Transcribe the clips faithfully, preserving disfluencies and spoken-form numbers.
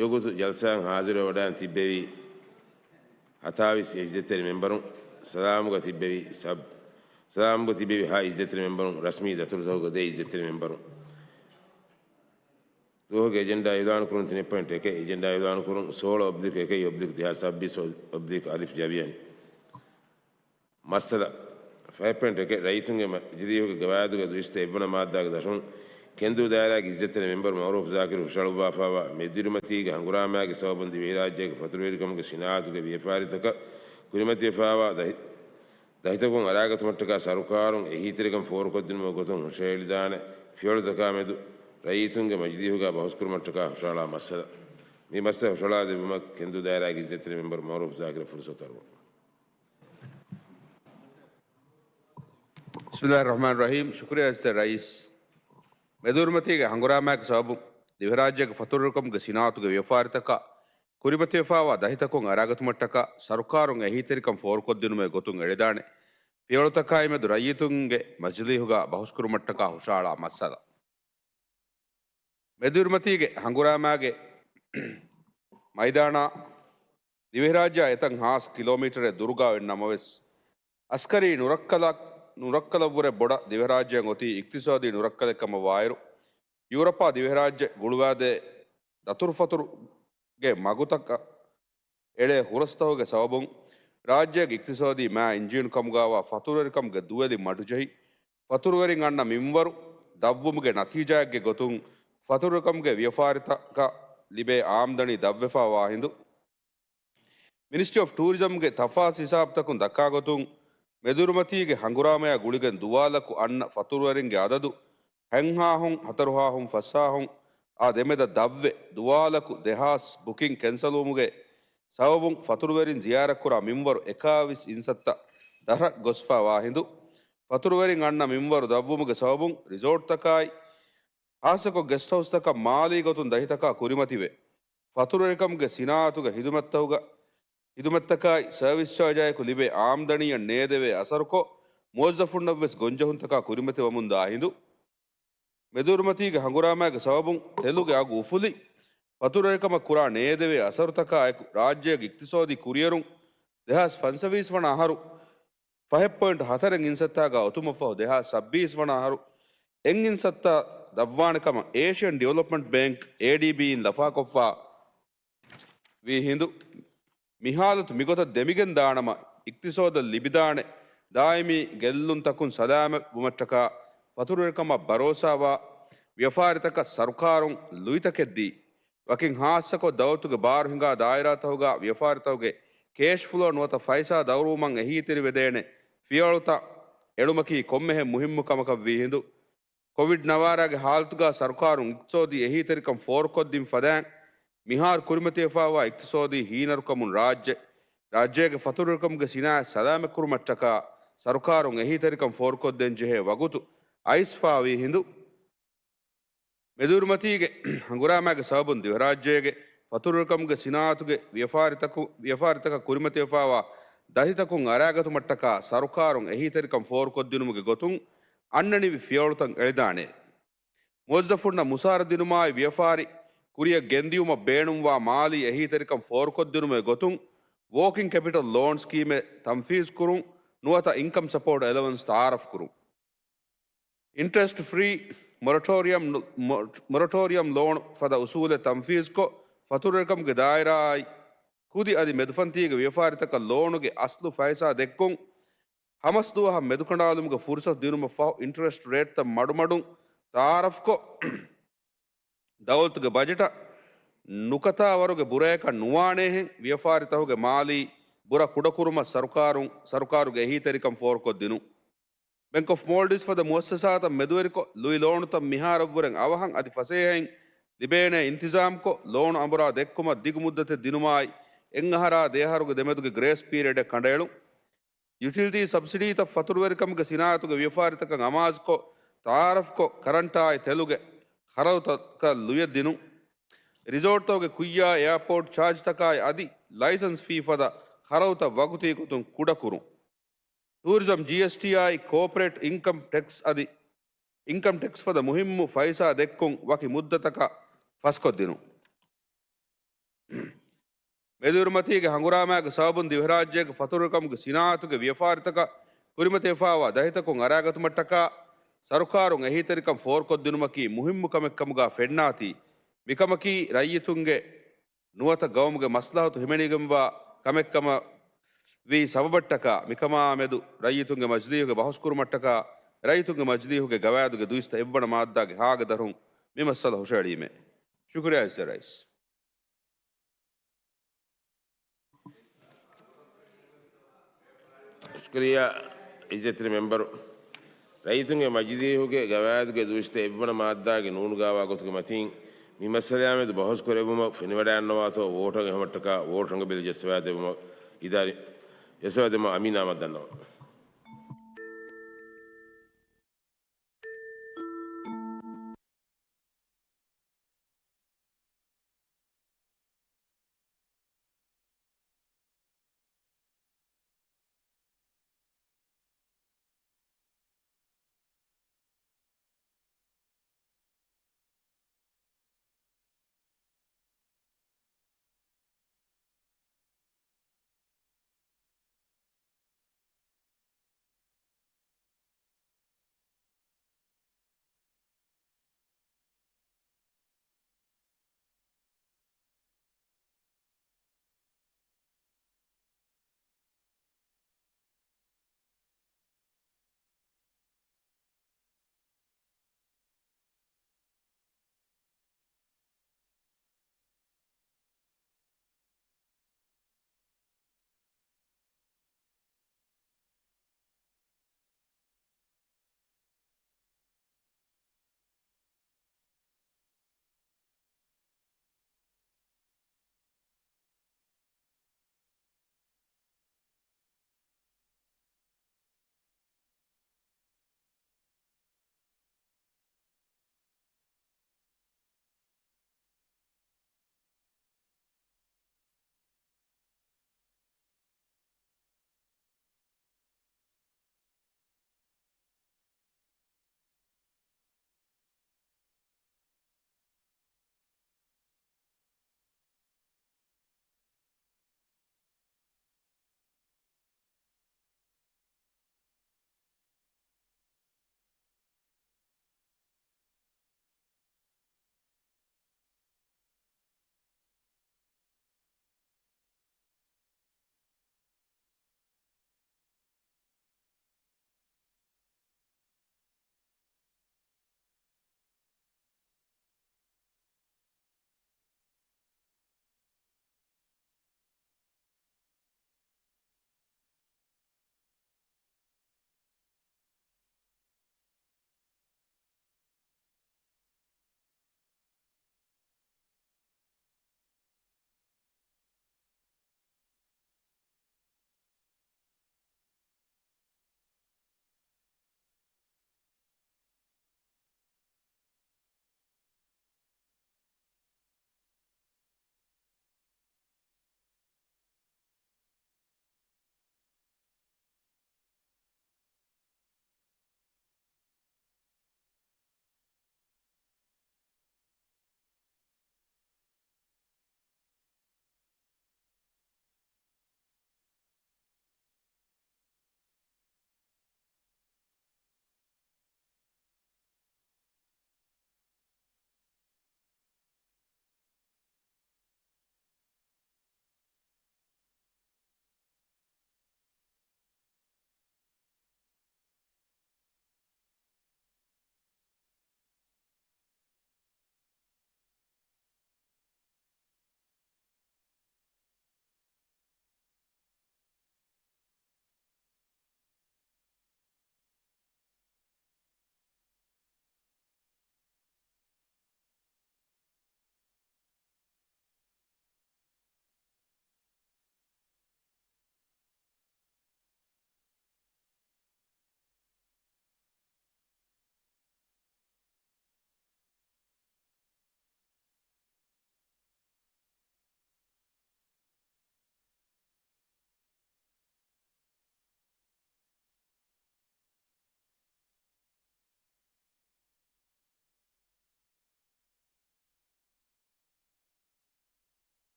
އެވަގުތު ޖަލްސާއަށް ހާޒިރުވެވަޑައިގެން ތިއްބެވި ހަތާވީސް އިއްޒަތްތެރި މެމްބަރުން، ސަލާމުގަ ތިއްބެވި ސަބް، ސަލާމުގަ ތިއްބެވި ހަ އިއްޒަތްތެރި މެމްބަރުން، ރަސްމީ ދަތުރުތަކުގެ ދެ އިއްޒަތްތެރި މެމްބަރުން. ދުވަހުގެ އެޖެންޑާ އިޢުލާނުކުރުން ތިނެއް ޕޮއިންޓް އެކެއް، އެޖެންޑާ އިޢުލާނުކުރުން ސޯޅަ އޮބްލިކް އެކެއް އޮބްލިކް ދެހާސް ސައްބީސް އޮބްލިކް އަލިފް ޖަވިޔަނި. މައްސަލަ ފަހެއް ޕޮއިންޓް އެކެއް، ރައްޔިތުންގެ މަޖިލީހުގެ ގަވާއިދުގެ ދުއިސައްތަ އެއްވަނަ މާއްދާގެ ދަށުން ކެންދޫ ދާއިރާގެ އިއްޒަތްތެރި މެމްބަރު މައުރޫފް ޒާކިރު ހުށަހަޅުއްވާފާވާ މެދުއިރުމަތީގެ ހަނގުރާމާގެ ސަބަބުން ދިވެހިރާއްޖޭގެ ފަތުރުވެރިކަމުގެ ސިނާއަތުގެ ވިޔަފާރިތަކަށް ކުރިމަތިވެފާވާ ދަހި-، ދަހިތަކުން އަރާގަތުމަށްޓަކާ ސަރުކާރުން އެހީތެރިކަން ފޯރުކޮށްދިނުމުގެ ގޮތުން ހުށަހެޅިދާނެ ފިޔަވަޅުތަކާމެދު ރައްޔިތުންގެ މަޖިލީހުގަ ބަހުސްކުރުމަށްޓަކާ ހުށަހަޅާ މައްސަލަ. މި މައްސަލަ ހުށަހަޅާދެއްވުމަށް ކެންދޫ ދާއިރާގެ އިއްޒަތްތެރި މެމްބަރު މައުރޫފް ޒާކިރަށް ފުރުސަތު އަރުވަން. ބިސްމިއްލާހި ރަޙްމާނި ރަޙީމް. ޝުކުރިއްޔާ އިއްޒަތްތެރި ރައީސް. މެދުއިރުމަތީގެ ހަނގުރާމާގެ ސަބަބުން ދިވެހިރާއްޖޭގެ ފަތުރުވެރިކަމުގެ ސިނާއަތުގެ ވިޔަފާރިތަކަށް ކުރިމަތިވެފާވާ ދަހިތަކުން އަރާގަތުމަށްޓަކާ ސަރުކާރުން އެހީތެރިކަން ފޯރުކޮށްދިނުމުގެ ގޮތުން އެޅިދާނެ ފިޔަވަޅުތަކާއިމެދު ރައްޔިތުންގެ މަޖިލީހުގަ ބަހުސްކުރުމަށްޓަކާ ހުށަހަޅާ މައްސަލަ. މެދުއިރުމަތީގެ ހަނގުރާމާގެ މައިދާނާ ދިވެހިރާއްޖެއާ އެތައް ހާސް ކިލޯމީޓަރެއް ދުރުގަ އޮތް ނަމަވެސް، އަސްކަރީ ނުރައްކަލަށް، ނުރައްކަލަށްވުރެ ބޮޑަށް ދިވެހިރާއްޖެއަށް އޮތީ އިޤްތިޞާދީ ނުރައްކަލެއް ކަމަށް ވާއިރު، ޔޫރަޕާ ދިވެހިރާއްޖެ ގުޅުވާދޭ ދަތުރުފަތުރުގެ މަގުތަކަށް އެޅޭ ހުރަސްތަކުގެ ސަބަބުން، ރާއްޖޭގެ އިޤްތިޞާދީ މާ އިންޖީނު ކަމުގައިވާ ފަތުރުވެރިކަމުގެ ދުވެލި މަޑުޖެހި، ފަތުރުވެރިން އަންނަ މިންވަރު ދަށްވުމުގެ ނަތީޖާއެއްގެ ގޮތުން، ފަތުރުވެރިކަމުގެ ވިޔަފާރިތަކަށް ލިބޭ އާމްދަނީ ދަށްވެފާވާ ހިނދު، މިނިސްޓްރީ އޮފް ޓޫރިޒަމްގެ ތަފާސް ހިސާބުތަކުން ދައްކާގޮތުން، މެދުއިރުމަތީގެ ހަނގުރާމަޔާ ގުޅިގެން ދުވާލަކު އަންނަ ފަތުރުވެރިންގެ އަދަދު ހަތްހާހުން، ހަތަރުހާހުން، ފަސްހާހުން އާ ދެމެދަށް ދަށްވެ، ދުވާލަކު ދެހާސް ބުކިން ކެންސަލުވުމުގެ ސަބަބުން ފަތުރުވެރިން ޒިޔާރަތްކުރާ މިންވަރު އެކާވީސް އިންސައްތަ ދަށަށް ގޮސްފާވާ ހިނދު، ފަތުރުވެރިން އަންނަ މިންވަރު ދަށްވުމުގެ ސަބަބުން ރިސޯޓްތަކާއި، ހާއްސަކޮށް ގެސްޓް ހައުސްތަކަށް މާލީ ގޮތުން ދަހިތަކާ ކުރިމަތިވެ، ފަތުރުވެރިކަމުގެ ސިނާއަތުގެ ހިދުމަތްތަކުގަ، ހިދުމަތްތަކާއި ސަރވިސް ޗާޖާއެކު ލިބޭ އާމްދަނީއަށް ނޭދެވޭ އަސަރުކޮށް، މުވައްޒަފުންނަށްވެސް ގޮންޖެހުންތަކާ ކުރިމަތިވަމުންދާ ހިނދު، މެދުއިރުމަތީގެ ހަނގުރާމާގެ ސަބަބުން ތެލުގެ އަގު އުފުލި، ފަތުރުވެރިކަމަށް ކުރާ ނޭދެވޭ އަސަރުތަކާއެކު، ރާއްޖޭގެ އިޤްތިޞާދީ ކުރިއެރުން ދެހާސް ފަންސަވީސް ވަނަ އަހަރު ފަހެއް ޕޮއިންޓް ހަތަރެއް އިންސައްތާގަ އޮތުމަށްފަހު، ދެހާސް ސައްބީސް ވަނަ އަހަރު އެއް އިންސައްތާ ދަށްވާނެ ކަމަށް އޭޝިއަން ޑިވެލޮޕްމަންޓް ބޭންކް، އޭޑީބީ، އިން ލަފާކޮށްފާ ވީ ހިނދު، މި ހާލަތު މިގޮތަށް ދެމިގެން ދާނަމަ، އިޤްތިޞާދަށް ލިބިދާނެ ދާއިމީ ގެއްލުންތަކުން ސަލާމަތްވުމަށްޓަކާ، ފަތުރުވެރިކަމަށް ބަރޯސާވާ ވިޔަފާރިތަކަށް ސަރުކާރުން ލުއިތަކެއްދީ، ވަކިން ހާއްސަކޮށް ދައުލަތުގެ ބާރު ހިނގާ ދާއިރާތަކުގަ ވިޔަފާރިތަކުގެ ކޭޝް ފްލޯ ނުވަތަ ފައިސާ ދައުރުވުމަށް އެހީތެރިވެދޭނެ ފިޔަވަޅުތައް އެޅުމަކީ ކޮންމެހެން މުހިއްމު ކަމަކަށްވީ ހިނދު، ކޮވިޑް ނަވާރާގެ ހާލަތުގަ ސަރުކާރުން އިޤްތިޞާދީ އެހީތެރިކަން ފޯރުކޮށްދިން ފަދައިން، މިހާރު ކުރިމަތިވެފާވާ އިޤްތިޞާދީ ހީނަރުކަމުން ރާއްޖެ، ރާއްޖޭގެ ފަތުރުވެރިކަމުގެ ސިނާއަތް ސަލާމަތްކުރުމަށްޓަކާ ސަރުކާރުން އެހީތެރިކަން ފޯރުކޮށްދޭންޖެހޭ ވަގުތު އައިސްފާވީ ހިނދު، މެދުއިރުމަތީގެ ހަނގުރާމާގެ ސަބަބުން ދިވެހިރާއްޖޭގެ ފަތުރުވެރިކަމުގެ ސިނާއަތުގެ ވިޔަފާރިތަކު، ވިޔަފާރިތަކަށް ކުރިމަތިވެފާވާ ދަތިތަކުން އަރާގަތުމަށްޓަކާ ސަރުކާރުން އެހީތެރިކަން ފޯރުކޮށްދިނުމުގެ ގޮތުން އަންނަނިވި ފިޔަވަޅުތައް އެޅިދާނެ. މުވައްޒަފުންނަށް މުސާރަ ދިނުމާއި ވިޔަފާރި ކުރިއަށް ގެންދިޔުމަށް ބޭނުންވާ މާލީ އެހީތެރިކަން ފޯރުކޮށްދިނުމުގެ ގޮތުން ވޯކިން ކެޕިޓަލް ލޯން ސްކީމެއް ތަންފީޒުކުރުން، ނުވަތަ އިންކަމް ސަޕޯޓް އެލަވަންސް ތައާރަފްކުރުން. އިންޓްރެސްޓް ފްރީ މޮރަޓޯރިއަމް، މޮ-، މޮރަޓޯރިއަމް ލޯނު ފަދަ އުސޫލެއް ތަންފީޒުކޮށް، ފަތުރުވެރިކަމުގެ ދާއިރާއާއި ކުދި އަދި މެދުފަންތީގެ ވިޔަފާރިތަކަށް ލޯނުގެ އަސްލު ފައިސާ ދެއްކުން، ހަމަސް ދުވަހަށް މެދުކަނޑާލުމުގެ ފުރުސަތު ދިނުމަށް ފަހު، އިންޓްރެސްޓް ރޭޓްތައް މަޑުމަޑުން ތައާރަފްކޮށް، ދައުލަތުގެ ބަޖެޓަށް ނުކަތާވަރުގެ ބުރަޔަކަށް ނުވާނޭހެން، ވިޔަފާރިތަކުގެ މާލީ ބުރަ ކުޑަކުރުމަށް ސަރުކާރުން، ސަރުކާރުގެ އެހީތެރިކަން ފޯރުކޮށްދިނުން. ބެންކް އޮފް މޯލްޑިވްސް ފަދަ މުއައްސަސާތައް މެދުވެރިކޮށް، ލުއި ލޯނުތައް މިހާރަށްވުރެން އަވަހަށް އަދި ފަސޭހައިން ލިބޭނޭ އިންތިޒާމްކޮށް، ލޯނު އަނބުރާ ދެއްކުމަށް ދިގު މުއްދަތެއް ދިނުމާއި، އެއްއަހަރާ ދެއަހަރުގެ ދެމެދުގެ ގްރޭސް ޕީރިއަޑެއް ކަނޑައެޅުން. ޔުޓިލިޓީ ސަބްސިޑީތައް ފަތުރުވެރިކަމުގެ ސިނާއަތުގެ ވިޔަފާރިތަކަށް އަމާޒުކޮށް، ތައާރަފްކޮށް، ކަރަންޓާއި ތެލުގެ ޚަރަދުތަކަށް ލުޔެއް ދިނުން. ރިސޯޓްތަކުގެ ކުއްޔާ، އެއާޕޯޓް ޗާޖްތަކާއި އަދި ލައިސަންސް ފީ ފަދަ ޚަރަދުތައް ވަގުތީ ގޮތުން ކުޑަކުރުން. ޓޫރިޒަމް ޖީއެސްޓީއާއި ކޯޕަރޭޓް އިންކަމް ޓެކްސް އަދި އިންކަމް ޓެކްސް ފަދަ މުހިއްމު ފައިސާ ދެއްކުން ވަކި މުއްދަތަކަށް ފަސްކޮށްދިނުން. މެދުއިރުމަތީގެ ހަނގުރާމާގެ ސަބަބުން ދިވެހިރާއްޖޭގެ ފަތުރުވެރިކަމުގެ ސިނާއަތުގެ ވިޔަފާރިތަކަށް ކުރިމަތިވެފާވާ ދަތިތަކުން އަރާގަތުމަށްޓަކާ، ސަރުކާރުން އެހީތެރިކަން ފޯރުކޮށްދިނުމަކީ މުހިއްމު ކަމެއްކަމުގާ ފެންނާތީ، މިކަމަކީ ރައްޔިތުންގެ ނުވަތަ ގައުމުގެ މަސްލަހަތު ހިމެނިގެންވާ ކަމެއްކަމަށް ވީ ސަބަބަށްޓަކާ، މިކަމާ މެދު ރައްޔިތުންގެ މަޖިލީހުގެ ބަހުސްކުރުމަށްޓަކާ، ރައްޔިތުންގެ މަޖިލީހުގެ ގަވާއިދުގެ ދުއިސައްތަ އެއްވަނަ މާއްދާގެ ހާގަ ދަށުން މި މައްސަލަ ހުށައެޅީމޭ. ޝުކުރިއްޔާ އިއްޒަތް ރައީސް. ޝުކުރިއްޔާ އިއްޒަތްތެރި މެމްބަރު. ރައްޔިތުންގެ މަޖިލީހުގެ ގަވާއިދުގެ ދުއިސައްތަ އެއްވަނަ މާއްދާގެ ނޫނުގާވާ ގޮތުގެ މަތީން މި މައްސަލަޔާމެދު ބަހުސް ކުރެއްވުމަށް ފެނިވަޑައިގަންނަވާތޯ ވޯޓަށް އެހުމަށްޓަކާ ވޯޓް ރަނގަބެލި ޖައްސަވާދެއްވުމަށް އިދާރީ ޖައްސަވާދެއްވުމަށް އަމީން އާމަދު ދަންނަވަން.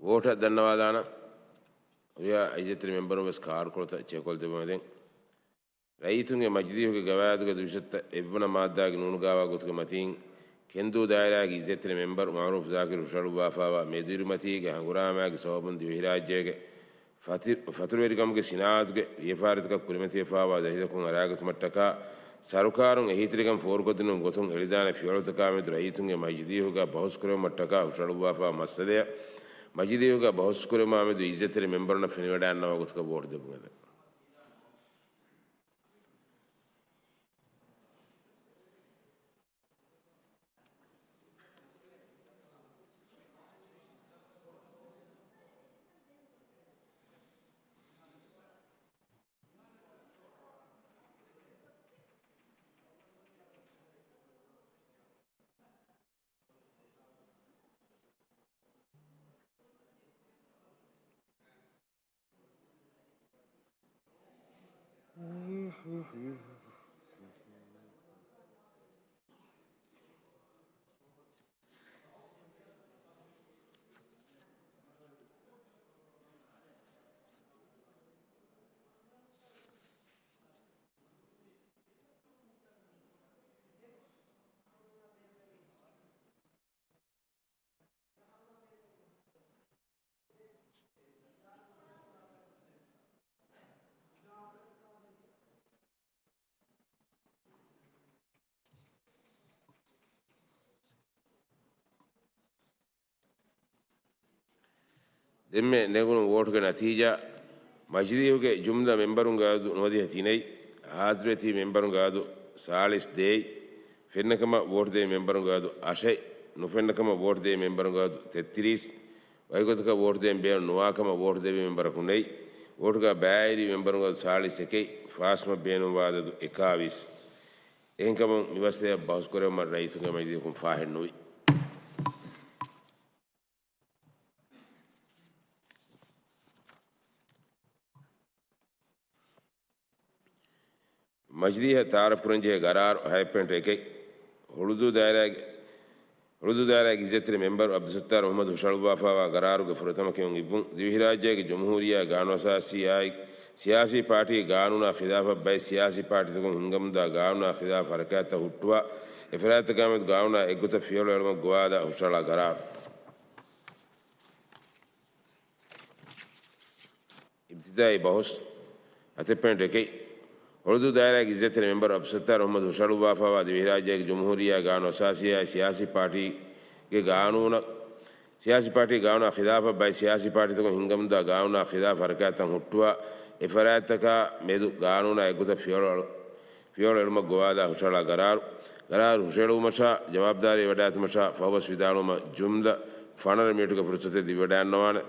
ވޯޓަށް ދަންނަވާލާނަން. ހުރިހާ އިއްޒަތްތެރި މެމްބަރުން ވެސް ކާޑުކޮޅުތައް ޗެކްކޮށްދެއްވުމަށް ދެން. ރައްޔިތުންގެ މަޖިލީހުގެ ގަވާއިދުގެ ދުއިސައްތަ އެއްވަނަ މާއްދާގެ ނޫނުގާވާ ގޮތުގެ މަތީން، ކެންދޫ ދާއިރާގެ އިއްޒަތްތެރި މެމްބަރު މައުރޫފް ޒާކިރު ހުށަހަޅުއްވާފާވާ މެދުއިރުމަތީގެ ހަނގުރާމާގެ ސަބަބުން ދިވެހިރާއްޖޭގެ ފަތި-، ފަތުރުވެރިކަމުގެ ސިނާއަތުގެ ވިޔަފާރިތަކަށް ކުރިމަތިވެފާވާ ދަތިތަކުން އަރާގަތުމަށްޓަކާ، ސަރުކާރުން އެހީތެރިކަން ފޯރުކޮށްދިނުމުގެ ގޮތުން އެޅިދާނެ ފިޔަވަޅުތަކާމެދު ރައްޔިތުންގެ މަޖިލީހުގަ ބަހުސްކުރެވުމަށްޓަކާ ހުށަހަޅުއްވާފާ މައްސަލަޔަށް މަޖިލީހުގަ ބަހުސްކުރެވުމާމެދު އިއްޒަތްތެރި މެމްބަރުންނަށް ފެނިވަޑައިގަންނަވާ ގޮތަކަށް ވޯޓު ދެއްވުން އެދެން. ދެންމެ ނެގުނު ވޯޓުގެ ނަތީޖާ، މަޖިލީހުގެ ޖުމްލަ މެމްބަރުންގެ އަދަދު ނުވަދިހަ ތިނެއް، ހާޒިރުވެތިބި މެމްބަރުންގެ އަދަދު ސާޅީސް ދޭއް، ފެންނަކަމަށް ވޯޓުދޭ މެމްބަރުންގެ އަދަދު އަށެއް، ނުފެންނަކަމަށް ވޯޓުދޭ މެމްބަރުންގެ އަދަދު ތެއްތިރީސް، ވަކިގޮތަކަށް ވޯޓުދޭން ބޭނުން ނުވާކަމަށް ވޯޓުދެއްވި މެމްބަރަކު ނެތް، ވޯޓުގަ ބައިވެރި މެމްބަރުންގެ އަދަދު ސާޅީސް އެކެއް، ފާސްމަށް ބޭނުންވާ އަދަދު އެކާވީސް. އެހެންކަމުން މި މައްސަލަޔަށް ބަހުސްކުރެވުމަށް ރައްޔިތުންގެ މަޖިލީހަކުން ފާހެއްނުވި. މަޖިލީހަށް ތައާރަފްކުރަންޖެހޭ ގަރާރު ހަތް ޕޮއިންޓު އެކެއް. ހުޅުދޫ ދާއިރާގެ، ހުޅުދޫ ދާއިރާގެ އިއްޒަތްތެރި މެމްބަރު އަބްދުއްސައްތާރު މުހައްމަދު ހުށަހަޅުއްވާފާވާ ގަރާރުގެ ފުރަތަމަ ކިޔުން އިއްވުން. ދިވެހިރާއްޖޭގެ ޖުމްހޫރިއްޔާ ގާނޫނުއަސާސީއާއި ސިޔާސީ ޕާޓީގެ ގާނޫނާ ޚިލާފަށް ބައެއް ސިޔާސީ ޕާޓީތަކުން ހިންގަމުންދާ ގާނޫނާ ޚިލާފަށް ހަރަކާތްތައް ހުއްޓުވާ، އެފަރާތްތަކާމެދު ގާނޫނާ އެއްގޮތަށް ފިޔަވަޅު އެޅުމަށް ގޮވާލާ ހުށަހަޅާ ގަރާރު. އިބްތިދާއީ ބަހުސް. ހަތެއް ޕޮއިންޓު އެކެއް. ހުޅުދޫ ދާއިރާގެ އިއްޒަތްތެރި މެމްބަރު އަބްދުއްސައްތާރު މުހައްމަދު ހުށަހަޅުއްވާފާވާ ދިވެހިރާއްޖޭގެ ޖުމްހޫރިއްޔާ ގާނޫނު އަސާސީއާއި ސިޔާސީ ޕާޓީގެ ގާނޫނަށް، ސިޔާސީ ޕާޓީ ގާނޫނާ ޚިލާފަށް ބައެއް ސިޔާސީ ޕާޓީތަކުން ހިންގަމުންދާ ގާނޫނާ ޚިލާފަށް ހަރަކާތްތައް ހުއްޓުވާ، އެފަރާތްތަކާ މެދު ގާނޫނާ އެއްގޮތަށް ފިޔަވަޅު ފިޔަވަޅު އެޅުމަށް ގޮވާލާ ހުށަހަޅާ ގަރާރު. ގަރާރު ހުށަހެޅުވުމަށާ، ޖަވާބުދާރީ ވެވަޑައިގަތުމަށާ ފަހުބަސް ވިދާޅުވުމަށް ޖުމްލަ ފަނަރަ މިނިޓުގެ ފުރުސަތެއް ލިބިވަޑައިގަންނަވާނެ.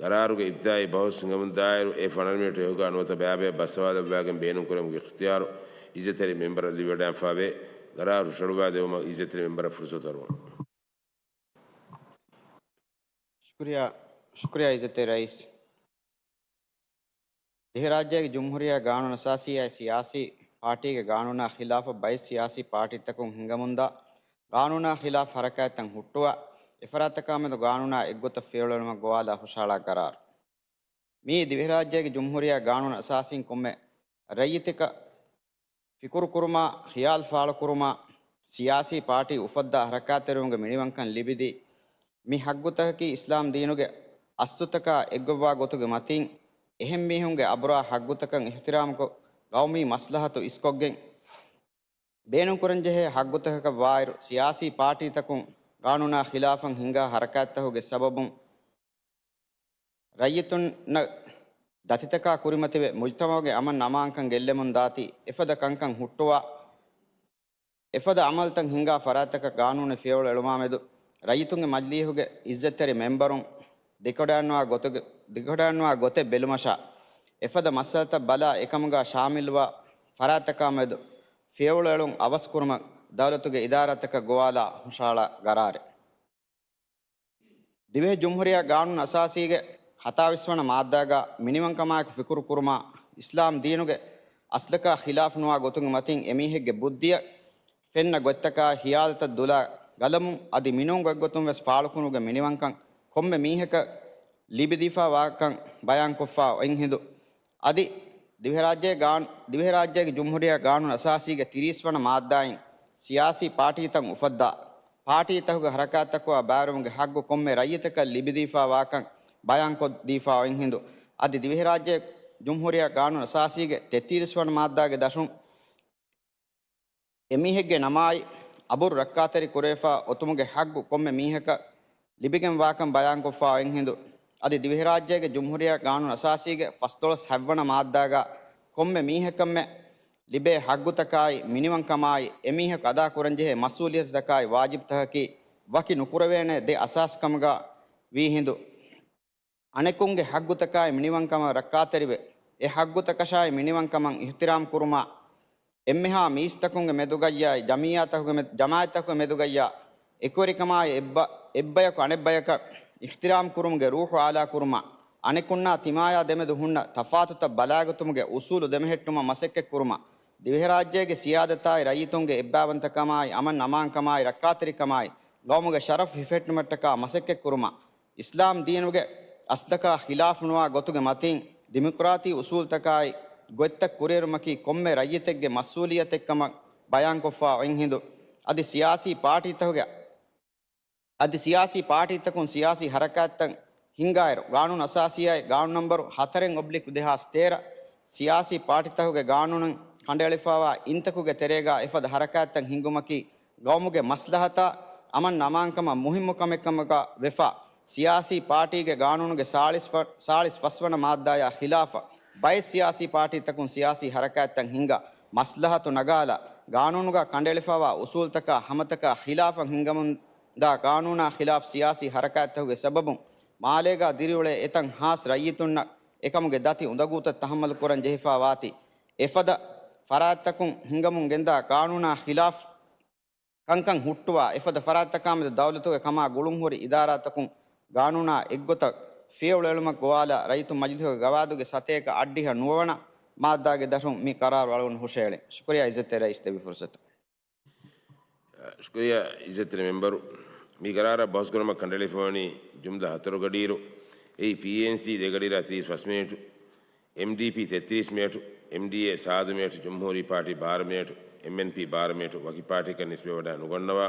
ގަރާރުގެ އިބްތިދާއީ ބަހުސް ހިނގަމުންދާއިރު، އެ ފަނަރަ މިނިޓު އެކުގަ ނުވަތަ ބައިބަޔަށް ބައްސަވާލައްވާގެން ބޭނުންކުރެވުމުގެ އިޚްތިޔާރު އިއްޒަތްތެރި މެމްބަރަށް ލިބިވަޑައިގެންފާވޭ. ގަރާރު ހުށަހެޅުއްވާދެއްވުމަށް އިއްޒަތްތެރި މެމްބަރަށް ފުރުސަތު އަރުވަން. ޝުކުރިއްޔާ، ޝުކުރިއްޔާ އިއްޒަތްތެރި ރައީސް. ދިވެހިރާއްޖޭގެ ޖުމްހޫރިއްޔާ ގާނޫނު އަސާސީއާއި ސިޔާސީ ޕާޓީގެ ގާނޫނާ ޚިލާފަށް ބައެއް ސިޔާސީ ޕާޓީތަކުން ހިނގަމުންދާ ގާނޫނާ ޚިލާފަށް ހަރަކާތްތައް ހުއްޓުވާ، އެފަރާތްތަކާމެދު ގާނޫނާ އެއްގޮތަށް ފިޔަވަޅުއެޅުމަށް ގޮވާލާ ހުށަހަޅާ ގަރާރު. މިއީ ދިވެހިރާއްޖޭގެ ޖުމްހޫރިއްޔާ ގާނޫނު އަސާސީން ކޮންމެ ރައްޔިތަކަށް ފިކުރުކުރުމާ، ޚިޔާލު ފާޅުކުރުމާ، ސިޔާސީ ޕާޓީ އުފައްދާ ހަރަކާތްތެރިވުމުގެ މިނިވަންކަން ލިބިދީ، މި ހައްގުތަކަކީ އިސްލާމް ދީނުގެ އަސްލުތަކާ އެއްގޮތްވާ ގޮތުގެ މަތީން، އެހެން މީހުންގެ އަބުރާ ހައްގުތަކަށް އިޙްތިރާމުކޮށް، ގައުމީ މަސްލަހަތު އިސްކޮށްގެން، ބޭނުންކުރަންޖެހޭ ހައްގުތަކަކަށް ވާއިރު، ސިޔާސީ ޕާޓީތަކުން ގާނޫނާ ޚިލާފަށް ހިންގާ ހަރަކާތްތަކުގެ ސަބަބުން، ރައްޔިތުންނަށް ދަތިތަކާ ކުރިމަތިވެ، މުޖްތަމަޢުގެ އަމަން އަމާންކަން ގެއްލެމުން ދާތީ، އެފަދަ ކަންކަން ހުއްޓުވާ، އެފަދަ އަމަލުތައް ހިންގާ ފަރާތްތަކަށް ގާނޫނެއް ފިޔަވަޅު އެޅުމާމެދު، ރައްޔިތުންގެ މަޖިލީހުގެ އިއްޒަތްތެރި މެމްބަރުން ދެކޮޑައިންނަވާ ގޮތެއް، ދެކޮޑައިންނަވާ ގޮތެއް ބެލުމަށާ، އެފަދަ މައްސަލަތައް ބަލާ އެކަމުގާ ޝާމިލްވާ ފަރާތްތަކާމެދު ފިޔަވަޅު އެޅުން އަވަސްކުރުމަށް ދައުލަތުގެ އިދާރާތަކަށް ގޮވާލާ ހުށަހަޅާ ގަރާރެއް. ދިވެހި ޖުމްހޫރިއްޔާ ގާނޫނު އަސާސީގެ ހަތާވީސް ވަނަ މާއްދާގަ މިނިވަންކަމާއެކު ފިކުރު ކުރުމާ، އިސްލާމް ދީނުގެ އަސްލަކާ ޚިލާފުނުވާ ގޮތުގެ މަތިން އެމީހެއްގެ ބުއްދިއަށް ފެންނަ ގޮތްތަކާ ޚިޔާލުތައް ދުލާ ގަލަމުން އަދި މިނޫން ގޮތްގޮތުން ވެސް ފާޅުކުރުމުގެ މިނިވަންކަން ކޮންމެ މީހަކަށް ލިބިދީފާވާކަން ބަޔާންކޮށްފާ އޮތް ހިނދު، އަދި ދިވެހިރާއްޖޭގެ ގާން-، ދިވެހިރާއްޖޭގެ ޖުމްހޫރިއްޔާ ގާނޫނު އަސާސީގެ ތިރީސް ވަނަ މާއްދާއިން ސިޔާސީ ޕާޓީތައް އުފައްދާ، ޕާޓީތަކުގެ ހަރަކާތްތަކުގަ ބައިވެރިވުމުގެ ހައްގު ކޮންމެ ރައްޔިތަކަށް ލިބިދީފާވާކަން ބަޔާންކޮށްދީފާ އޮތް ހިނދު، އަދި ދިވެހިރާއްޖޭގެ ޖުމްހޫރިއްޔާ ގާނޫނު އަސާސީގެ ތެތިރީސް ވަނަ މާއްދާގެ ދަށުން އެމީހެއްގެ ނަމާއި އަބުރު ރައްކާތެރި ކުރެވިފާ އޮތުމުގެ ހައްގު ކޮންމެ މީހަކަށް ލިބިގެންވާކަން ބަޔާންކޮށްފާ އޮތް ހިނދު، އަދި ދިވެހިރާއްޖޭގެ ޖުމްހޫރިއްޔާ ގާނޫނު އަސާސީގެ ފަސްދޮޅަސް ހަތްވަނަ މާއްދާގަ ކޮންމެ މީހަކަށްމެ ލިބޭ ހައްގުތަކާއި މިނިވަންކަމާއި އެމީހަކު އަދާކުރަންޖެހޭ މަސްއޫލިއްޔަތުތަކާއި ވާޖިބްތަކަކީ ވަކި ނުކުރެވޭނެ ދެ އަސާސް ކަމުގަ ވީ ހިނދު، އަނެކުންގެ ހައްގުތަކާއި މިނިވަންކަމަށް ރައްކާތެރިވެ، އެ ހައްގުތަކަށާއި މިނިވަންކަމަށް އިޙްތިރާމް ކުރުމާ، އެންމެހާ މީސްތަކުންގެ މެދުގައްޔާއި ޖަމިއްޔާތަކުގެ މެ-، ޖަމާއަތްތަކުގެ މެދުގައްޔާ އެކުވެރިކަމާއި އެއްބަ-، އެއްބަޔަކު އަނެއްބަޔަކަށް އިޙްތިރާމް ކުރުމުގެ ރޫޙު އާލާ ކުރުމާ، އަނެކުންނާ ތިމާޔާ ދެމެދު ހުންނަ ތަފާތުތައް ބަލާގަތުމުގެ އުސޫލު ދެމެހެއްޓުމަށް މަސައްކަތް ކުރުމާ، ދިވެހިރާއްޖޭގެ ސިޔާދަތާއި ރައްޔިތުންގެ އެއްބާވަންތަކަމާއި އަމަން އަމާންކަމާއި ރައްކާތެރިކަމާއި ގައުމުގެ ޝަރަފް ހިފެހެއްޓުމަށްޓަކާ މަސައްކަތް ކުރުމާ، އިސްލާމް ދީނުގެ އަސްލަކާ ޚިލާފުނުވާ ގޮތުގެ މަތީން، ޑިމޮކްރާތީ އުސޫލްތަކާއި ގޮތްތައް ކުރިއެރުމަކީ ކޮންމެ ރައްޔިތެއްގެ މަސްއޫލިއްޔަތެއްކަމަށް ބަޔާންކޮށްފާ އޮތް ހިނދު، އަދި ސިޔާސީ ޕާޓީތަކުގެ، އަދި ސިޔާސީ ޕާޓީތަކުން ސިޔާސީ ހަރަކާތްތައް ހިންގާއިރު، ގާނޫނު އަސާސީއާއި ގާނޫނު ނަންބަރު ހަތަރެއް އޮބްލިކް ދެހާސް ތޭރަ ސިޔާސީ ޕާޓީތަކުގެ ގާނޫނުން ކަނޑައެޅިފާވާ އިންތަކުގެ ތެރޭގާ އެފަދަ ހަރަކާތްތައް ހިންގުމަކީ، ގައުމުގެ މަސްލަހަތާ އަމަން އަމާންކަމަށް މުހިއްމު ކަމެއް ކަމުގަ ވެފާ، ސިޔާސީ ޕާޓީގެ ގާނޫނުގެ ސާޅީސް ފަ-، ސާޅީސް ފަސް ވަނަ މާއްދާޔާ ޚިލާފަށް، ބައެއް ސިޔާސީ ޕާޓީތަކުން ސިޔާސީ ހަރަކާތްތައް ހިންގާ، މަސްލަހަތު ނަގާލާ، ގާނޫނުގަ ކަނޑައެޅިފަވާ އުސޫލްތަކާ ހަމަތަކާ ޚިލާފަށް ހިންގަމުންދާ ގާނޫނާ ޚިލާފް ސިޔާސީ ހަރަކާތްތަކުގެ ސަބަބުން، މާލޭގާ ދިރިއުޅޭ އެތައް ހާސް ރައްޔިތުންނަށް އެކަމުގެ ދަތި އުނދަގޫތައް ތަހައްމަލު ކުރަން ޖެހިފާ ވާތީ، އެފަދަ ފަރާތްތަކުން ހިންގަމުން ގެންދާ ގާނޫނާ ޚިލާފް ކަންކަން ހުއްޓުވާ، އެފަދަ ފަރާތްތަކާމެދު ދައުލަތުގެ ކަމާ ގުޅުންހުރި އިދާރާތަކުން ގާނޫނާ އެއްގޮތަށް ފިޔަވަޅުއެޅުމަށް ގޮވާލާ، ރައްޔިތު މަޖިލިހުގެ ގަވާއިދުގެ ސަތޭކަ އަށްޑިހަ ނުވަވަނަ މާއްދާގެ ދަށުން މި ޤަރާރު އަޅުގަނޑު ހުށައެޅެން. ޝުކުރިއްޔާ އިއްޒަތްތެރި ރައީސް ދެއްވި ފުރުސަތަށް. ޝުކުރިއްޔާ އިއްޒަތްތެރި މެމްބަރު. މި ގަރާރަށް ބަހުސްކުރުމަށް ކަނޑައެޅިފަވަނީ ޖުމްލަ ހަތަރުގެ އަޑިއިރު، އެއީ ޕީއެންސީ ދެގަޑިއިރާ ތިރީސް ފަސް މިނެޓު، އެމްޑީޕީ ތެއްތިރީސް މިނެޓު، އެމްޑީއޭ ސާދަ މިނެޓު، ޖުމްހޫރީ ޕާޓީ ބާރަ މިނެޓު، އެމްއެންޕީ ބާރަ މިނެޓު، ވަކި ޕާޓީކަން ނިސްބަތްވެވަޑައި ނުގަންނަވާ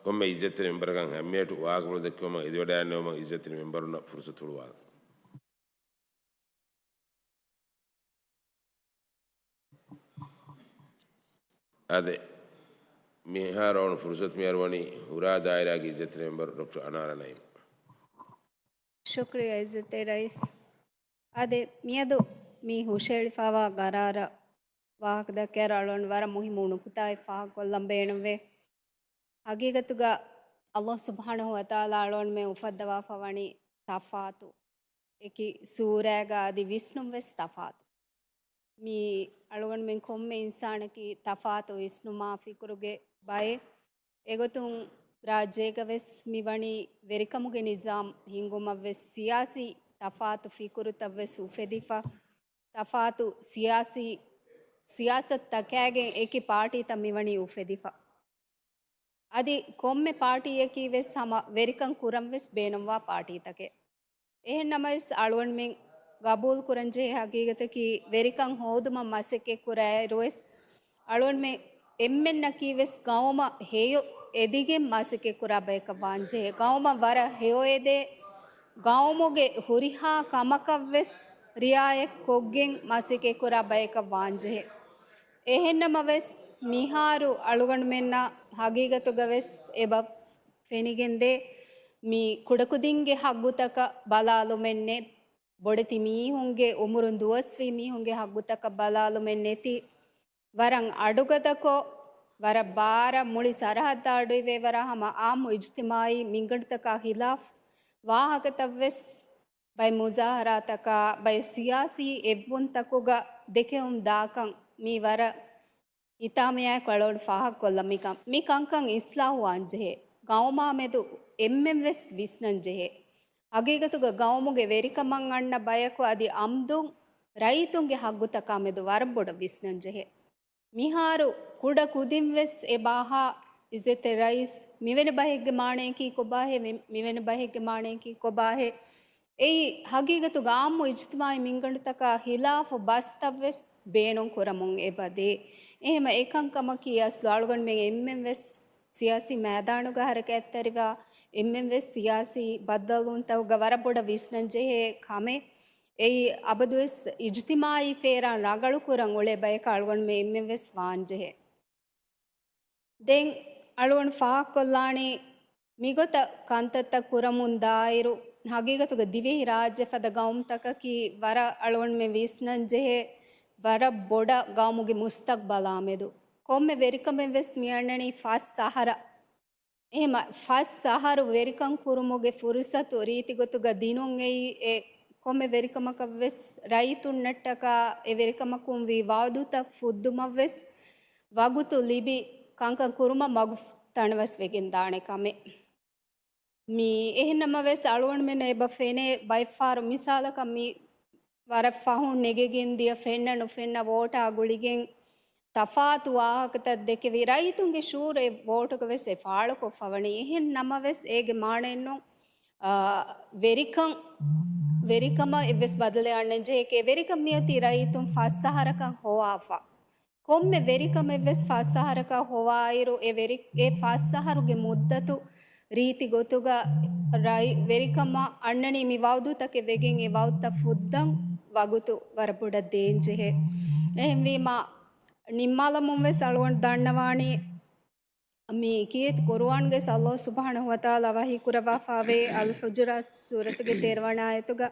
ކޮންމެ އިއްޒަތްތެރި މެމްބަރަކަށް ހަ މިނެޓު ވާހަކަފުޅު ދެއްކުމަށް އެދިވަޑައިގަންނަވުމަށް އިއްޒަތްތެރި މެމްބަރުންނަށް ފުރުސަތު ހުޅުވާލަން. އާދެ، މިހާރު އަޅުން ފުރުސަތު މިހާރު ވަނީ ހުރާ ދާއިރާގެ އިއްޒަތްތެރި މެމްބަރު ޑޮކްޓަރ އަނާރާ ނައީމް. ޝުކުރިއްޔާ އިއްޒަތްތެރި ރައީސް. އާދެ، މިއަދު މި ހުށައެޅިފައިވާ ގަރާރަށް ވާހަކަދައްކައިރު އަޅުގަނޑު ވަރަށް މުހިއްމު ނުކުތާއެއް ފާހަގަކޮށްލަން ބޭނުންވޭ. ހަގީގަތުގަ ﷲ ސުބްޙާނަހޫ ވަތަޢާލާ އަޅުގަނޑުމެން އުފައްދަވާފަ ވަނީ ތަފާތު. އެކި ސޫރައިގަ އަދި ވިސްނުން ވެސް ތަފާތު. މީ އަޅުގަނޑުމެން ކޮންމެ އިންސާނަކީ ތަފާތު ވިސްނުމާ ފިކުރުގެ ބައެއް. އެގޮތުން ރާއްޖޭގަ ވެސް މިވަނީ ވެރިކަމުގެ ނިޒާމް ހިންގުމަށް ވެސް ސިޔާސީ ތަފާތު ފިކުރުތައް ވެސް އުފެދިފަ. ތަފާތު ސިޔާސީ ސިޔާސަތުތަކާގެން އެކި ޕާޓީތައް މިވަނީ އުފެދިފަ. އަދި ކޮންމެ ޕާޓީއަކީ ވެސް ހަމަ ވެރިކަން ކުރަން ވެސް ބޭނުންވާ ޕާޓީތަކެއް. އެހެން ނަމަވެސް އަޅުގަނޑުމެން ގަބޫލު ކުރަން ޖެހޭ ހަގީގަތަކީ ވެރިކަން ހޯދުމަށް މަސައްކަތް ކުރާއިރު ވެސް އަޅުގަނޑުމެން އެންމެންނަކީ ވެސް ގައުމަށް ހެޔޮ އެދިގެން މަސައްކަތް ކުރާ ބަޔަކަށް ވާން ޖެހޭ. ގައުމަށް ވަރަށް ހެޔޮ އެދޭ، ގައުމުގެ ހުރިހާ ކަމަކަށް ވެސް ރިއާޔަތް ކޮށްގެން މަސައްކަތް ކުރާ ބަޔަކަށް ވާން ޖެހޭ. އެހެންނަމަވެސް، މިހާރު އަޅުގަނޑުމެންނަށް ހަގީގަތުގަ ވެސް އެބަ ފެނިގެންދޭ، މި ކުޑަކުދިންގެ ހައްގުތަކަށް ބަލާލުމެއް ނެތް، ބޮޑެތި މީހުންގެ، އުމުރުން ދުވަސްވީ މީހުންގެ ހައްގުތަކަށް ބަލާލުމެއް ނެތި، ވަރަށް އަޑުގަދަކޮށް، ވަރަށް ބާރަށް މުޅި ސަރަހައްދަށް އަޑުއިވޭ ވަރަށް ހަމަ އާއްމު އިޖްތިމާޢީ މިންގަނޑުތަކާ ޚިލާފް ވާހަކަތައް ވެސް ބައެއް މުޒާހަރާތަކާ، ބައެއް ސިޔާސީ އެއްވުންތަކުގަ ދެކެވުން ދާކަން މީ ވަރަށް ހިތާމަޔާއެކު އަޅުގަނޑު ފާހަގަކޮށްލަން. މިކަން، މި ކަންކަން އިސްލާހު ވާން ޖެހޭ. ގައުމާ މެދު އެންމެން ވެސް ވިސްނަން ޖެހޭ. ހަގީގަތުގަ ގައުމުގެ ވެރިކަމަށް އަންނަ ބަޔަކު އަދި އަމްދުން ރައްޔިތުންގެ ހައްގުތަކާ މެދު ވަރަށް ބޮޑަށް ވިސްނަން ޖެހޭ. މިހާރު ކުޑަ ކުދިން ވެސް އެބަ އަހާ، އިއްޒަތްތެރި ރައީސް، މިވެނި ބަހެއްގެ މާނަޔަކީ ކޮބާހޭ؟ މި-، މިވެނި ބަހެއްގެ މާނަޔަކީ ކޮބާހޭ؟ އެއީ ހަގީގަތުގަ އާއްމު އިޖްތިމާޢީ މިންގަނޑުތަކާ ހިލާފު ބަސްތައްވެސް ބޭނުން ކުރަމުން އެބަދޭ. އެހެމަ އެކަންކަމަކީ އަސްލު އަޅުގަނޑުމެން އެންމެންވެސް ސިޔާސީ މައިދާނުގަ ހަރަކާތްތެރިވާ އެންމެންވެސް ސިޔާސީ ބައްދަލުވުންތަކުގަ ވަރަށް ބޮޑަށް ވިސްނަންޖެހޭ ކަމެއް. އެއީ އަބަދުވެސް އިޖްތިމާޢީ ފޭރާން ރަނގަޅުކުރަން އުޅޭ ބަޔަކަށް އަޅުގަނޑުމެން އެންމެންވެސް ވާންޖެހޭ. ދެން އަޅުގަނޑު ފާހަގަކޮށްލާނީ މިގޮތަށް ކަންތައްތައް ކުރަމުން ދާއިރު، ހަގީގަތުގަ ދިވެހި ރާއްޖެ ފަދަ ގައުމުތަކަކީ ވަރަށް އަޅުގަނޑުމެން ވިސްނަންޖެހޭ ވަރަށް ބޮޑަށް ގައުމުގެ މުސްތަޤްބަލާމެދު. ކޮންމެ ވެރިކަމެއްވެސް މިއަންނަނީ ފަސް އަހަރަށް. އެހެމަ ފަސް އަހަރު ވެރިކަން ކުރުމުގެ ފުރުސަތު ރީތިގޮތުގަ ދިނުން އެއީ އެ ކޮންމެ ވެރިކަމަކަށްވެސް ރައްޔިތުންނަށްޓަކާ އެ ވެރިކަމަކުން ވީ ވައުދުތައް ފުއްދުމަށްވެސް ވަގުތު ލިބި ކަންކަން ކުރުމަށް މަގު ތަނަވަސްވެގެންދާނެ ކަމެއް. މި އެހެންނަމަވެސް އަޅުގަނޑުމެންނަށް އެބަ ފެނޭ ބައެއްފަހަރު މިސާލަކަށް މި ވަރަށް ފަހުން ނެގިގެން ދިޔަ ފެންނަ ނުފެންނަ ވޯޓާ ގުޅިގެން ތަފާތު ވާހަކަތައް ދެކެވި ރައްޔިތުންގެ ޝުޢޫރު އެ ވޯޓުގަ ވެސް އެ ފާޅުކޮށްފަވަނީ. އެހެން ނަމަވެސް އޭގެ މާނައެއްނު، އާ، ވެރިކަން، ވެރިކަމަށް އެއްވެސް ބަދަލެއް އަންނަންޖެހޭކޭ. ވެރިކަން މިއޮތީ ރައްޔިތުން ފަސް އަހަރަކަށް ހޮވާފަ. ކޮންމެ ވެރިކަމެއްވެސް ފަސް އަހަރަކަށް ހޮވާއިރު، އެ ވެރި-، އެ ފަސް އަހަރުގެ މުއްދަތު ރީތި ގޮތުގަ ރައި-، ވެރިކަމަށް އަންނަނީ މި ވައުދުތަކެއް ވެގެން އެ ވައުދުތައް ފުއްދަން ވަގުތު ވަރަށް ބޮޑަށް ދޭންޖެހޭ. އެހެންވީމަ، ނިންމާލަމުންވެސް އަޅުގަނޑު ދަންނަވާނީ، މި ކީރިތި ޤުރުއާންގައި ﷲ ސުބްޙާނަހޫ ވަތަޢާލާ ވަޙީ ކުރައްވާފައިވޭ އަލް ޙުޖުރާތު ސޫރަތުގެ ތޭރަ ވަނަ އާޔަތުގަ،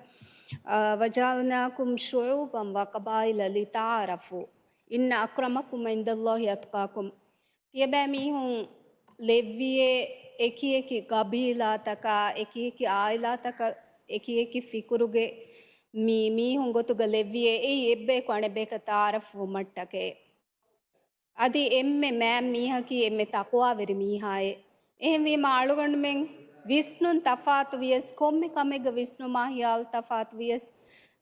އާ، وَجَعَلْنَاكُمْ شُعُوبًا وَقَبَائِلَ لِتَعَارَفُوا إِنَّ أَكْرَمَكُمْ عِندَ اللَّهِ أَتْقَاكُمْ. ތިޔަބައިމީހުން ލެއްވިއޭ އެކިއެކި ޤަބީލާތަކާ، އެކިއެކި އާއިލާތަކަށް، އެކިއެކި ފިކުރުގެ މި މީހުން ގޮތުގަ ލެއްވިއޭ، އެއީ އެއްބަޔަކު އަނެއްބަޔަކަށް ތަޢާރަފް ވުމަށްޓަކައި. އަދި އެންމެ މާތް މީހަކީ އެންމެ ތަޤްވާވެރި މީހާއޭ. އެހެންވީމަ އަޅުގަނޑުމެން ވިސްނުން ތަފާތު ވިޔަސް، ކޮންމެ ކަމެއްގަ ވިސްނުމާ ހިޔާލު ތަފާތު ވިޔަސް،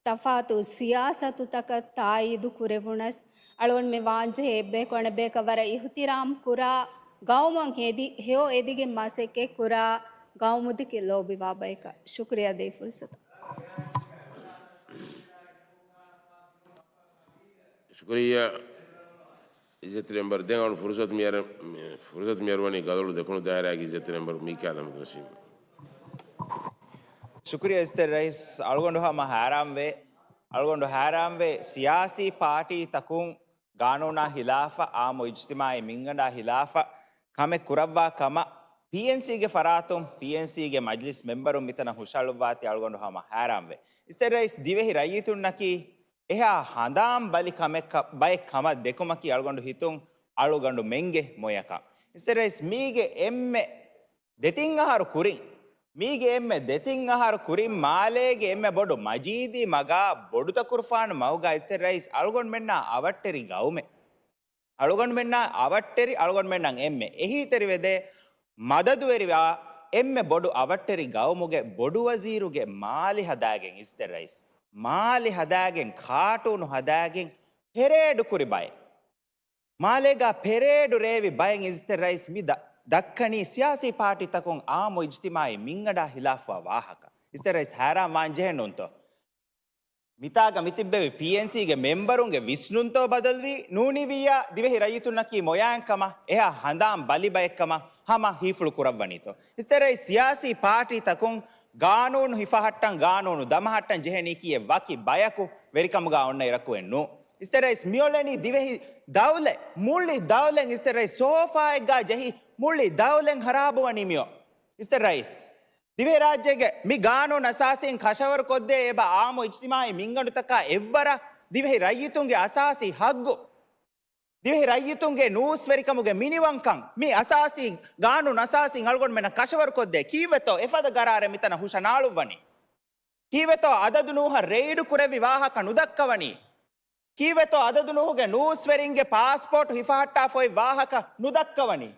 ތަފާތު ސިޔާސަތުތަކަށް ތާއީދު ކުރެވުނަސް، އަޅުގަނޑުމެން ވާންޖެހޭ އެއްބަޔަކު އަނެއްބަޔަކަށް ވަރަށް އިޙުތިރާމް ކުރާ، ގައުމަށް ހެދި-، ހެޔޮ އެދިގެން މަސައްކަތް ކުރާ، ގައުމުދެކެ ލޯބިވާ ބަޔަކަށް. ޝުކުރިއްޔާ ދޭ ފުރުސަތަށް. ޝުކުރިއްޔާ. އިއްޒަތްތެރި މެމްބަރު، ދެން އަޅު ފުރުސަތު މިއަރަ-، މި-، ފުރުސަތު މިއަރުވަނީ ގަލޮޅު ދެކުނު ދާއިރާގެ އިއްޒަތްތެރި މެމްބަރު މީކާ އަޙްމަދު ނަސީމް. ޝުކުރިއްޔާ އިއްޒަތްތެރި ރައީސް. އަޅުގަނޑު ހަމަ ހައިރާންވޭ، އަޅުގަނޑު ހައިރާންވޭ ސިޔާސީ ޕާޓީތަކުން ގާނޫނާ ހިލާފަށް، އާއްމު އިޖްތިމާޢީ މިންގަނޑާ ހިލާފަށް ކަމެއް ކުރައްވާ ކަމަށް ޕީއެންސީގެ ފަރާތުން، ޕީއެންސީގެ މަޖްލިސް މެމްބަރުން މިތަނަށް ހުށަހަޅުއްވާތީ އަޅުގަނޑު ހަމަ ހައިރާންވޭ. އިއްޒަތްތެރި ރައީސް، ދިވެހި ރައްޔިތުންނަކީ އެހާ ހަނދާން ބަލި ކަމެއް ކަ-، ބައެއް ކަމަށް ދެކުމަކީ އަޅުގަނޑު ހިތުން އަޅުގަނޑުމެންގެ މޮޔަކަށް. އިއްޒަތްތެރި ރައީސް، މީގެ އެންމެ ދެތިން އަހަރު ކުރިން، މީގެ އެންމެ ދެތިން އަހަރު ކުރިން މާލޭގެ އެންމެ ބޮޑު މަޖީދީ މަގާ ބޮޑުތަކުރުފާނު މަގުގަ އިއްޒަތްތެރި ރައީސް އަޅުގަނޑުމެންނާ އަވަށްޓެރި ގައުމެއް. އަޅުގަނޑުމެންނާ އަވަށްޓެރި، އަޅުގަނޑުމެންނަށް އެންމެ އެހީތެރިވެދޭ މަދަދުވެރިވާ އެންމެ ބޮޑު އަވަށްޓެރި ގައުމުގެ ބޮޑުވަޒީރުގެ މާލެ ހަދާގެން އިއްޒަތްތެރި ރައީސް، މާލެ ހަދާގެން، ކާޓޫނު ހަދާގެން ޕެރޭޑު ކުރި ބައެއް. މާލޭގަ ޕެރޭޑު ރޭވި ބައެއް އިއްޒަތްތެރި ރައީސް މި ދަ-، ދައްކަނީ ސިޔާސީ ޕާޓީތަކުން އާއްމު އިޖްތިމާޢީ މިންގަނޑާ ހިލާފުވާ ވާހަކަ. އިއްޒަތްތެރި ރައީސް ހައިރާން ވާން ޖެހެން ނޫންތޯ؟ މިތާގަ މިތިއްބެވި ޕީއެންސީގެ މެމްބަރުންގެ ވިސްނުންތޯ ބަދަލުވީ ނޫނީވިއްޔާ ދިވެހި ރައްޔިތުންނަކީ މޮޔައިން ކަމަށް އެހާ ހަނދާން ބަލި ބައެއްކަމަށް ހަމަ ހީފުޅު ކުރައްވަނީތޯ؟ އިއްޒަތްތެރި ރައީސް، ސިޔާސީ ޕާޓީތަކުން ގާނޫނު ހިފަހައްޓަން، ގާނޫނު ދަމަހައްޓަން ޖެހެނީކީ އެއް ވަކި ބަޔަކު ވެރިކަމުގާ އޮންނަ އިރަކު އެއްނޫ. އިއްޒަތްތެރި ރައީސް، މިއުޅެނީ ދިވެހި ދައުލަތް، މުޅި ދައުލަތް އިއްޒަތްތެރި ރައީސް ސޯފާއެއްގާ ޖެހި މުޅި ދައުލަތް ހަރާބުވަނީ މިއޮ-، އިއްޒަތްތެރި ރައީސް. ދިވެހިރާއްޖޭގެ މި ގާނޫނު އަސާސީން ކަށަވަރުކޮށްދޭ އެބަ އާއްމު އިޖްތިމާޢީ މިންގަނޑުތަކާ އެއްވަރަށް ދިވެހި ރައްޔިތުންގެ އަސާސީ ހައްގު، ދިވެހި ރައްޔިތުންގެ ނޫސްވެރިކަމުގެ މިނިވަންކަން މި އަސާސީ ގާނޫނު އަސާސީން އަޅުގަނޑުމެންނަށް ކަށަވަރުކޮށްދޭ. ކީއްވެތޯ އެފަދަ ގަރާރެއް މިތަނަށް ހުށަނާޅުއްވަނީ؟ ކީއްވެތޯ އަދަދު ނޫހަށް ރެއިޑު ކުރެއްވި ވާހަކަ ނުދައްކަވަނީ؟ ކީއްވެތޯ އަދަދު ނޫހުގެ ނޫސްވެރިންގެ ޕާސްޕޯޓު ހިފަހައްޓާފައި ވާހަކަ ނުދައްކަވަނީ؟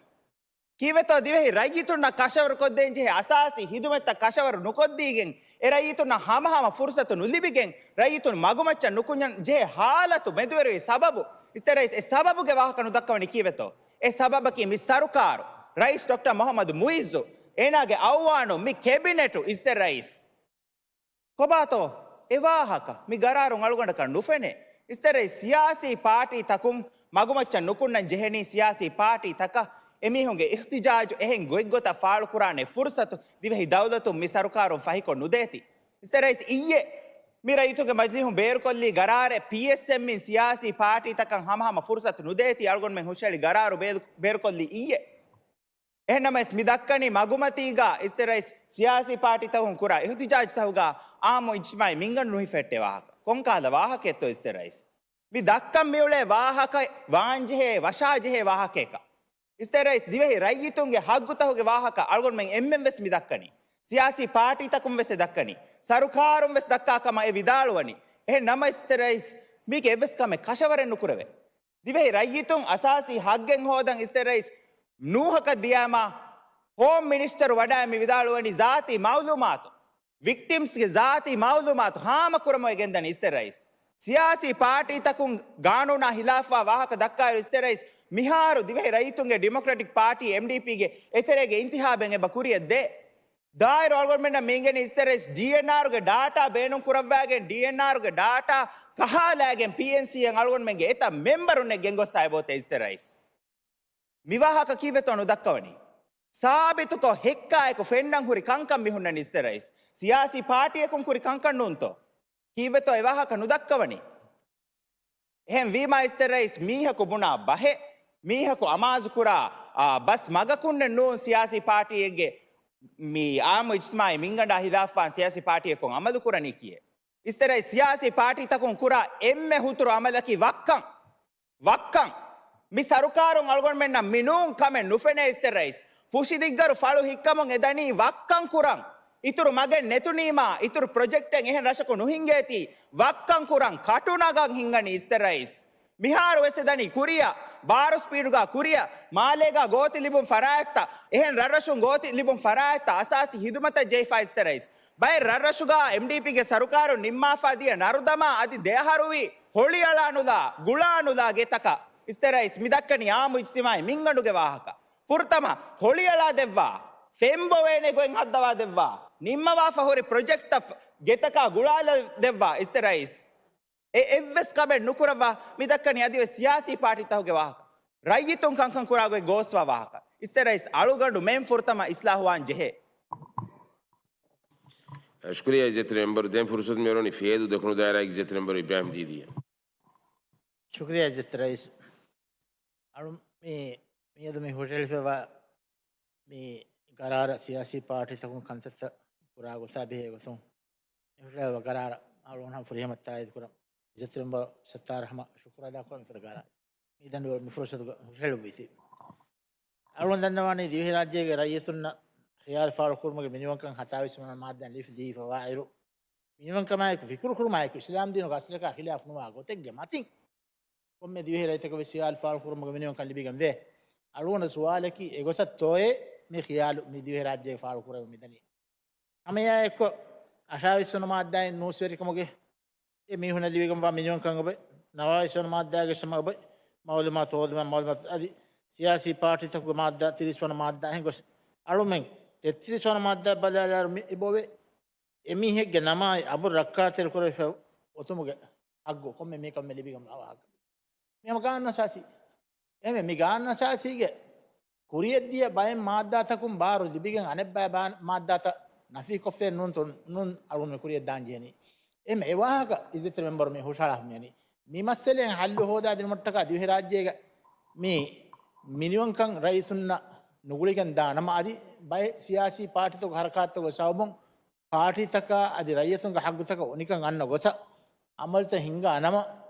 ކީއްވެތޯ ދިވެހި ރައްޔިތުންނަށް ކަށަވަރުކޮށްދޭން ޖެހޭ އަސާސީ ހިދުމަތްތައް ކަށަވަރު ނުކޮށްދީގެން، އެ ރައްޔިތުންނަށް ހަމަހަމަ ފުރުސަތު ނުލިބިގެން، ރައްޔިތުން މަގުމައްޗަށް ނުކުންޏަން ޖެހޭ ހާލަތު މެދުވެރިވި ސަބަބު؟ އިއްޒަތްތެރި ރައީސް، އެ ސަބަބުގެ ވާހަކަ ނުދައްކަވަނީ ކީއްވެތޯ؟ އެ ސަބަބަކީ މި ސަރުކާރު، ރައީސް ޑޮކްޓަރ މުޙައްމަދު މުޢިއްޒު، އޭނާގެ އައުވާނު، މި ކެބިނެޓު އިއްޒަތްތެރި ރައީސް. ކޮބާތޯ އެ ވާހަކަ؟ މި ގަރާރުން އަޅުގަނޑަކަށް ނުފެނޭ. އިސްތެރައިސް، ސިޔާސީ ޕާޓީ ތަކުން މަގުމައްޗަށް ނުކުންނަން ޖެހެނީ ސިޔާސީ ޕާޓީ ތަކަށް އެމީހުންގެ އިހްތިޖާޖު އެހެން ގޮތްގޮތަށް ފާޅުކުރާނެ ފުރުސަތު ދިވެހި ދައުލަތުން މި ސަރުކާރުން ފަހިކޮށް ނުދޭތީ. އިސްތެރައިސް، އިއްޔެ މި ރައްޔިތުންގެ މަޖިލީހުން ބޭރުކޮށްލީ ގަރާރެއް ޕީއެސްއެމްއިން ސިޔާސީ ޕާޓީ ތަކަށް ހަމަހަމަ ފުރުސަތު ނުދޭތީ އަޅުގަނޑުމެން ހުށަހެޅި ގަރާރު ބޭ-، ބޭރުކޮށްލީ އިއްޔެ. އެހެންނަމަވެސް މި ދައްކަނީ މަގުމަތީގަ އިސްތެރައިސް ސިޔާސީ ޕާޓީތަކުން ކުރާ އިހުތިޖާޖުތަކުގަ އާއްމު އިޖްތިމާޢީ މިންގަނޑު ނުހިފެއްޓޭ ވާހަކަ. ކޮންކަހަލަ ވާހަކައެއްތޯ އިސްތެރައިސް؟ މި ދައްކަން މިއުޅޭ ވާހަކަ ވާންޖެހޭ، ވަށާޖެހޭ ވާހަކައަކަށް. އިސްތެރައިސް، ދިވެހި ރައްޔިތުންގެ ހައްގުތަކުގެ ވާހަކަ އަޅުގަނޑުމެން އެންމެން ވެސް މި ދައްކަނީ. ސިޔާސީ ޕާޓީތަކުން ވެސް އެ ދައްކަނީ. ސަރުކާރުން ވެސް ދައްކާ ކަމަށް އެ ވިދާޅުވަނީ. އެހެން ނަމަ އިސްތެރައިސް، މީގެ އެއްވެސް ކަމެއް ކަށަވަރެއް ނުކުރެވޭ. ދިވެހި ރައްޔިތުން އަސާސީ ހައްގެއް ހޯދަން އިސްތެރައިސް ނޫހަކަށް ދިޔާމާ، ހޯމް މިނިސްޓަރު ވަޑައި މި ވިދާޅުވަނީ ޒާތީ މައުލޫމާތު، ވިކްޓިމްސްގެ ޒާތީ މައުލޫމާތު ހާމަކުރަމުން ގެންދަނީ އިސްތެރައިސް. ސިޔާސީ ޕާޓީތަކުން ގާނޫނާ ހިލާފްވާ ވާހަކަ ދައްކާއިރު އިސްތެރައިސް، މިހާރު ދިވެހި ރައްޔިތުންގެ ޑިމޮކްރެޓިކް ޕާޓީ، އެމްޑީޕީގެ އެތެރޭގެ އިންތިހާބެއް އެބަ ކުރިއަށް ދޭ. ދާއިރު އަޅުގަނޑުމެންނަށް މިންގެނީ އިސްތެރައިސް ޑީއެންއާރުގެ ޑާޓާ ބޭނުން ކުރައްވާގެން، ޑީއެންއާރުގެ ޑާޓާ ކަހާލާގެން ޕީއެންސީއަށް އަޅުގަނޑުމެންގެ އެތައް މެމްބަރުންނެއް ގެންގޮއްސާ އެބައޮތޭ އިސްތެރައިސް. މި ވާހަކަ ކީއްވެތޯ ނުދައްކަވަނީ؟ ސާބިތުކޮށް ހެއްކާއެކު ފެންނަން ހުރި ކަންކަން މި ހުންނަނީ އިސްތެރައިސް. ސިޔާސީ ޕާޓީއަކުން ކުރި ކަންކަން ނޫންތޯ؟ ކީއްވެތޯ އެ ވާހަކަ ނުދައްކަވަނީ؟ އެހެން ވީމާ އިސްތެރައިސް، މީހަކު ބުނާ ބަހެއް، މީހަކު އަމާޒުކުރާ، އާ، ބަސް މަގަކުންނެއް ނޫން ސިޔާސީ ޕާޓީއެއްގެ މި އާއްމު އިޖްތިމާޢީ މިންގަނޑާ ހިލާފްވާން ސިޔާސީ ޕާޓީއަކުން އަމަލުކުރަނީ ކިއެއް. އިސްތެރައިސް، ސިޔާސީ ޕާޓީތަކުން ކުރާ އެންމެ ހުތުރު އަމަލަކީ ވައްކަން. ވައްކަން. މި ސަރުކާރުން އަޅުގަނޑުމެންނަށް މި ނޫން ކަމެއް ނުފެނޭ އިސްތެރައިސް. ފުށިދިއްގަރު ފަޅު ހިއްކަމުން އެދަނީ ވައްކަން ކުރަން. އިތުރު މަގެއް ނެތުނީމާ، އިތުރު ޕްރޮޖެކްޓެއް އެހެން ރަށަކު ނުހިނގޭތީ، ވައްކަން ކުރަން ކަޓުނަގަން ހިންގަނީ އިސްތެރައިސް. މިހާރު ވެސް އެދަނީ ކުރިއަށް، ބާރު ސްޕީޑުގަ ކުރިއަށް، މާލޭގަ ގޯތި ލިބުން ފަރާތްތައް، އެހެން ރަށްރަށުން ގޯތި ލިބުން ފަރާތްތައް އަސާސީ ހިދުމަތަށް ޖެހިފަ އިސްތެރައިސް. ބައެއް ރަށްރަށުގަ އެމްޑީޕީގެ ސަރުކާރުން ނިންމާފަ ދިޔަ ނަރުދަމާ އަދި ދެއަހަރުވީ ހޮޅިއަޅާނުލާ، ގުޅާނުލާ ގެތަކަށް އިސްތެރައިސް މި ދައްކަނީ އާއްމު އިޖްތިމާޢީ މިންގަނޑުގެ ވާހަކަ. ފުރަތަމަ ހޮޅިއަޅާ ދެއްވާ، ފެން ބޮވޭނެ ގޮތް ހައްދަވާ ދެއްވާ، ނިންމަވާފަ ހުރި ޕްރޮޖެކްޓްތައް ގެތަކާ ގުޅާލަ ދެއްވާ އިސްތެރައިސް. އެ އެއްވެސް ކަމެއް ނުކުރައްވާ މި ދައްކަނީ އަދިވެސް ސިޔާސީ ޕާޓީތަކުގެ ވާހަކަ. ރައްޔިތުން ކަންކަން ކުރާ ގޮތް ގޯސްވާ ވާހަކަ. އިސްތެރައިސް އަޅުގަނޑު މެން ފުރަތަމަ އިސްލާހުވާން ޖެހޭ. ޝުކުރިއްޔާ އިއްޒަތްތެރި މެމްބަރު. ދެން ފުރުސަތު މިއޮވެނީ ފޭދޫ ދޮކުނު ދާއިރާގެ އިއްޒަތްތެރި މެމްބަރު އިބްރާހިމް ދީދީއަށް. ޝުކުރިއްޔާ އިއްޒަތްތެރި ރައީސް. އަޅު މި، މިއަދު މި ހުށަހެޅިފައިވާ މި ގަރާރަށް ސިޔާސީ ޕާޓީތަކުން ކަންތައްތައް ކުރާ ގޮތާ ބެހޭ ގޮތުން މި ހުށަހެޅިފައިވާ ގަރާރަށް އަޅުގަނޑު ހަމަ ފުރިހަމަ ތާއީދު ކުރަން. އިއްޒަތްތެރި މެމްބަރު ސައްތާރަށް ހަމަ ޝުކުރު އަދާކުރަން މިފަދަ ގަރާރަށް. މި ދަނޑު މި ފުރުސަތުގަ ހުށަހެޅުއްވީތީ. އަޅުގަނޑު ދަންނަވާނީ ދިވެހިރާއްޖޭގެ ރައްޔިތުންނަށް ޚިޔާލު ފާޅުކުރުމުގެ މިނިވަންކަން ހަތާވީސް ވަނަ މާއްދާ ލިފް ދީފަވާއިރު، މިނިވަންކަމާއެކު ފިކުރުކުރުމާއެކު އިސްލާމްދީނުގެ އަސްލަކާ ޚިލާފު ނުވާ ގޮތެއްގެ މަތިން ކޮންމެ ދިވެހި ރައްޔިތަކަށް ވެސް ޚިޔާލު ފާޅުކުރުމުގެ މިނިވަންކަން ލިބިގެން ވޭ. އަޅުގަނޑު ސުވާލަކީ އެގޮތަށްތޯއޭ މި ޚިޔާލު މި ދިވެހިރާއްޖޭގެ ފާޅުކުރެވެ މިދަނީ؟ ހަމައެއާއެއްކޮށް އަށާވީސް ވަނަ މާއްދާއިން ނޫސްވެރިކަމުގެ އެ މީހުންނަށް ލިބިގެންވާ މިނިވަންކަން އޮބެ، ނަވާވީސް ވަނަ މާއްދާގެ ސަމަ އޮބެ، މައުލޫމާތު ހޯދުމަށް މައުލޫމާތު އަދި ސިޔާސީ ޕާޓީތަކުގެ މާއްދާ ތިރީސް ވަނަ މާއްދާ އެހެން ގޮސް، އަޅުމެން ތެއްތިރީސް ވަނަ މާއްދާ ބަލާލާއިރު މި އެބައޮވޭ. އެމީހެއްގެ ނަމާއި އަބުރު ރައްކާތެރިކުރެވިފަ އޮތުމުގެ ހައްގު ކޮންމެ މީހަކަށް ލިބިގެންވާ ވާހަކަ. މި ހަމަ ގާނޫނު އަސާސީ. އެހެންވެ، މި ގާނޫނު އަސާސީގެ ކުރިޔަށްދިޔަ ބައެއް މާއްދާތަކުން ބާރު ލިބިގެން އަނެއްބައި ބާ-، މާއްދާތައް ނަފީކޮށްފައެއް ނޫންތޯ، ނޫން އަޅުގަނޑު މި ކުރިޔަށް ދާން ޖެހެނީ. އެހެން އެ ވާހަކަ އިއްޒަތްތެރި މެމްބަރު މި ހުށަހަޅާ ހުންނަނީ. މި މައްސަލައިން ހައްލު ހޯދާދިނުމަށްޓަކާ ދިވެހިރާއްޖޭގަ މި މިނިވަންކަން ރައީސުންނަށް ނުގުޅިގެން ދާ ނަމަ އަދި ބައެއް ސިޔާސީ ޕާޓީތަކުގެ ހަރަކާތްތަކުގެ ސަބަބުން ޕާޓީތަކާ އަދި ރައްޔިތުންގެ ހައްގުތަކަށް އޮނިކަން އަންނަ ގޮތަށް އަމަލުތައް ހިންގާ ނަމަ،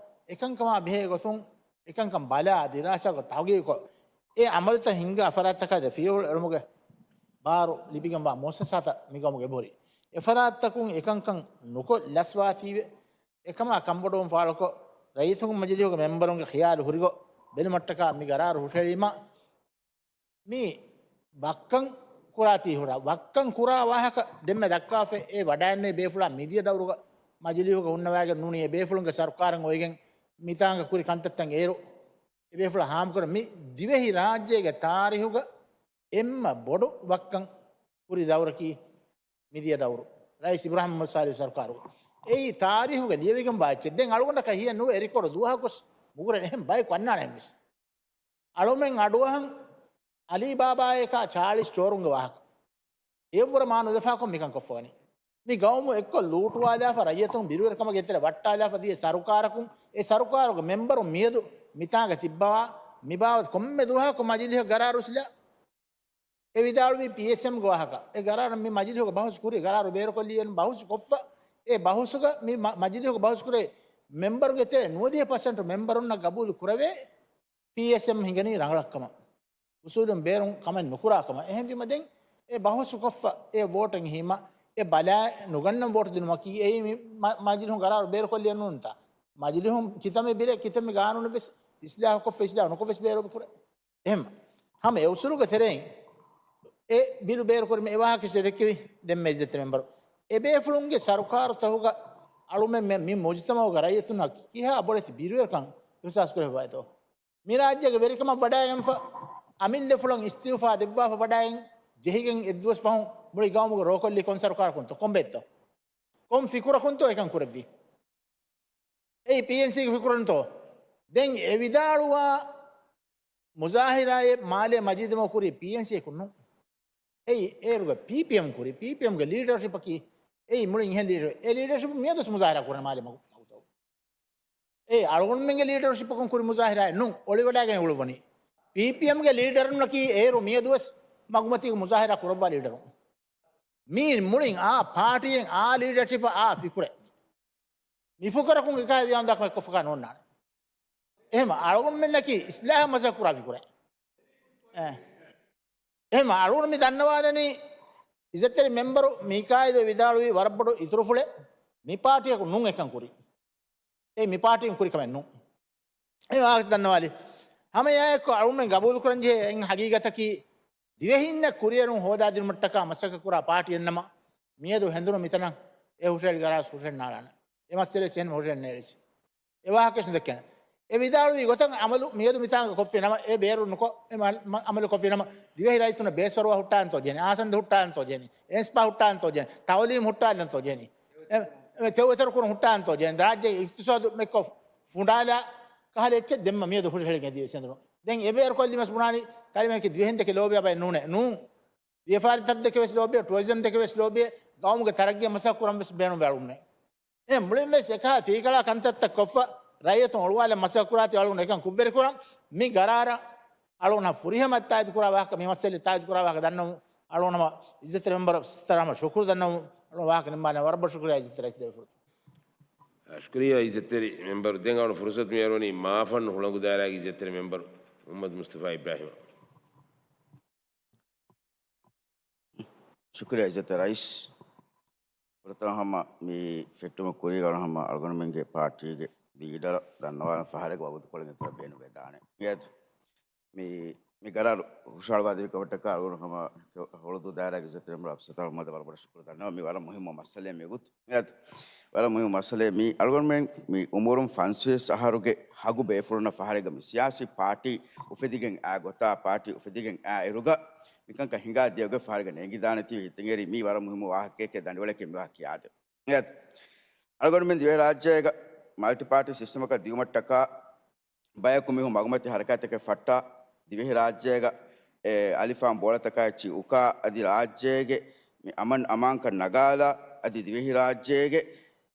އެކަންކަމާ ބެހޭ ގޮތުން އެކަންކަން ބަލާ، ދިރާސާކޮށް، ތަހުގީގުކޮށް، އެ އަމަލުތައް ހިންގާ ފަރާތްތަކާ ދެ ފިޔަވަޅު އެޅުމުގެ ބާރު ލިބިގެންވާ މުއައްސަސާތައް މިގައުމުގަ އެބަހުރި. އެފަރާތްތަކުން އެކަންކަން ނުކޮށް ލަސްވާތީވެ، އެކަމާ ކަންބޮޑުވުން ފާޅުކޮށް، ރައީސުންގެ މަޖިލީހުގެ މެމްބަރުންގެ ޚިޔާލު ހުރިގޮތް ބެލުމަށްޓަކާ މި ގަރާރު ހުށަހެޅީމަ، މި ވައްކަން ކުރާތީ ހުރާ، ވައްކަން ކުރާ ވާހަކަ ދެންމެ ދައްކާފަ އެ ވަޑައިންނެވި ބޭފުޅާ މިދިޔަ ދައުރުގަ މަޖިލީހުގަ ހުންނަވައިގެން ނޫނީ އެ ބޭފުޅުންގެ ސަރުކާރެއް އޮވެގެން މިތާނގަ ކުރި ކަންތައްތައް އޭރު އެ ބޭފުޅާ ހާމަކުރަން. މި ދިވެހި ރާއްޖޭގެ ތާރީހުގަ އެންމެ ބޮޑު ވައްކަން ކުރި ދައުރަކީ މިދިޔަ ދައުރު. ރައީސް އިބްރާހިމް މުހައްމަދު ސާލިހު ސަރުކާރު. އެއީ ތާރީހުގެ ލިޔެވިގެންވާ އެއްޗެއް. ދެން އަޅުގަނޑަކަށް ހިޔެއް ނުވޭ އެ ރެކޯޑު ދުވަހަކުވެސް މުގުރެން އެހެން ބަޔަކު އަންނާނެ ހެންވެސް. އަޅުމެން އަޑުއަހަން އަލީ ބާބާއަކާ ޗާލީސް ޗޯރުންގެ ވާހަކަ. އެއްވުރެ މާ ނުލަފާކޮށް މިކަން ކޮށްފަވަނީ. މި ގައުމު އެއްކޮށް ލޫޓުވާލާފަ، ރައްޔިތުން ބިރުވެރިކަމަށް ގެންދަވާ ވައްޓާލާފަ ދިޔަ ސަރުކާރަކުން، އެ ސަރުކާރުގެ މެމްބަރުން މިއަދު މިތާނގަ ތިއްބަވާ، މިބާވަތު ކޮންމެ ދުވަހަކު މަޖިލީހަށް ގަރާރު އުސްލާ. އެ ވިދާޅުވީ ޕީއެސްއެމްގެ ވާހަކަ. އެ ގަރާރު މި މަޖިލީހުގަ ބަހުސް ކުރި، ގަރާރު ބޭރުކޮށްލި އެން ބަހުސް ކޮށްފަ. އެ ބަހުސުގަ މި މަ-، މަޖިލީހުގަ ބަހުސް ކުރޭ މެމްބަރުންގެ ތެރޭ ނުވަދިހަ ޕަސެންޓު މެމްބަރުންނަށް ގަބޫލު ކުރެވޭ ޕީއެސްއެމް ހިނގަނީ ރަނގަޅަށްކަމަށް. އުސޫލުން ބޭރުން ކަމެއް ނުކުރާ ކަމަށް. އެހެންވީމަ ދެން އެ ބަހުސް ކޮށްފަ އެ ވޯޓެއް ހީމަ އެ ބަލާ ނުގަންނަން ވޯޓް ދިނުމަކީ އެއީ މި މަ-، މަޖިލިހުން ގަރާރު ބޭރުކޮށްލިއެއް ނޫންތާ. މަޖިލިހުން ކިތަންމެ ބިލެއް ކިތަންމެ ގާނޫނެއް ވެސް އިސްލާހުކޮށްފަ އިސްލާހު ނުކޮށް ވެސް ބޭރު ކުރޭ. އެހެން ހަމަ އެ އުސޫލުގެ ތެރެއިން އެ ބިލު ބޭރުކުރީމަ އެ ވާހަކަ ދެއްކެވި ދެންމެ އިއްޒަތްތެރި މެމްބަރު. އެ ބޭފުޅުންގެ ސަރުކާރުތަކުގަ އަޅުމެން މި މުޖުތަމަޢުގަ ރައްޔިތުންނަށް ކިހާ ބޮޑެތި ބިރުވެރިކަން އިހުސާސް ކުރެވިފައިތޯ؟ މި ރާއްޖޭގެ ވެރިކަމަށް ވަޑައިގެންފަ، އަމިއްލަފުޅަށް އިސްތިއުފާ ދެއްވާފަ ވަޑައިގެން ޖެހިގެން އެއްދުވަސް ފަހުން މުޅި ގައުމުގެ ރޯކޮށްލީ ކޮން ސަރުކާރަކުންތޯ؟ ކޮންބައެއްތޯ؟ ކޮން ފިކުރަކުންތޯ އެކަން ކުރެއްވީ؟ އެއީ ޕީއެންސީގެ ފިކުރުންތޯ؟ ދެން އެ ވިދާޅުވާ މުޒާހިރާއެއް މާލޭ މަޖީދުމަ ކުރީ ޕީއެންސީއަކުން ނޫން. އެއީ އޭރުގެ ޕީޕީއެމް ކުރީ. ޕީޕީއެމްގެ ލީޑަރޝިޕަކީ އެއީ މުޅިން އެހެން ލީޑަރ. އެ ލީޑަރޝިޕު މިއަދުސް މުޒާހިރާ ކުރަން މާލޭ މަގު-، މަގުތައް. އެ އަޅުގަނޑުމެންގެ ލީޑަރޝިޕަކުން ކުރި މުޒާހިރާއެއް ނޫން. އޮޅިވަޑައިގެން އުޅުއްވަނީ. ޕީޕީއެމްގެ ލީޑަރުންނަކީ އޭރު މިއަދުވެސް މަގުމަތީގެ މުޒާހިރާ ކުރައްވާ ލީޑަރުން. މީ މުޅިން އާ ޕާޓީއެއް އާ ލީޑަރޝިޕަށް އާ ފިކުރެއް. މި ފުކަރަކުން އެކާ ވިޔާން ދާކަމެއް ކޮށްފަކާ ނޯންނާނެ. އެހެމަ އަޅުގަނޑުމެންނަކީ އިސްލާހަށް މަސައްކަތް ކުރާ ފިކުރެއް. އެ. އެހެމަ އަޅުގަނޑު މި ދަންނަވާލަނީ، އިއްޒަތްތެރި މެމްބަރު މީކާއިލް ވިދާޅުވީ ވަރަށް ބޮޑު އިތުރުފުޅެއް މި ޕާޓީއަކު ނޫން އެކަން ކުރީ. އެ މި ޕާޓީން ކުރި ކަމެއް ނޫން. އެ ވާހަކަ ދަންނަވާލި. ހަމަ އެއާއެކު އަޅުމެން ގަބޫލުކުރަން ޖެހޭ އެއް ހަގީގަތަކީ، ދިވެހިންނަށް ކުރިއެރުން ހޯދާދިނުމަށްޓަކާ މަސައްކަތް ކުރާ ޕާޓީއެއްނަމަ، މިއަދު ހެނދުނު މިތަނަށް އެ ހުށަހެޅި ގަރާސް ހުށަހެން ނާޅާނެ. އެ މައްސަލައެއް ސެން ހުށަހެން ނޭޅިސި. އެ ވާހަކަ ދެއްކޭނެ. އެ ވިދާޅުވި ގޮތަށް އަމަލު މިއަދު މިތާނގަ ކޮށްފި ނަމަ، އެ ބޭރު ނުކޮށް، އެ މަ-، މަ-، އަމަލު ކޮށްފި ނަމަ، ދިވެހި ރައްޔިތުންނަށް ބޭސް ފަރުވާ ހުއްޓާންތޯ ޖެނި، އާސަންދަ ހުއްޓާންތޯ ޖެނި، އެންސްޕާ ހުއްޓާންތޯ ޖެނި، ތައުލީމް ހުއްޓާންތޯ ޖެނި، އެ، އެ ތެއޮތަރު ކުރުން ހުއްޓާންތޯ ޖެނި، ރާއްޖޭގެ އިގްތިސޯދު މެއްކޮށް ފުނޑާލާ ކަހަލަ އެއްޗެއް ދެންމަ މިއަދު ހުށަހެޅިގެން ދިވެ ސެނދުނު. ދެން އެ ބޭރު ކޮށްލީމަސް ބުނާނީ، ކަލިމަންކި ދިވެހިން ދެކެ ލޯބިޔާ ބައެއް ނޫނޭ. ނޫން. ވިޔަފާރިތައް ދެކެ ވެސް ލޯބިޔޭ، ޓުއަރިޒަމް ދެކެ ވެސް ލޯބިޔޭ، ގައުމުގެ ތަރައްގީ މަސައްކަތް ކުރަން ވެސް ބޭނުން ވެ އަޅުގަނޑުމެން. އެ މުޅިން ވެސް އެކަހަ ފީކަޅާ ކަންތައްތައް ކޮށްފަ، ރައްޔިތުން އޮޅުވާލަން މަސައްކަތް ކުރާތީ އަޅުގަނޑު އެކަން ކުށްވެރި ކުރަން. މި ގަރާރަށް އަޅުގަނޑު ފުރިހަމަ ތާއީދު ކުރާ ވާހަކަ، މި މައްސަލަ ތާއީދު ކުރާ ވާހަކަ ދަންނަވަމު އަޅުގަނޑު އިއްޒަތްތެރި މެމްބަރަށް ސަލާމަށް ޝުކުރު ދަންނަވަމު. އަޅުގަނޑު ވާހަކަ ނިންމާލަން. ވަރަށް ބޮޑަށް ޝުކުރިއްޔާ އިއްޒަތްތެރި ރައީސް ދެއްވި ފުރުސަތު. ޝުކުރިއްޔާ އިއްޒަތްތެރި މެމްބަރު. ދެން އަޅުގަނޑު ފުރުސަތު މި އަރުވަނީ މާފަންނު ހުޅަނގު ދާއިރާގެ އިއްޒަތްތެރި މެމްބަރު މުހައްމަދު މުސްތަފާ އިބްރާހިމަށް. ޝުކުރިއްޔާ އިއްޒަތްތެރި ރައީސް. ފުރަތަމަ ހަމަ މި ފެއްޓުމަށް ކުރީގަ ހަމަ އަޅުގަނޑުމެންގެ ޕާޓީގެ ލީޑަރ ދަންނަވާން ފަހަރެއްގެ ވަގުތުކޮޅެއް އެތަނަށް ބޭނުންވެދާނެ. މިއަދު މި، މި ގަރާރު ހުށަހަޅުވާދެވި ކަމަށްޓަކާ އަޅުގަނޑު ހަމަ ހުޅަނގު ދާއިރާގެ އިއްޒަތްތެރި މެމްބަރު އަފްސަތާ މުހައްމަދަށް ވަރަށް ބޮޑަށް ޝުކުރު ދަންނަވަން. މި ވަރަށް މުހިއްމު މައްސަލައެއް މި ގޮތު. މިއަދު ވަރަށް މުހިއްމު މައްސަލައެއް. މި އަޅުގަނޑުމެން މި އުމުރުން ފަންސަވީސް އަހަރުގެ ހަގު ބޭފުޅުންނަށް ފަހަރެއްގަ މި ސިޔާސީ ޕާޓީ އުފެދިގެން އާ ގޮތާ، ޕާޓީ އުފެދިގެން އާ އިރުގަ މިކަންކަން ހިނގާ ދިޔަ ގޮތް ފަހަރެއްގަ ނޭނގިދާނެތީ ހިތަށް އެރި. މީ ވަރަށް މުހިއްމު ވާހަކައެކޭ ދަނޑިވަޅެކޭ މި ވާހަކަ ކިޔާދެ. މިއަދު އަޅުގަނޑުމެން ދިވެހިރާއްޖޭގަ މަލްޓި ޕާޓީ ސިސްޓަމަކަށް ދިއުމަށްޓަކާ ބަޔަކު މީހުން މަގުމަތި ހަރަކާތްތަކެއް ފައްޓާ، ދިވެހިރާއްޖޭގަ އެ އަލިފާން ބޯޅަތަކާ އެއްޗިހި އުކާ، އަދި ރާއްޖޭގެ މި އަމަން އަމާންކަން ނަގާލާ، އަދި ދިވެހިރާއްޖޭގެ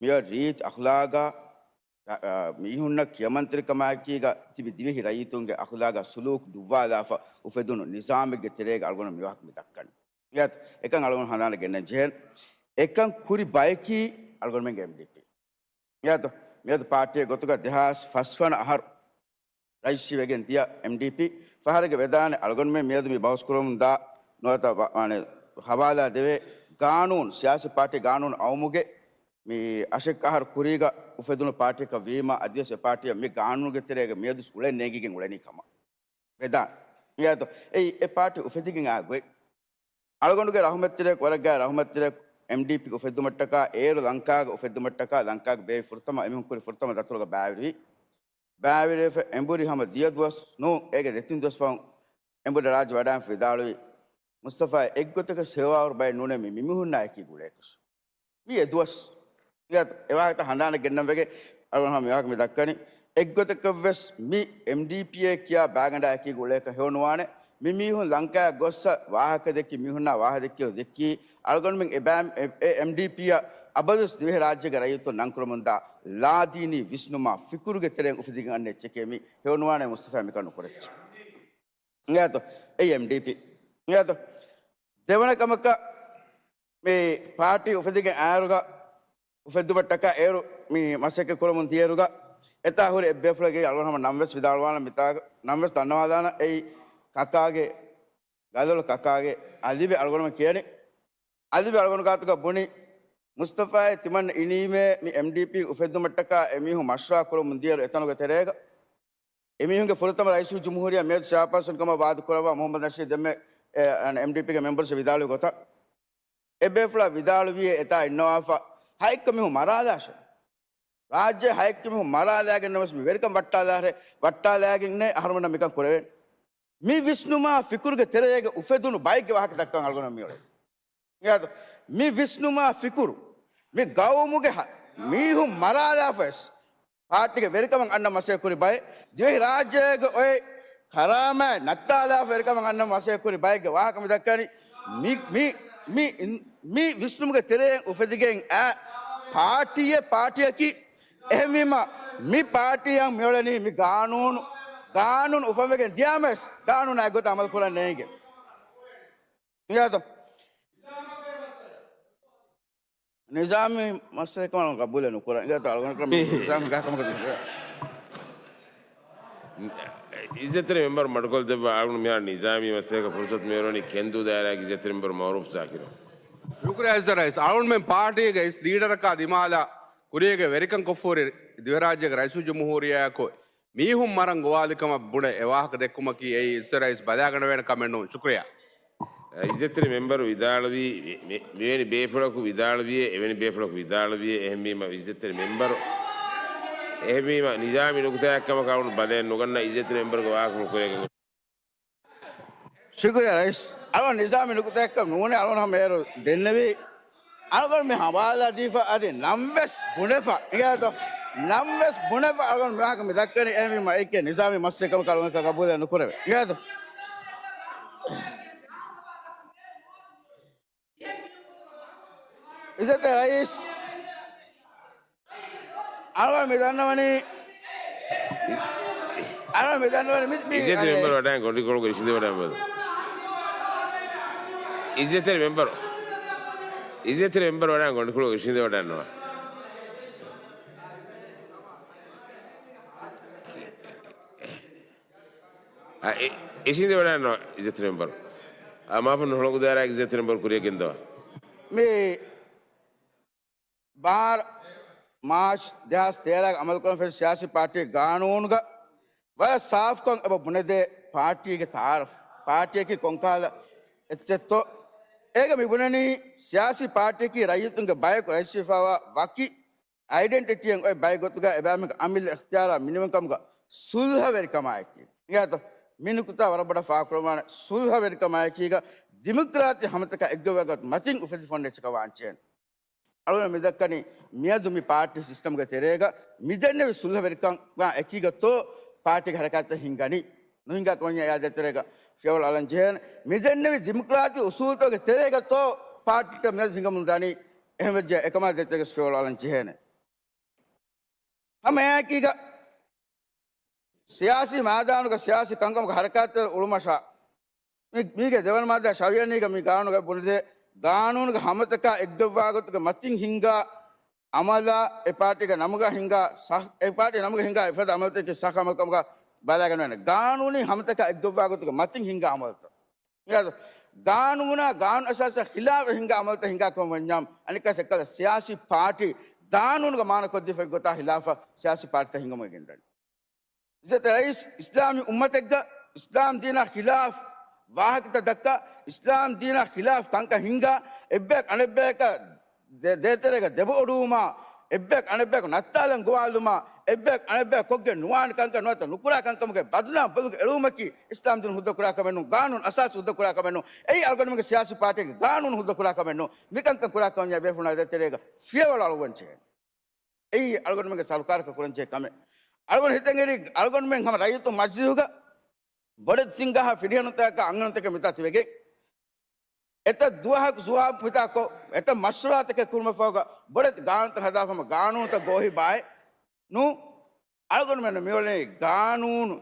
މިވަރު ރީތި އަޚްލާގާ، އަ، އަ، މީހުންނަށް ކިޔަމަންތެރިކަމާއެކީގަ ތިބި ދިވެހި ރައްޔިތުންގެ އަޚްލާގާ ސުލޫކު ދުއްވާލާފަ އުފެދުނު ނިޒާމެއްގެ ތެރޭގަ އަޅުގަނޑު މިވާހަކަ މި ދައްކަނީ. އެކަން އަޅުގަނޑު ހަނދާނަށް ގެންނަން ޖެހޭނެ. އެކަން ކުރި ބަޔަކީ އަޅުގަނޑުމެންގެ އެމްޑީޕީ. އެއާތޯ؟ މިއަދު ޕާޓީއެއް ގޮތުގަ ދެހާސް ފަސް ވަނަ އަހަރު ރައްޔިތުވެގެން ދިޔަ އެމްޑީޕީ ފަހަރެއްގެ ވެދާނެ. އަޅުގަނޑުމެން މިއަދު މި ބަހުސް ކުރަމުން ދާ ނުވަތަ ވ-، ވާނެ ހަވާލާ ދެވޭ ގާނޫނު، ސިޔާސީ ޕާޓީ ގާނޫނު އައުމުގެ މި އަށެއް އަހަރު ކުރީގަ އުފެދުނު ޕާޓީއަކަށް ވީމަ، އަދިވެސް އެ ޕާޓީއަށް މި ގާނޫނުގެ ތެރޭގަ މިއަދު އުޅެން ނޭނގިގެން އުޅެނީ ކަމަށް ވެދާނެ. މިއަދު އެއީ އެ ޕާޓީ އުފެދިގެން އާ ގޮތް. އަޅުގަނޑުގެ ރަހުމަތްތެރިއަކު، ވަރަށް ގާތް ރަހުމަތްތެރިއަކު، އެމްޑީޕީ އުފެއްދުމަށްޓަކާ، އޭރު ލަންކާގަ އުފެއްދުމަށްޓަކާ، ލަންކާގެ ބޭއްވި ފުރަތަމަ، އެމީހުން ކުރި ފުރަތަމަ ދަތުރުގަ ބައިވެރިވި، ބައިވެރިވެފަ އެނބުރި ހަމަ ދިޔަ ދުވަސް ނޫން، އޭގެ ދެތިން ދުވަސް ފަހުން އެނބުރި ރާއްޖެ ވަޑާންފަ ވިދާޅުވި، މުސްތަފާ އެއްގޮތަކަށް ސޭވާވަރު ބައެއް ނޫނޭ މި މިމީހުންނާއެކީ ގުޅޭކަށް. މީ އެ ދުވަސް. އެ ވާހަކަ ހަނދާނަށް ގެންނަން ވެގެ އަޅުގަނޑު ހަމަ މި ވާހަކަ މި ދައްކަނީ. އެއްގޮތަކަށްވެސް މި އެމްޑީޕީއޭ ކިޔާ ބާގަނޑާ އެކީ ގުޅޭކަށް ހެޔޮނުވާނެ. މި މީހުން ލަންކާއަށް ގޮއްސަ ވާހަކަ ދެއްކި މީހުންނާ ވާހަކަ ދެއްކި ދެއްކީ އަޅުގަނޑުމެން އެ ބާ-، އެ، އެ އެމްޑީޕީއަށް އަބަދުވެސް ދިވެހިރާއްޖޭގެ ރައްޔިތުން ނަންކުރަމުންދާ ލާދީނީ ވިސްނުމާ ފިކުރުގެ ތެރެއިން އުފެދިގެން އަންނަ އެއްޗެކޭ މި ހެޔޮނުވާނެ މުސްތަފާ މިކަން ނުކުރައްޗޭ. އިނގޭތޯ؟ އެއީ އެމްޑީޕީ. އިނގޭތޯ؟ ދެވަނަ ކަމަކަށް މި ޕާޓީ އުފެދިގެން އާއިރުގަ އުފެއްދުމަށްޓަކާ އޭރު މި މަސައްކަތް ކުރަމުން ދިޔައިރުގަ އެތާ ހުރި އެއްބޭފުޅެއްގެ އަޅުގަނޑު ހަމަ ނަންވެސް ވިދާޅުވާނަން މިތާ ނަންވެސް ދަންނަވާލާނަން. އެއީ ކަކާގެ ގަދޮޅު ކަކާގެ އަލިބެ އަޅުގަނޑުމެން ކިޔަނީ. އަލިބެ އަޅުގަނޑު ގާތުގަ ބުނި، މުސްތަފާއޭ ތިމަންނަ އިނީމޭ މި އެމްޑީޕީ އުފެއްދުމަށްޓަކާ އެމީހުން މަޝްވަރާ ކުރަމުން ދިޔައިރު އެތަނުގެ ތެރޭގަ އެމީހުންގެ ފުރަތަމަ ރައީސުލްޖުމްހޫރިއްޔާ މިއަދު ޗެއާޕާސަން ކަމަށް ވާދަ ކުރައްވާ މުހައްމަދު ނަޝީދު ދެންމެ، އެ، އަން އެމްޑީޕީގެ މެމްބަރު ވިދާޅުވި ގޮތަށް، އެބޭފުޅާ ވިދާޅުވިއޭ އެތާ އިންނަވާފަ ހައެއްކަ މީހުން މަރާލާށޭ. ރާއްޖެ ހައެއްކަ މީހުން މަރާލާގެންނަމަސް މި ވެރިކަން ވައްޓާލާށޭ، ވައްޓާލާގެންނޭ އަހަރުމެންނަށް މިކަން ކުރެވޭނެ. މި ވިސްނުމާ ފިކުރުގެ ތެރޭގަ އުފެދުނު ބައެއްގެ ވާހަކަ ދައްކަން އަޅުގަނޑު މިއުޅެނީ. އިނގޭތޯ؟ މި ވިސްނުމާ ފިކުރު، މި ގައުމުގެ ހަ-، މީހުން މަރާލާފަވެސް، ޕާޓީގެ ވެރިކަމަށް އަންނަ މަސައްކަތް ކުރި ބައެއް، ދިވެހި ރާއްޖޭގެ އޮތް ކަރާމާތް ނައްތާލާފަ ވެރިކަމަށް އަންނަ މަސައްކަތް ކުރި ބައެއްގެ ވާހަކަ މި ދައްކަނީ. މި، މި، މި، މި ވިސްނުމުގެ ތެރެއިން އުފެދިގެން އައި ޕާޓީއެއް ޕާޓީއަކީ. އެހެންވީމަ، މި ޕާޓީއަށް މިއުޅެނީ މި ގާނޫނު، ގާނޫނު އުފަންވެގެން ދިޔާމަސް، ގާނޫނާ އެގޮތަށް އަމަލު ކުރަން ނޭނގެ. އިނގޭތޯ؟ ނިޒާމީ މައްސަލަކަމަށް ގަބޫލެއް ނުކުރަން. އިނގޭތޯ؟ އަޅުގަނޑު މި ނިޒާމީ ގާތަމަކަށް ނުކުރަން. އިއްޒަތްތެރި މެމްބަރު މަޑުކޮށްދެއްވާ އަޅުގަނޑު މިހާރު ނިޒާމީ މައްސަލައަކަށް ފުރުސަތު މިއޮވެނީ ކެންދޫ ދާއިރާގެ އިއްޒަތްތެރި މެމްބަރު މައުރޫފް ޒާކިރު. ޝުކުރިއްޔާ އިއްޒަތް ރައީސް. އަޅުގަނޑުމެން ޕާޓީގެ އިސް ލީޑަރަކާ ދިމާލަށް ކުރިޔަށް ވެރިކަން ކޮށްފަހުރި ދިވެހިރާއްޖޭގެ ރައީސުލްޖުމްހޫރިއްޔާއަކު މީހުން މަރަން ގޮވާލިކަމަށް ބުނެ އެ ވާހަކަ ދެއްކުމަކީ އެއީ އިއްޒަތް ރައީސް ބަލާގަނެވޭނެ ކަމެއް ނޫން. ޝުކުރިއްޔާ. އިއްޒަތްތެރި މެމްބަރު ވިދާޅުވީ، މި-، މި-، މިވެނި ބޭފުޅަކު ވިދާޅުވިއޭ، އެވެނި ބޭފުޅަކު ވިދާޅުވިއޭ، އެހެންވީމަ އިއްޒަތްތެރި މެމްބަރު، އެހެންވީމަ ނިޒާމީ ނުކުތާއެއް ކަމަކަށް އަޅުގަނޑު ބަލައެއް ނުގަންނަ އިއްޒަތްތެރި މެމްބަރުގެ ވާހަކަފުޅު ކުރިޔަށް ގެންގޮ. ޝުކުރިއްޔާ ރައީސް. އަޅުގަނޑު ނިޒާމީ ނުކުތާއެއްކަމަށް ނޫނޭ އަޅުގަނޑު ހަމަ އޭރު ދެންނެވީ. އަޅުގަނޑު މި ހަވާލާ ދީފަ އަދި ނަންވެސް ބުނެފަ. އިނގޭތޯ؟ ނަންވެސް ބުނެފަ އަޅުގަނޑު މި ވާހަކަ މި ދައްކަނީ އެހެންވީމަ އެކޭ ނިޒާމީ މައްސަލައެއް ކަމަކަށް އަޅުގަނޑަކަށް ގަބޫލެއް ނުކުރެވޭ. އިނގޭތޯ؟ އިއްޒަތްތެރި ރައީސް، އަޅުގަނޑު މި ދަންނަވަނީ، އަޅުގަނޑު މި ދަންނަވަނީ މި، މި، އިއްޒަތްތެރި އަނެއް. މެމްބަރު ވަޑައިގެން ގޮނޑިކޮޅުގަ އިށީނދެވަޑައިގަންނަވާ. އިއްޒަތްތެރި މެމްބަރު، އިއްޒަތްތެރި މެމްބަރު ވަޑައިގެން ގޮނޑިކޮޅުގަ އިށީނދެވަޑައިގަންނަވާ. އަ، އި-، އިށީނދެވަޑައިގަންނަވާ އިއްޒަތްތެރި މެމްބަރު. އަ، މާފުން ހުޅަނގު ދާއިރާގެ އިއްޒަތްތެރި މެމްބަރު ކުރިޔަށް ގެންދަވާ. މި ބާރަ މާޗް ދެހާސް ތޭރަ އަމަލުކުރަން ފެށި ސިޔާސީ ޕާޓީ ގާނޫނުގަ ވަރަށް ސާފުކޮށް އެބަ ބުނެދޭ ޕާޓީގެ ތައާރަފް، ޕާޓީއަކީ ކޮންކަހަލަ އެއްޗެއްތޯ. އޭގަ މި ބުނަނީ ސިޔާސީ ޕާޓީއަކީ ރައްޔިތުންގެ ބަޔަކު ރައްޔިތު ވެފައިވާ ވަކި އައިޑެންޓިޓީއެއް އޮތް ބައެއް ގޮތުގަ އެބައިމީހުންގެ އަމިއްލަ އިޚްތިޔާރާ މިނިވަންކަމުގަ ސުލްހަވެރިކަމާއެކީ. އިނގޭތޯ؟ މި ނުކުތާ ވަރަށް ބޮޑަށް ފާހަގަކުރައްވާނެ. ސުލްހަވެރިކަމާއެކީގަ ޑިމޮކްރާތިކް ހަމަތަކާ އެއްގޮތްވާގޮތް މަތިން އުފެދިފަ އޮންނަ އެއްޗަކަށް ވާންޖެހޭނެ. އަޅުގަނޑު މިދައްކަނީ މިއަދު މި ޕާޓީ ސިސްޓަމްގެ ތެރޭގަ މިދެންނެވި ސުލްހަވެރިކަމާ އެކީގަތޯ ޕާޓީގެ ހަރަކާތްތައް ހިންގަނީ. ނުހިނގާ ކަމަށް އެއާ ދޭތެރޭގަ ފިޔަވަޅު އަޅަން ޖެހޭނެ. މިދެންނެވި ޑިމޮކްރާޓިކް އުސޫލުތަކުގެ ތެރޭގަތޯ ޕާޓީތައް މިއަދު ހިނގަމުން ދަނީ. އެހެންވެއްޖެ އެކަމާ ދޭތެރޭގަ ފިޔަވަޅު އަޅަން ޖެހޭނެ. ހަމަ އެއާއެކީގަ ސިޔާސީ މައިދާނުގަ ސިޔާސީ ކަންކަމުގެ ހަރަކާތްތައް އުޅުމަށާ، މި-، މީގެ ދެވަނަ މާއްދާ ޝަވިޔަނީގަ މި ގާނޫނުގަ ބުނެދޭ، ގާނޫނުގެ ހަމަތަކާ އެއްގޮތްވާގޮތުގެ މަތިން ހިންގާ އަމަލާ، އެ ޕާޓީގެ ނަމުގަ ހިންގާ ސަ-، އެ ޕާޓީ ނަމުގަ ހިންގާ އެފަދަ އަމަލުތަކެއް ސަޚް އަމަލުކަމުގަ ބަލާގަންނަވާނެ. ގާނޫނީ ހަމަތަކާ އެއްގޮތްވާގޮތުގެ މަތިން ހިންގާ އަމަލުތައް. ގާނޫނާ ގާނޫނު އަސާސަށް ހިލާފަށް ހިންގާ އަމަލުތައް ހިނގާ ކަމަށް ވަންޏާ، އަނެއްކާ އެއްކަލަ ސިޔާސީ ޕާޓީ ގާނޫނުގަ މާނަ ކޮށްދީފައި ގޮތާ ހިލާފަށް ސިޔާސީ ޕާޓީތައް ހިނގަމުން ގެންދަނީ. އިއްޒަތް ރައީސް، އިސްލާމީ އުއްމަތެއްގަ އިސްލާމް ދީނާ ޚިލާފް ވާހަކަތައް ދައްކާ، އިސްލާމް ދީނާ ޚިލާފް ކަންކަން ހިންގާ، އެއްބަޔަކު އަނެއްބަޔަކަށް ދޭ-، ދޭތެރޭގަ ދެބައޮޑުވުމާ، އެއްބަޔަކު އަނެއްބަޔަކު ނައްތާލަން ގޮވާލުމާ، އެއްބަޔަކު އަނެއްބަޔަކު ކޮށްގެން ނުވާނެ ކަންކަން ނުވަތަ ނުކުރާ ކަންކަމުގެ ބަދުނާމް ބޮލުގަ އެޅުވުމަކީ އިސްލާމް ދީނު ހުއްދަ ކުރާ ކަމެއް ނޫން، ގާނޫނު އަސާސީ ހުއްދަ ކުރާ ކަމެއް ނޫން. އެއީ އަޅުގަނޑުމެންގެ ސިޔާސީ ޕާޓީގެ ގާނޫނު ހުއްދަ ކުރާ ކަމެއް ނޫން. މިކަންކަން ކުރާ ކަމަށް ބޭފުޅުންނާ ދޭތެރޭގަ ފިޔަވަޅު އަޅުވަން ޖެހޭނެ. އެއީ އަޅުގަނޑުމެންގެ ސަރުކާރަކަށް ކުރަންޖެހޭ ކަމެއް. އަޅުގަނޑު ހިތަށް އެރި އަޅުގަނޑުމެން ހަމަ ރައްޔިތުން މަޖިލީހުގަ ބޮޑެތި ސިންގާހާ ފިރިހެނުންތަކާ އަންހެނުންތަކެއް މިތާ ތިބެގެން، އެތައް ދުވަހަކު ސުވާބު މިތާ ކޮށް، އެތައް މަޝްވަރާތަކެއް ކުރުމަށް ފަހުގަ ބޮޑެތި ގާނޫނުތައް ހަދާފަ ހަމަ ގާނޫނުތައް ގޯހި ބާއެއް ނޫން. އަޅުގަނޑުމެން މިއުޅެނީ ގާނޫނު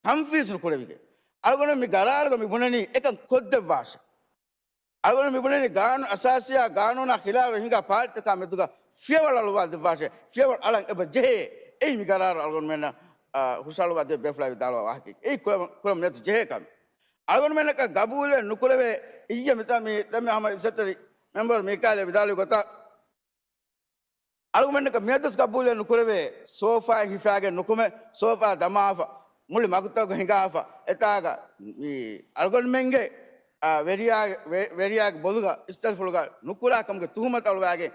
ތަންފީޒު ނުކުރެވިގެން. އަޅުގަނޑު މި ގަރާރުގަ މި ބުނަނީ އެކަން ކޮށްދެއްވާށޭ. އަޅުގަނޑު މި ބުނަނީ ގާނޫނު އަސާސީއާ ގާނޫނާ ޚިލާފަށް ހިނގާ ޕާޓީތަކާ މެދުގަ ފިޔަވަޅު އަޅުވާ ދެއްވާށޭ. ފިޔަވަޅު އަޅަން އެބަ ޖެހޭ. އެއީ މި ގަރާރު އަޅުގަނޑުމެންނަށް، އާ، ހުށައަޅުވާ ދޭ ބޭފުޅާ ވިދާޅުވާ ވާހަކައެއް. އެއީ ކުރަމަ-، ކުރަމުން ނެތު ޖެހޭ ކަމެއް. އަޅުގަނޑުމެންނަކަށް ގަބޫލެއް ނުކުރެވޭ. އިއްޔެ މިތާ މި ދެންމެ ހަމަ އިއްޒަތްތެރި މެމްބަރު މީކާއިލް ވިދާޅުވި ގޮތަށް، އަޅުގަނޑަކަށް މިއަދުސް ގަބޫލެއް ނުކުރެވޭ، ސޯފާއެއް ހިފާގެން ނުކުމެ، ސޯފާ ދަމާފަ، މުޅި މަގުތަކުގަ ހިނގާފަ، އެތާގަ މި އަޅުގަނޑުމެންގެ، އާ، ވެރިޔާ، ވެ-، ވެރިޔާގެ ބޮލުގަ އިސްތަށިފުޅުގަ ނުކުރާ ކަމުގެ ތުހުމަތު އަޅުވާގެން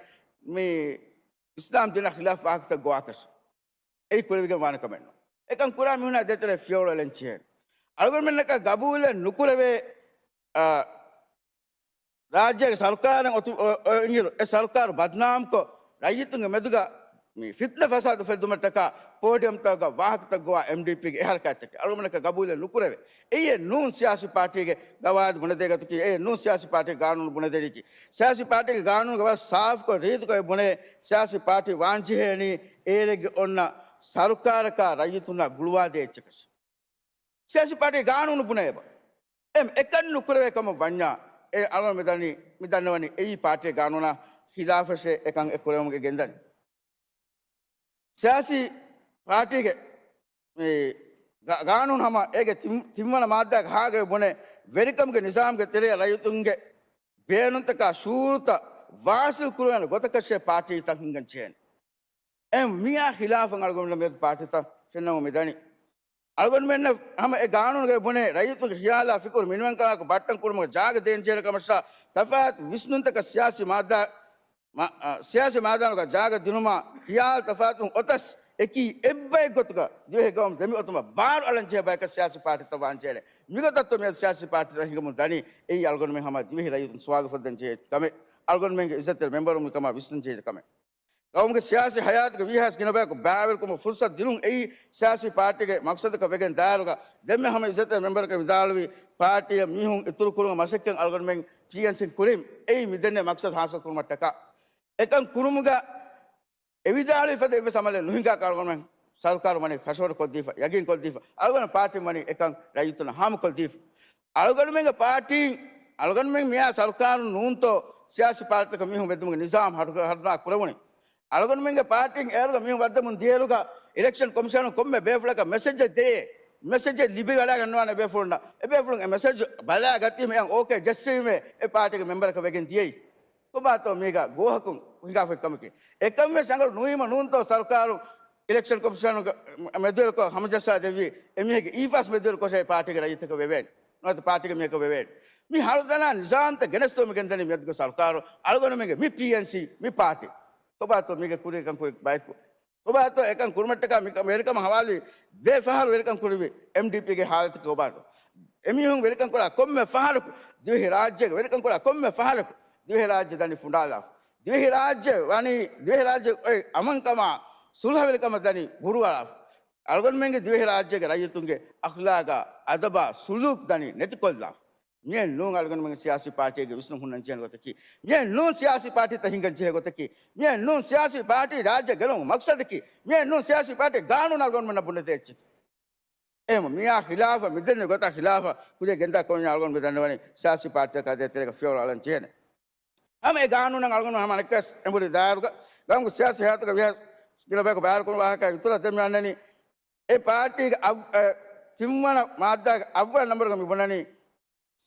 މި އިސްލާމް ދީނާ ޚިލާފް ވާހަކަތައް ގޮވާކަށް. އެއީ ކުރެވިގެން ވާނެ ކަމެއް ނޫން. އެކަން ކުރާ މީހުނާ ދޭތެރޭ ފިޔަވަޅު އެޅެން ޖެހޭނެ. އަޅުގަނޑުމެންނަކަށް ގަބޫލެއް ނުކުރެވޭ، އާ، ރާއްޖޭގެ ސަރުކާރެއް އޮތު-، އޮ-، އޮ-، އިނގިރު އެ ސަރުކާރު ބަދްނާމްކޮށް، ރައްޔިތުންގެ މެދުގަ މި ފިތްނަ ފަސާދަ އުފެއްދުމަށްޓަކާ ޕޯޑިއަމްތަކުގަ ވާހަކަތައް ގޮވާ އެމްޑީޕީގެ އެ ހަރަކާތްތަކެއް އަޅުގަނޑަކަށް ގަބޫލެއް ނުކުރެވޭ. އެއީ ނޫން ސިޔާސީ ޕާޓީގެ ގަވާއިދު ބުނެދޭ ގޮތަކީ، އެއީ ނޫން ސިޔާސީ ޕާޓީގެ ގާނޫނު ބުނެދޭ ރީތި. ސިޔާސީ ޕާޓީގެ ގާނޫނުގަ ވަރަށް ސާފުކޮށް ރީތިކޮށް ބުނޭ، ސިޔާސީ ޕާޓީ ވާންޖެހޭނީ އޭރެއްގެ އޮންނަ ސަރުކާރަކާ ރައްޔިތުންނާ ގުޅުވާދޭ އެއްޗަކަށް. ސިޔާސީ ޕާޓީ ގާނޫނު ބުނެ އެބަ. އެ އެކަން ނުކުރެވޭ ކަމަށް ވަންޏާ، އެ އަޅުގަނޑު މި ދަނީ، މި ދަންނަވަނީ އެއީ ޕާޓީ ގާނޫނާ ޚިލާފަށޭ އެކަން އެ ކުރެވުމުގެ ގެންދަނީ. ސިޔާސީ ޕާޓީގެ މި ގާ-، ގާނޫނު ހަމަ އޭގެ ތިން-، ތިންވަނަ މާއްދާގެ ހާގައި ބުނެ، ވެރިކަމުގެ ނިޒާމްގެ ތެރެއަށް ރައްޔިތުންގެ ބޭނުންތަކާ ޝުޢޫރުތައް ވާސިލް ކުރުވޭނެ ގޮތަކަށޭ ޕާޓީތައް ހިންގަން ޖެހޭނެ. އެ މިއާ ޚިލާފަށް އަޅުގަނޑުމެން މިއަދު ޕާޓީތައް ފެންނަމުން މި ދަނީ. އަޅުގަނޑުމެންނަށް ހަމަ އެ ގާނޫނުގައި ބުނޭ، ރައްޔިތުންގެ ޚިޔާލާ ފިކުރު މިނިވަންކަމާއެކު ބައްޓަން ކުރުމުގަ ޖާގަ ދޭން ޖެހޭނެ ކަމަށާ، ތަފާތު ވިސްނުންތަކަށް ސިޔާސީ މާއްދާ، މަ-، އަ، ސިޔާސީ މާއްދާނުގަ ޖާގަ ދިނުމާ، ޚިޔާލު ތަފާތުން އޮތަސް އެކީ އެއްބައެއް ގޮތުގަ ދިވެހި ގައުމު ދެމިއޮތުމަށް ބާރު އަޅަން ޖެހޭ ބަޔަކަށް ސިޔާސީ ޕާޓީތައް ވާން ޖެހޭނެ. މިގޮތަށްތޯ މިއަދު ސިޔާސީ ޕާޓީތައް ހިނގަމުން ދަނީ. އެއީ އަޅުގަނޑުމެން ހަމަ ދިވެހި ރައްޔިތުން ސުވާލު އުފައްދަން ޖެހޭ ކަމެއް. އަޅުގަނޑުމެންގެ އިއްޒަތްތެރި މެމްބަރުން މިކަމާ ވިސްނަން ޖެހޭ ކަމެއް. ގައުމުގެ ސިޔާސީ ހަޔާތުގެ ވީހާވެސް ގިނަ ބަޔަކު ބައިވެރިކުރުމަށް ފުރުސަތު ދިނުން އެއީ ސިޔާސީ ޕާޓީގެ މަޤްޞަދަކަށް ވެގެން ދާއިރުގަ. ދެންމެ ހަމަ އިއްޒަތްތެރި މެމްބަރަކަށް ވިދާޅުވި، ޕާޓީއަށް މީހުން އިތުރު ކުރުމަށް މަސައްކަތް އަޅުގަނޑުމެން ޕީއެންސީން ކުރިން އެއީ މި ދެންނެވި މަޤްޞަދު ހާސިލް ކުރުމަށްޓަކާ. އެކަން ކުރުމުގަ އެ ވިދާޅުވި ފަދަ އެއްވެސް އަމަލެއް ނުހިނގާކަށް އަޅުގަނޑުމެން ސަރުކާރު ވަނީ ކަށަވަރު ކޮށްދީފަ، ޔަގީން ކޮށްދީފަ. އަޅުގަނޑު ޕާޓީން ވަނީ އެކަން ރައްޔިތުންނަށް ހާމަކޮށްދީފަ. އަޅުގަނޑުމެންގެ ޕާޓީން، އަޅުގަނޑުމެން މިއާ ސަރުކާރުން ނޫންތޯ ސިޔާސީ ޕާޓީތަކަށް މީހުން ވެއްދުމުގެ ނިޒާމް ހަރު-، ހަރުދަނާ ކުރެވުނީ. އަޅުގަނޑުމެންގެ ޕާޓީން އޭރުގަ މީހުން ވައްދަމުން ދިޔައިރުގަ އިލެކްޝަން ކޮމިޝަނުން ކޮންމެ ބޭފުޅަކަށް މެސެޖެއް ދޭ. މެސެޖެއް ލިބި ވަޑައިގަންނަވާނެ ބޭފުޅުންނަށް. އެ ބޭފުޅުން އެ މެސެޖް ބަލާ ގަތީމެ އެ އޯކޭ ޖެއްސެވީމޭ އެ ޕާޓީގެ މެމްބަރަކަށް ވެގެން ދިޔައީ. ކޮބާތޯ މީގަ ގޯހަކުން ހިނގާފައި ކަމަކީ؟ އެކަންވެސް އަނގަޅު ނުވީމަ ނޫންތޯ ސަރުކާރު އިލެކްޝަން ކޮމިޝަނުގެ މެދުވެރިކޮށް ހަމަޖައްސާ ދެއްވީ އެމީހެއްގެ އީފާސް މެދުވެރިކޮށޭ ޕާޓީގެ ރައްޔިތަކަށް ވެވޭނެ. ނުވަތަ ޕާޓީގެ މީހަކަށް ވެވޭނެ. މި ހަރުދަނާ ނިޒާމްތައް ގެނެސްދެވުމަށް ގެންދަނީ މިއަދުގެ ސަރުކާރު. އަޅުގަނޑުމެންގެ މި ޕީއެންސީ، މި ޕާޓީ. ކޮބާތޯ މީގެ ކުރިއަށް ކަން ކުރި ބަޔަކު؟ ކޮބާތޯ އެކަން ކުރުމަށްޓަކާ މިކަން ވެރިކަމަށް ހަވާލުވި ދެ ފަހަރު ވެރިކަން ކުރެއްވި އެމްޑީޕީގެ ހާލަތަކީ ކޮބާތޯ؟ އެމީހުން ވެރިކަން ކުރާ ކޮންމެ ފަހަރަކު، ދިވެހި ރާއްޖޭގެ ވެރިކަން ކުރާ ކޮންމެ ފަހަރަކު، ދިވެހި ރާއްޖެ ދަނީ ފުނޑާލާފަ. ދިވެހި ރާއްޖެ ވަނީ، ދިވެހި ރާއްޖެ އޮތް އަމަންކަމާ ސުލްހަވެރިކަމަށް ދަނީ ބުރުއަޅާފަ. އަޅުގަނޑުމެންގެ ދިވެހި ރާއްޖޭގެ ރައްޔިތުންގެ އަޚްލާގާ، އަދަބާ، ސުލޫކް ދަނީ ނެތިކޮށްލާފަ. މިއެއް ނޫން އަޅުގަނޑުމެންގެ ސިޔާސީ ޕާޓީގެ ވިސްނުން ހުންނަން ޖެހޭނެ ގޮތަކީ. މިއެއް ނޫން ސިޔާސީ ޕާޓީތައް ހިންގަން ޖެހޭ ގޮތަކީ. މިއެއް ނޫން ސިޔާސީ ޕާޓީ ރާއްޖެ ގެނައުމުގެ މަޤްޞަދަކީ. މިއެއް ނޫން ސިޔާސީ ޕާޓީ ގާނޫނު އަޅުގަނޑުމެންނަށް ބުނެދޭ އެއްޗަކީ. އެހެން މިއާ ޚިލާފަށް، މިދެންނެވި ގޮތާ ޚިލާފަށް ކުރިއަށް ގެންދާ ކަމަށް އަޅުގަނޑު މި ދަންނަވަނީ ސިޔާސީ ޕާޓީތަކާ ދޭތެރޭގަ ފިޔަވަޅު އަޅަން ޖެހޭނެ. ހަމަ އެ ގާނޫނަށް އަޅުގަނޑު ހަމަ އަނެއްކާވެސް އެނބުރި ދާއިރުގަ ގައުމުގެ ސިޔާސީ ހަޔާތުގަ ވީހާވެސް ގިނަ ބަޔަކު ބައިވެރިކުރުނު ވާހަކަ އިތުރަށް ދެން މި އަންނަނީ އެ ޕާޓީގެ އަށް-، އެ، ތިންވަނަ މާއްދާގެ އަށްވަނަ ނަންބަރުގަ މި ބުނަނީ،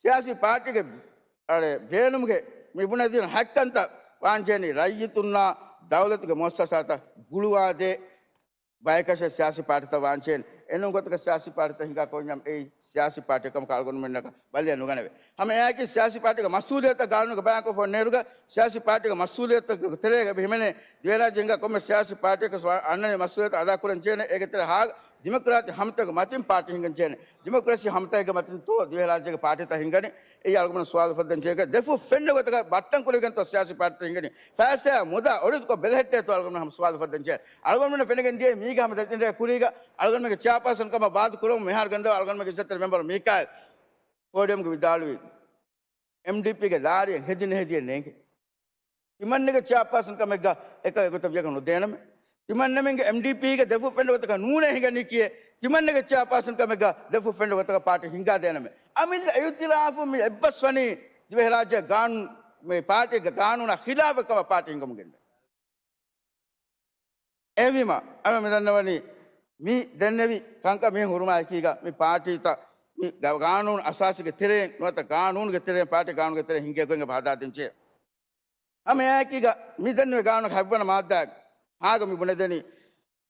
ސިޔާސީ ޕާޓީގެ، އަ، ބޭނުމުގެ މި ބުނެދިން ހައްކަންތައް ވާންޖެހެނީ ރައްޔިތުންނާ ދައުލަތުގެ މުއައްސަސާތައް ގުޅުވާދޭ، ބަޔަކަށެއް ސިޔާސީ ޕާޓީތައް ވާންޖެހޭނެ. އެނޫން ގޮތަކަށް ސިޔާސީ ޕާޓީތައް ހިނގާ ކޮންޏަމް އެއީ ސިޔާސީ ޕާޓީއަކަށް އަޅުގަނޑުމެންނަކަށް ބަލިއަ ނުގަނެވޭ. ހަމަ އެއާއެކީ ސިޔާސީ ޕާޓީގެ މަސްއޫލިއްޔަތަށް ގާނޫނުގެ ބަޔާންކޮށްފަ ނޭރުގަ ސިޔާސީ ޕާޓީގެ މަސްއޫލިއްޔަތުގެ ތެރޭގަ އެބަ ހިމެނޭ ދިވެހިރާއްޖޭ ހިނގާ ކޮންމެ ސިޔާސީ ޕާޓީއަކަސް ވާ އަންނަނީ މަސްއޫލިއްޔަތު އަދާކުރަން ޖެހޭނެ. އޭގެ ތެރޭ ހާ ޑިމޮކްރާސި ހަމަތަކުގެ މަތިން ޕާޓީ ހިނގަން ޖެހޭނެ. ޑިމޮކްރަސީ ހަމަތަކުގެ މަތިންތޯ ދިވެހިރާއްޖޭގެ ޕާޓީތައް ހިނގަނީ؟ އެއީ އަޅުގަނޑު ސުވާލު އުފައްދަން ޖެހޭ. ދެފުށް ފެންނަ ގޮތަކަށް ބައްޓަން ކުރިގެންތޯ ސިޔާސީ ޕާޓީތައް ހިނގަނީ؟ ފައިސާ މުދާ އޮޑިތުކޮށް ބެލެހެއްޓޭތޯ އަޅުގަނޑު ހަމަ ސުވާލު އުފައްދަން ޖެހޭ. އަޅުގަނޑުމެންނަށް ފެނިގެން ދިޔަ މީގެ ހަމަ ދެތިން ރޭ ކުރީގަ އަޅުގަނޑުމެންގެ ޗެއާޕާސަން ކަމަށް ވާދަ ކުރަމުން މިހާރު ގެންދަވާ އަޅުގަނޑުމެންގެ އިއްޒަތްތެރި މެމްބަރު މީކާއިލް ޕޯޑިއަމްގެ ވިދާޅުވީ، އެމްޑީޕީގެ ލާރިއެއް ހެދިނެ ހެދިޔެއް ނޭނގެ. ތިމަންނެގެ ޗެއާޕާސަން ކަމެއްގަ އެކަ އެގޮތަށް ވިޔަކަށް ނުދޭނަމެ. ތިމަންނަމެންގެ އެމްޑީޕީގެ ދެފުށް ފެންނަ ގޮތަކަށް ނޫނޭ ހިނގަނީ ކިޔޭ. ތިމަންނެގެ ޗެއާޕާސަން ކަމެއްގަ ދެފުށް ފެންނަ ގޮތަކަށް ޕާޓީ ހިނގާދޭނަމެ. އަމިއްލަ އިއުތިލާފު މި އެއްބަސް ވަނީ ދިވެހިރާއްޖޭ ގާނޫނު، މި ޕާޓީގެ ގާނޫނާ ޚިލާފަށް ކަމަށް ޕާޓީ ހިނގަމުން ގެންދަނީ. އެހެންވީމަ، އަޅު މި ދަންނަވަނީ މި ދެންނެވި ކަންކަން މިހެން ހުރުމާއެކީގަ މި ޕާޓީތައް މި ގ-، ގާނޫނު އަސާސީގެ ތެރެއިން ނުވަތަ ގާނޫނުގެ ތެރެއިން ޕާޓީ ގާނޫނުގެ ތެރެއިން ހިންގޭ ގޮތް އެބަ ހަދާދޭން ޖެހޭ. ހަމައެއާއެކީގަ މި ދެންނެވި ގާނޫނުގެ ހަތްވަނަ މާއްދާގެ ހާގަ މި ބުނެދެނީ،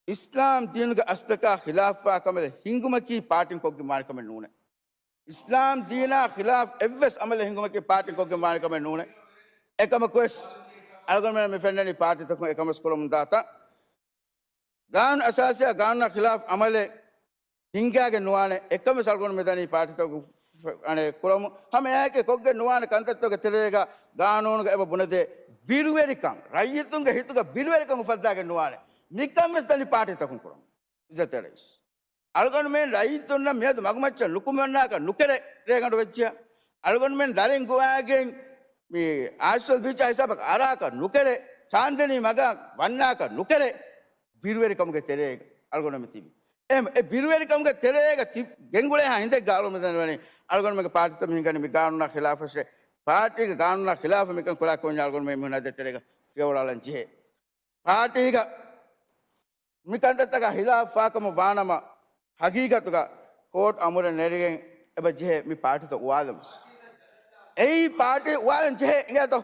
އިސްލާމް ދީނުގެ އަސްލަކާ ޚިލާފްވާ ކަމެއް ހިނގުމަކީ ޕާޓީން ކޮށްގެން ވާނެ ކަމެއް ނޫނޭ. އިސްލާމް ދީނާ ޚިލާފް އެއްވެސް އަމަލެއް ހިނގުމަކީ ޕާޓީން ކޮށްގެން ވާނެ ކަމެއް ނޫނޭ. އެކަމަކުވެސް އަޅުގަނޑުމެން މި ފެންނަނީ ޕާޓީތަކުން އެކަންވެސް ކުރަމުންދާތާ. ގާނޫނު އަސާސީއާ ގާނޫނާ ޚިލާފް އަމަލެއް ހިންގާގެން ނުވާނެ. އެކަންވެސް އަޅުގަނޑު މި ދަނީ ޕާޓީތަކުން ފެ-، އަނެއް ކުރަމުން. ހަމައެއާއެކީ ކޮށްގެން ނުވާނެ ކަންތައްތަކުގެ ތެރޭގަ ގާނޫނުގަ އެބަ ބުނެދޭ ބިރުވެރިކަން، ރައްޔިތުންގެ ހިތުގަ ބިރުވެރިކަން އުފައްދާގެން ނުވާނެ. މިކަންވެސް ދަނީ ޕާޓީތަކުން ކުރަމުން. އިއްޒަތްތެރި ރައީސް. އަޅުގަނޑުމެން ރައްޔިތުންނަށް މިއަދު މަގުމައްޗަށް ނުކުމެންނާކަށް ނުކެރޭ ރޭގަނޑު ވެއްޖިޔާ. އަޅުގަނޑުމެން ދަރިން ގޮވާގެން މި އާއިސްވެލް ބީޗާ ހިސާބަކަށް އަރާކަށް ނުކެރޭ، ޗާންދަނީ މަގަށް ވަންނާކަށް ނުކެރޭ، ބިރުވެރިކަމުގެ ތެރޭގަ އަޅުގަނޑު މި ތިބި. އެ، އެ ބިރުވެރިކަމުގެ ތެރޭގަ ތި-، ގެންގުޅޭހާ ހިނދެއްގަ އަޅުގަނޑު މި ދަންނަވަނީ، އަޅުގަނޑުމެންގެ ޕާޓީތައް މި ހިނގަނީ މި ގާނޫނާ ޚިލާފަށޭ. ޕާޓީގެ ގާނޫނާ ޚިލާފަށް މިކަން ކުރާ ކޮންޏާ އަޅުގަނޑު މި މިހުނާ ދޭތެރޭގަ ފިޔަވަޅު އަޅަން ޖެހޭ. ޕާޓީގަ މި ކަންތައްތަކާ ޚިލާފްވާކަމަށް ވާނަމަ، ހަގީގަތުގަ ކޯޓް އަމުރެއް ނެރިގެން އެބަ ޖެހޭ މި ޕާޓީތައް އުވާލަން. އެއީ ޕާޓީ އުވާލަން ޖެހޭ އިނގޭތޯ؟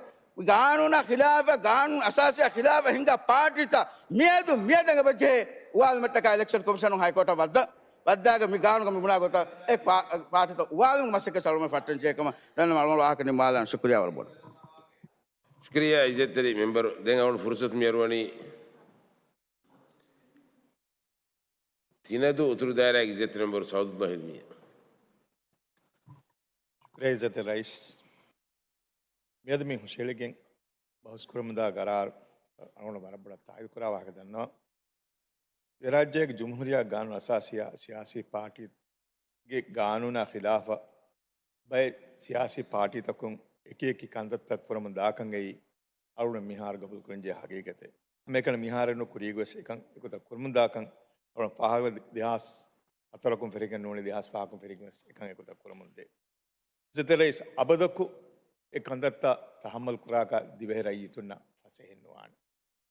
ގާނޫނާ ޚިލާފަށް، ގާނޫނު އަސާސީއާ ޚިލާފަށް ހިނގާ ޕާޓީތައް މިއަދު މިއަދަށް އެބަ ޖެހޭ އުވާލުމަށްޓަކާ އިލެކްޝަން ކޮމިޝަނުން ހައިކޯޓަށް ވައްދަ-، ވައްދާގެ މި ގާނޫނުގަ މި ބުނާ ގޮތަށް އެ ޕާ-، ޕާޓީތައް އުވާލުމުގެ މަސައްކަތް އަޅުގަނޑު ފައްޓަން ޖެހޭ ކަމަށް ދަންނަވަން. އަޅުގަނޑު ވާހަކަ ނިންމާލާން. ޝުކުރިއްޔާ ވަރަށް ބޮޑަށް. ޝުކުރިއްޔާ އިއްޒަތްތެރި މެމްބަރު. ދެން އަޅުގަނޑު ފުރުސަތު މިއަރުވަނީ ތިނަދޫ އުތުރު ދާއިރާގެ އިއްޒަތްތެރި މެމްބަރު ސައުދުﷲ ހިލްމީއަށް. ޝުކުރިއްޔާ އިއްޒަތްތެރި ރައީސް. މިއަދު މި ހުށަހެޅިގެން ބަހުސް ކުރަމުންދާ ގަރާރު އަޅުގަނޑު ވަރަށް ބޮޑަށް ތާއީދު ކުރާ ވާހަކަ ދަންނަވަން. އެ ރާއްޖޭގެ ޖުމްހޫރިއްޔާ ގާނޫނު އަސާސީއާ ސިޔާސީ ޕާޓީގެ ގާނޫނާ ޚިލާފަށް ބައެއް ސިޔާސީ ޕާޓީތަކުން އެކިއެކި ކަންތައްތައް ކުރަމުން ދާކަން އެއީ އަޅުގަނޑު މިހާރު ގަބޫލުކުރަންޖެހޭ ހަގީގަތެއް. ހަމައެކަނި މިހާރެއްނު ކުރީގަވެސް އެކަން އެގޮތަށް ކުރަމުންދާކަން އަޅުގަނޑު ފާހަގަ ދެހާސް ހަތަރަކުން ފެށިގެން ނޫނީ ދެހާސް ފަހަކުން ފެށިގެންވެސް އެކަން އެގޮތަށް ކުރަމުންދޭ. އިއްޒަތްތެރި ރައީސް، އަބަދަކު އެ ކަންތައްތައް ތަހައްމަލް ކުރާކަށް ދިވެހި ރައްޔިތުންނަށް ފަސޭހައެއްނުވާނެ.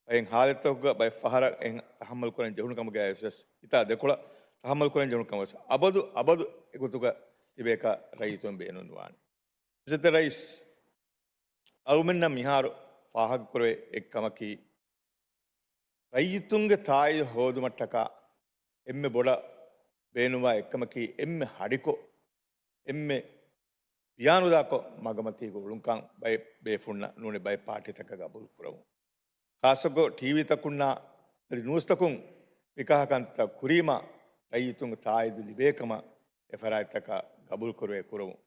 ބައެއް ހާލަތްތަކުގަ ބައެއް ފަހަރަށް އެހެން ތަހައްމަލް ކުރަން ޖެހުނު ކަމުގައި ވެސް، ހިތާ ދެކޮޅަށް ތަހައްމަލް ކުރަން ޖެހުނު ކަމަށް ވެސް އަބަދު، އަބަދު އެގޮތުގަ ތިބޭކަށް ރައްޔިތުން ބޭނުންވާނެ. އިއްޒަތްތެރި ރައީސް، އަޅުމެންނަށް މިހާރު ފާހަގަކުރެވޭ އެއްކަމަކީ، ރައްޔިތުންގެ ތާއީދު ހޯދުމަށްޓަކާ އެންމެ ބޮޑަށް ބޭނުންވާ އެއްކަމަކީ، އެންމެ ހަޑިކޮށް، އެންމެ ވިޔާނުދާކޮށް މަގުމަތީގަ އުޅުންކަން ބައެއް ބޭފުޅުންނަށް ނޫނީ ބައެއް ޕާޓީތަކަށް ގަބޫލު ކުރަމުން. ޚާއްޞަކޮށް ޓީވީތަކުންނާ އަދި ނޫސްތަކުން މިކަހަލަ ކަންތައްތައް ކުރީމާ، ރައްޔިތުންގެ ތާއީދު ލިބޭ ކަމަށް އެ ފަރާތްތަކަށް ގަބޫލު ކުރެވޭ ކުރަމުން.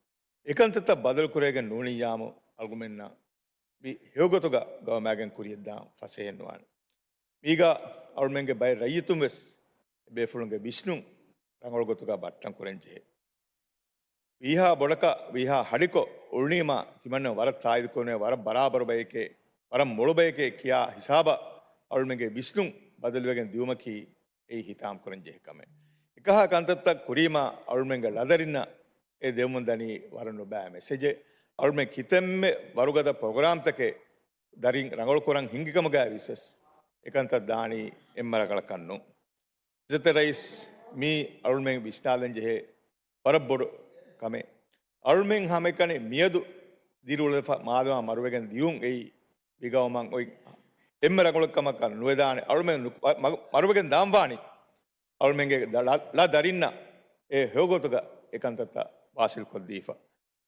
އެކަންތައްތައް ބަދަލު ކުރެވިގެން ނޫނިއްޔާމު، އަޅުގަނޑުމެންނަށް މި ހެޔޮގޮތުގަ ގައުމާގެން ކުރިޔަށްދާން ފަސޭހައެއްނުވާނެ. މީގަ އަޅުމެންގެ ބައެއް ރައްޔިތުން ވެސް ބޭފުޅުންގެ ވިސްނުން ރަނގަޅު ގޮތުގަ ބައްޓަން ކުރަން ޖެހޭ. ވީހާ ބޮޑަކަށް ވީހާ ހަޑިކޮށް އުޅުނީމާ، ތިމަންނަ ވަރަށް ތާއީދު ކުރަން ވަރަށް ބަރާބަރު ބަޔެކޭ، ވަރަށް މޮޅު ބަޔެކޭ ކިޔާ ހިސާބަށް އަޅުމެންގެ ވިސްނުން ބަދަލުވެގެން ދިއުމަކީ އެއީ ހިތާމަކުރަން ޖެހޭ ކަމެއް. އެކަހަލަ ކަންތައްތައް ކުރީމާ، އަޅުމެންގެ ޅަދަރިންނަށް އެ ދެވުމުން ދަނީ ވަރަށް ނުބައި މެސެޖެއް. އަޅުމެން ކިތަންމެ ވަރުގަދަ ޕްރޮގްރާމްތަކެއް ދަރިން ރަނގަޅުކުރަން ހިނގި ކަމުގައި ވިސްވެސް އެކަންތައް ދާނީ އެންމެ ރަނގަޅަކަށް ނޫން. އިއްޒަތްތެރި ރައީސް، މީ އަޅުމެން ވިސްނާލަން ޖެހޭ ވަރަށް ބޮޑު ކަމެއް. އަޅުމެން ހަމައެކަނި މިއަދު ދިރިއުޅެފަ މާދަމާ މަރުވެގެން ދިޔުން އެއީ މިގައުމަށް އޮތް އެންމެ ރަނގަޅު ކަމަކަށް ނުވެދާނެ. އަޅުމެން ނު-، މަ-، މަ-، މަރުވެގެން ދާންވާނީ އަޅުމެންގެ ލަ، ލަ، ލަދަރިންނަށް އެ ހެޔޮގޮތުގަ އެ ކަންތައްތައް ވާސިލްކޮށްދީފަ.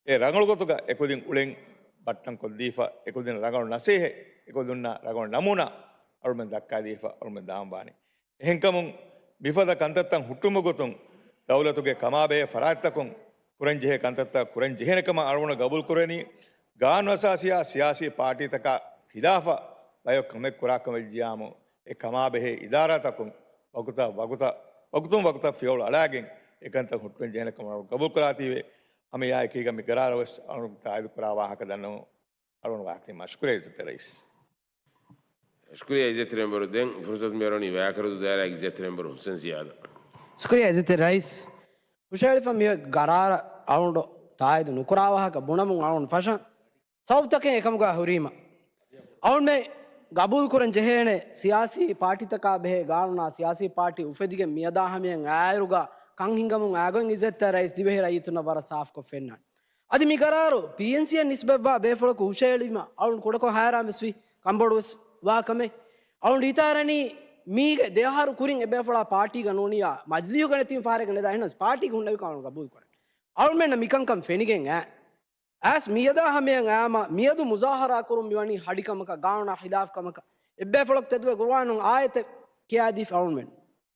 އެ ރަނގަޅު ގޮތުގަ އެކުދިން އުޅެން ބައްޓަން ކޮށްދީފަ، އެކުދިން ރަނގަޅު ނަސޭހަތް އެކުދިންނަށް ރަނގަޅު ނަމޫނާ އަޅުމެން ދައްކާދީފަ އަޅުމެން ދާންވާނެ. އެހެންކަމުން މިފަދަ ކަންތައްތައް ހުއްޓުމުގެ ގޮތުން ދައުލަތުގެ ކަމާބެހޭ ފަރާތްތަކުން ކުރަންޖެހޭ ކަންތައްތައް ކުރަން ޖެހޭނެ ކަމަށް އަޅުގަނޑު ގަބޫލު ކުރަނީ، ގާނޫނުއަސާސީއާ ސިޔާސީ ޕާޓީތަކާ ޚިލާފަށް ބަޔަކު ކަމެއް ކުރާކަމެއް ވެއްޖިއްޔާމު، އެ ކަމާބެހޭ އިދާރާތަކުން ވަގުތަށް، ވަގުތަށް، ވަގުތުން ވަގުތަށް ފިޔަވަޅު އަޅާގެން އެކަންތައް ހުއްޓުވަން ޖެހޭނެ ކަމަށް ގަބޫލު ކުރާތީވެ، ހަމައެއާއެކީގަ މި ގަރާރަށް ވެސް އަޅުގަނޑު ތާއީދު ކުރާ ވާހަކަ ދަންނަވަން އަޅުގަނޑު ވާހަކަ ނިންމާ. ޝުކުރިއްޔާ އިއްޒަތްތެރި ރައީސް. ޝުކުރިއްޔާ އިއްޒަތްތެރި މެމްބަރު. ދެން ފުރުސަތު މިއަރުވަނީ ވަޔާކަރުދޫ ދާއިރާގެ އިއްޒަތްތެރި މެމްބަރު ހުސެން ޒިޔާދަށް. ޝުކުރިއްޔާ އިއްޒަތްތެރި ރައީސް. ހުށަހެޅިފަ މި ގަރާރަށް އަޅުގަނޑު ތާއީދު ނުކުރާ ވާހަކަ ބުނަމުން އަޅުގަނޑު ފަށަން. ސަބަބުތަކެއް އެކަމުގަ ހުރީމަ، އަޅުމެން ގަބޫލު ކުރަން ޖެހޭނެ ސިޔާސީ ޕާޓީތަކާ ބެހޭ ގާނޫނާ ސިޔާސީ ޕާޓީ އުފެދިގެން މިއަދާ ހަމަޔަށް އާއިރުގަ ކަން ހިނގަމުން އާގޮތް އިއްޒަތްތެރި ރައީސް ދިވެހި ރައްޔިތުންނަށް ވަރަށް ސާފުކޮށް ފެންނާނެ. އަދި މި ގަރާރު ޕީއެންސީއަށް ނިސްބަތްވާ ބޭފުޅަކު ހުށަހެޅީމަ އަޅުން ކުޑަކޮށް ހައިރާންވެސް ވި ކަންބޮޑުވެސް ވާ ކަމެއް. އަޅުން ރީތާރަނީ މީގެ ދެއަހަރު ކުރިން އެބޭފުޅާ ޕާޓީގަ ނޫނިޔާ މަޖިލީހުގަ ނެތިން ފަހަރެއްގަ ނެދާ އެހެނަސް ޕާޓީގެ ހުންނެވިކަން އަޅުން ގަބޫލު ކުރަން. އަޅުމެންނަށް މިކަންކަން ފެނިގެން އައި. އައިސް މިއަދާ ހަމަޔަށް އައިމަ މިއަދު މުޒާހަރާ ކުރުން މިވަނީ ހަޑިކަމަކަށް ގާނޫނާ ޚިލާފް ކަމަކަށް. އެއްބޭފުޅަކު ތެދުވެ ގުރުއާނުން އާޔަތެއް ކިޔާދީފަ އަޅުމެން.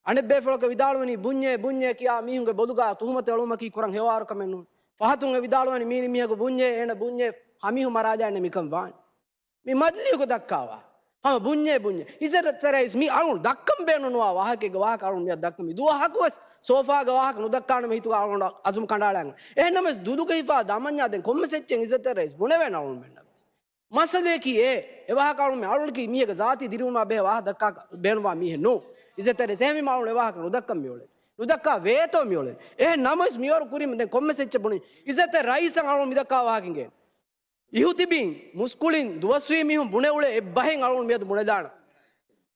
އަނެއްބޭފުޅަކަށް ވިދާޅުވަނީ ބުންޏޭ ބުންޏޭ ކިޔާ މީހުންގެ ބޮލުގަ ތުހުމަތު އެޅުމަކީ ކުރަން ހެޔޮއާރު ކަމެއް ނޫން. ފަހަތުން އެ ވިދާޅުވަނީ މީނި މީހަކު ބުންޏޭ އޭނަ ބުންޏޭ ހަމީހުން މަރާލާނެ މިކަން ވާން. މި މަޖިލީހުގަ ދައްކާވާ ހަމަ ބުންޏޭ ބުންޏޭ. އިއްޒަތްތެރި ރައީސް މި އަޅުން ދައްކަން ބޭނުންވާ ވާހަކައެއްގެ ވާހަކަ އަޅުން މިއަށް ދައްކަން މި ދުވަހަކުވެސް ސޯފާގެ ވާހަކަ ނުދައްކާނަމޭ ހިތުގަ އަޅުގަނޑު އަޒުމް ކަނޑައަޅާން. އެހެންނަމަވެސް ދުލުގަ ހިފާ ދަމަންޏާ ދެން ކޮންމެސް އެއްޗެއް އިއްޒަތްތެރި ރައީސް ބުނެވޭނެ އަޅުންމެންނަށް ވެސް. މައްސަލަޔަކީ އެ، އެ ވާހަކަ އަޅުން މި އަޅުންގެ މީހެއްގެ ޒާތީ ދިރިއުޅުމާ ބެހޭ ވާހަކަ ދައްކާ ބޭނުންވާ މީހެއް ނޫން. އިއްޒަތްތެރި ރައީސް އެހެންވީމަ އަޅުން އެ ވާހަކަ ނުދައްކަން މިއުޅެނީ. ނުދައްކާ ވޭތޯ މިއުޅެނީ. އެހެން ނަމަވެސް މިވަރު ކުރީމަ ދެން ކޮންމެސް އެއްޗެއް ބުނި. އިއްޒަތްތެރި ރައީސަށް އަޅުން މިދައްކާ ވާހަކަ އިނގޭނެ. އިހުތިބީން މުސްކުޅިން ދުވަސްވީ މީހުން ބުނެ އުޅޭ އެއްބަހެއް އަޅުން މިއަދު ބުނެދާނަން.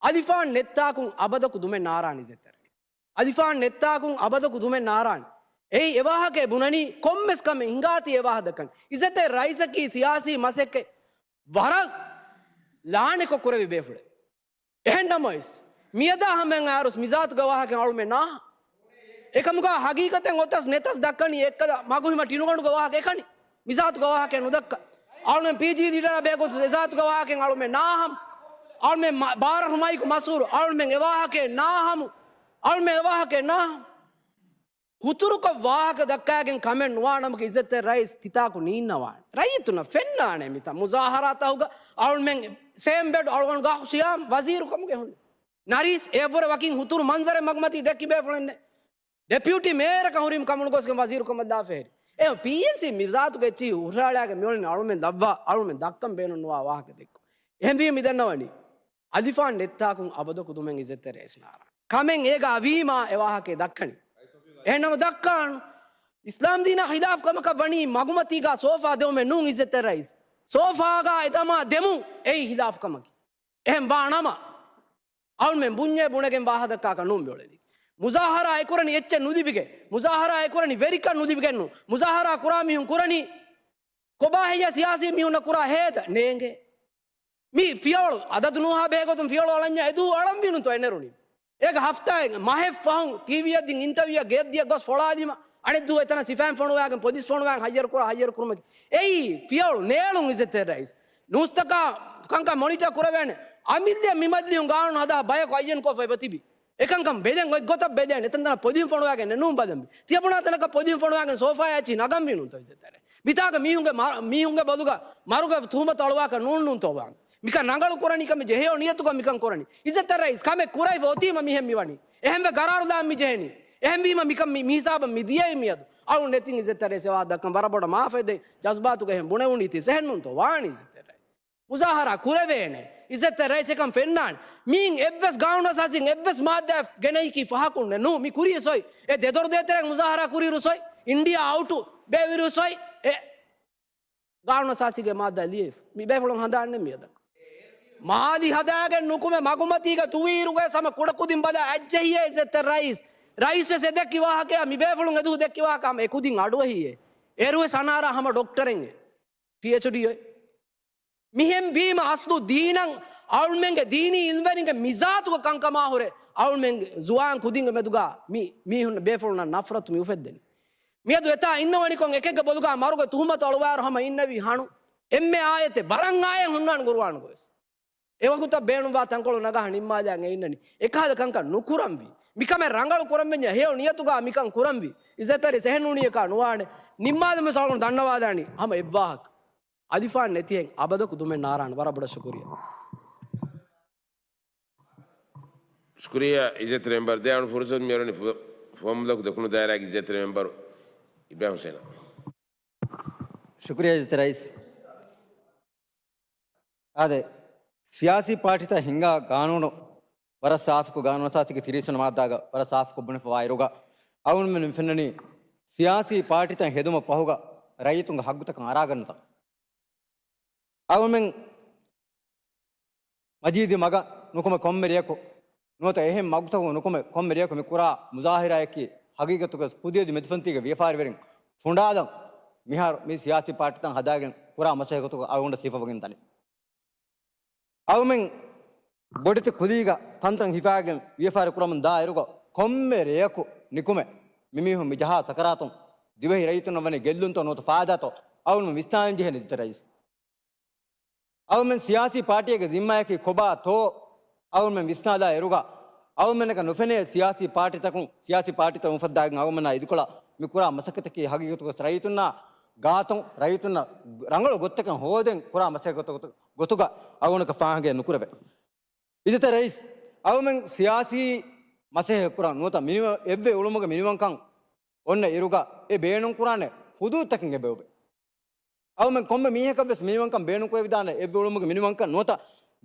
އަލިފާން ނެއްތާކުން އަބަދަކު ދުމެއް ނާރާނެ އިއްޒަތްތެރި ރައީސް. އަލިފާން ނެއްތާކުން އަބަދަކު ދުމެއް ނާރާނެ. އެއީ އެވާހަކައެއް ބުނަނީ ކޮންމެސް ކަމެއް ހިނގާތީ އެވާހަކަ ދައްކަން. އިއްޒަތްތެރި ރައީސަކީ ސިޔާސީ މަސައްކަތް ވަރަށް ލާނެކޮށް ކުރެވި ބޭފުޅެއް. އެހެން ނަމަވެސް، މިއަދާ ހަމައަށް އައިރުސް މިޒާތުގެ ވާހަކައިން އަޅުމެން ނާހަން. އެކަމުގަ ހަގީގަތެއް އޮތަސް ނެތަސް ދައްކަނީ އެއްކަލަ މަގުހިމަ ޓިނުގަނޑުގެ ވާހަކަ އެކަނި. މިޒާތުގެ ވާހަކައެއް ނުދައްކަ. އަޅުމެން ޕީޖީ ލީޑަރާ ބެހޭގޮތުން އެޒާތުގެ ވާހަކައިން އަޅުމެން ނާހަން. އަޅުމެން މަ، ބާރަށު މައިކު މަސްހޫރު އަޅުމެން އެވާހަކައެއް ނާހަމު. އަޅުމެން އެވާހަކައެއް ނާހަމު. ހުތުރުކޮށް ވާހަކަ ދައްކާގެން ކަމެއް ނުވާނަމަކަށް އިއްޒަތްތެރި ރައީސް ތިތާކު ނީންނަވާނެ. ރައްޔިތުންނަށް ފެންނާނެ މިތާ މުޒާހަރާތަކުގަ އަޅުމެން ސޭމް ބެޑް އަޅުގަނޑު ގާ ޝިޔާމް ވަޒީރު ކަމުގެ ހުންނެ. ނަރީސް އެއަށްވުރެ ވަކިން ހުތުރު މަންޒަރެއް މަގުމަތީ ދެއްކި ބޭފުޅެއް ނެތް. ޑެޕިއުޓީ މޭޔަރަކަށް ހުރީމަ ކަމުނުގޮސްގެން ވަޒީރުކަމަށް ދާ ފެހެރި. އެ ޕީއެންސީ މިޒާތުގެ އެއްޗިހި ހުށަހަޅާގެން މިއުޅެނީ އަޅުމެން ދައްވާ، އަޅުމެން ދައްކަން ބޭނުންނުވާ ވާހަކަ ދެއްކު. އެހެންވީ މި ދަންނަވަނީ. އަލިފާން ނެއްތާކުން އަބަދަކު ދުމެއް އިއްޒަތްތެރި ރައީސް ނާރާނެ. ކަމެއް އޭގަ އަވީމާ އެ ވާހަކައެއް ދައްކަނީ. އެހެންނަމަ ދައްކާނު. އިސްލާމް ދީނާ ޚިލާފް ކަމަކަށް ވަނީ މަގުމަތީގަ ސޯފާ ދެވުމެއް ނޫން އިއްޒަތްތެރި ރައީސް. ސޯފާގަ އެ ދަމާ ދެމުން އެއީ ޚިލާފް ކަމަކީ. އެހެން ވާ ނަމަ، އަޅުމެން ބުންޏޭ ބުނެގެން ވާހަކަ ދައްކާކަށް ނޫން މިއުޅެނީ. މުޒާހަރާ އެކުރަނީ އެއްޗެއް ނުލިބިގެން، މުޒާހަރާ އެކުރަނީ ވެރިކަން ނުލިބިގެން ނޫން. މުޒާހަރާ ކުރާ މީހުން ކުރަނީ ކޮބާ ހެއްޔާ ސިޔާސީ މީހުންނަށް ކުރާ ހޭދަ ނޭނގޭ. މި ފިޔަވަޅު އަދަދު ނޫހާ ބެހޭގޮތުން ފިޔަވަޅު އަޅަންޏާ އެދުވަހު އަޅަންވީނުންތޯ އެނެރުނީ. އޭގަ ހަފްތާއެއް މަހެއް ފަހުން ޓީވީއަށް ދިން އިންޓަވިއުއަށް ގެއަށްދިޔަ ގޮސް ފޮޅާލީމަ އަނެއްދުވަހު އެތަނަށް ސިފައިން ފޮނުވާގެން ޕޮލިސް ފޮނުވާގެން ހައްޔަރު ކުރާ ހައްޔަރު ކުރުމަކީ. އެއީ ފިޔަވަޅު ނޭޅުން އިއްޒަތްތެރި ރައީސް. ނޫސްތަކާ ކަންކަން މޮނިޓަ ކުރެވޭނެ. އަމިއްލަ މި މަޖިލީހުން ގާނޫނު ހަދާ ބަޔަކު އައްޔަން ކޮށްފަ އެބަތިބި. އެކަންކަން ބެލެން އޮތް ގޮތަށް ބެލޭނެ. އެތަންތަނަށް ޕޮލިސް ފޮނުވާގެން ނެ ނޫން ބަލަނބި. ތިޔަބުނާ ތަނަކަށް ޕޮލިސް ފޮނުވާގެން ސޯފާއާ އެއްޗިހި ނަގަންވީނުންތޯ އިއްޒަތްތެރި. މިތާގަ މީހުންގެ މަ، މީހުންގެ ބޮލުގަ މަރުގެ ތުހުމަތު އަޅުވާކަށް ނޫންނޫންތޯ ވާން. މިކަން ރަނގަޅު ކުރަނީ ކަމެއް ޖެހޭ ނިޔަތުގަ މިކަން ކުރަނީ. އިއްޒަތްތެރި ރައީސް ކަމެއް ކުރެވިފަ އޮތީމަ މިހެން މިވަނީ. އެހެންވެ ގަރާރު ދާން މި ޖެހެނީ. އެހެންވީމަ މިކަން މި، މި ހިސާބަށް މި ދިޔައީ މިއަދު. އަޅުން ނެތިން އިއްޒަތްތެރި ރައީސް އެވާ ދައްކަން ވަރަށް ބޮޑަށް މާފަށް ދޭ ޖަޒްބާތުގަ އެހެން ބުނެވުނީތީ އެހެންނޫންތޯ ވާނީ އިއްޒަތްތެރި ރައީސް. މުޒާހަރާ ކުރެވޭނެ. އިއްޒަތްތެރި ރައީސް އެކަން ފެންނާނެ. މީން އެއްވެސް ގާނޫނު އަސާސީން އެއްވެސް މާއްދާއެއް ގެނައީކީ ފަހަކުންނެއް ނޫ. މި ކުރީ ސޮއި. އެ ދެދޮރު ދޭތެރެއަށް މުޒާހަރާ ކުރިއިރު ސޮއި. އިންޑިއާ އައުޓު ބޭއިރު ސޮއި. އެ ގާނޫނު އަސާސީގެ މާއްދާ ލިޔެފަ. މި ބޭފުޅުން ހަނދާންނެއް މިއަދަކު. މާލި ހަދާގެން ނުކުމެ މަގުމަތީގަ ތުވީއިރުގައި ހަމަ ކުޑަކުދިން ބަލާ އައްޖެހިއޭ އިއްޒަތްތެރި ރައީސް. ރައީސް ވެސް އެ ދެއްކި ވާހަކަޔާ މި ބޭފުޅުން އެދުވަހު ދެއްކި ވާހަކަ ހަމަ އެކުދިން އަޑުއެހިއޭ. އޭރުވެސް އަނާރާ ހަމަ ޑޮކްޓަރެއް. ޕީއެޗްޑީ އޮތް. މިހެން ވީމަ އަސްލު ދީނަށް އަޅުމެންގެ ދީނީ އިލްމްވެރިންގެ މިޒާތުގަ ކަންކަމާ ހުރެ އަޅުމެން ޒުވާން ކުދިންގެ މެދުގަ މި މީހުން ބޭފުޅުންނަށް ނަފްރަތު މި އުފެއްދެނީ. މިއަދު އެތާ އިންނަވަނިކޮށް އެކެއްގެ ބޮލުގަ މަރުގެ ތުހުމަތު އަޅުވާއިރު ހަމަ އިންނެވީ ހަނު. އެންމެ އާޔަތެއް ވަރަށް އާޔަތް ހުންނާނެ ގުރުއާނުގަވެސް. އެވަގުތަށް ބޭނުންވާ ތަންކޮޅު ނަގާ ނިންމާލައިގެން އިންނަނީ. އެކަހަލަ ކަންކަން ނުކުރަންވީ. މިކަމެއް ރަނގަޅު ކުރަންވެންޏާ ހެޔޮ ނިޔަތުގަ މިކަން ކުރަންވީ. އިއްޒަތްތެރި ސެހެން ނޫނީއަކާ ނުވާނެ. ނިންމާލުމަށް ސަޅުން ދަންނަވާލާނީ ހަމަ އެއްވާހަކަ. އަލިފާން ނެތިހެން އަބަދަކު ދުމެއް ނާރާން. ވަރަށް ބޮޑަށް ޝުކުރިއްޔާ. ޝުކުރިއްޔާ އިއްޒަތްތެރި މެމްބަރު. ދެއަން ފުރުސަތު މިއަރުނި ފު-، ފުވައްމުލަކު ދެކުނު ދާއިރާގެ އިއްޒަތްތެރި މެމްބަރު އިބްރާހިމް ހުސެނަށް. ޝުކުރިއްޔާ އިއްޒަތްތެރި ރައީސް. އާދެ، ސިޔާސީ ޕާޓީތައް ހިންގާ ގާނޫނު ވަރަށް ސާފުކޮށް، ގާނޫނު އަސާސީގެ ތިރީސް ވަނަ މާއްދާގަ ވަރަށް ސާފުކޮށް ބުނެފަވާ އިރުގަ، އަޅުގަނޑުމެން މި ފެންނަނީ ސިޔާސީ ޕާޓީތައް ހެދުމަށް ފަހުގަ ރައްޔިތުންގެ ހައްގުތަކަށް އަރާގަންނަތަން. އަޅުގަނޑުމެން މަޖީދީ މަގަށް ނުކުމެ ކޮންމެ ރެޔަކު ނުވަތަ އެހެން މަގުތަކުން ނުކުމެ ކޮންމެ ރެޔަކު މި ކުރާ މުޒާހިރާއަކީ ހަގީގަތުގަ ކުދިވެދި މެދުފަންތީގެ ވިޔަފާރިވެރިން ފުނޑާލަން މިހާރު މި ސިޔާސީ ޕާޓީތައް ހަދާގެން ކުރާ މަސައްކަތް ގޮތުގަ އަޅުގަނޑަށް ސިފަވެގެން ދަނީ. އަޅުމެން ބޮޑެތި ކުލީގަ ތަންތަން ހިފާގެން ވިޔަފާރި ކުރަމުން ދާ އިރުގަ ކޮންމެ ރެޔަކު ނިކުމެ މިމީހުން މި ޖަހާ ސަކަރާތުން ދިވެހި ރައްޔިތުންނަށް ވަނީ ގެއްލުންތޯ ނުވަތަ ފާއިދާތޯ އަޅުމެން ވިސްނާލަން ޖެހޭނެ އިއްޒަތްތެރި ރައީސް. އަޅުމެން ސިޔާސީ ޕާޓީއެއްގެ ޒިންމާއަކީ ކޮބާތޯ އަޅުމެން ވިސްނާލާ އިރުގަ، އަޅުމެންނަކަށް ނުފެނޭ ސިޔާސީ ޕާޓީތަކުން، ސިޔާސީ ޕާޓީތައް އުފައްދާގެން އަޅުމެންނާ އިދިކޮޅަށް މި ކުރާ މަސައްކަތަކީ ހަގީގަތުގަ ރައްޔިތުންނާ ގާތުން ރައްޔިތުންނަށް ރަނގަޅު ގޮތްތަކެއް ހޯދެން ކުރާ މަސައްކަތް ގޮތު-، ގޮތުގަ އަޅުގަނޑަކަށް ފާހަގައެއް ނުކުރެވޭ. އިއްޒަތްތެރި ރައީސް، އަޅުމެން ސިޔާސީ މަސައްކަތް ކުރަން ނުވަތަ މިނިވަ-، އެއްވެ އުޅުމުގެ މިނިވަންކަން އޮންނަ އިރުގަ އެ ބޭނުން ކުރާނެ ހުދޫދުތަކެއް އެބައޮވޭ. އަޅުމެން ކޮންމެ މީހަކަށްވެސް މިނިވަންކަން ބޭނުންކުރެވިދާނެ އެއްވެ އުޅުމުގެ މިނިވަންކަން ނުވަތަ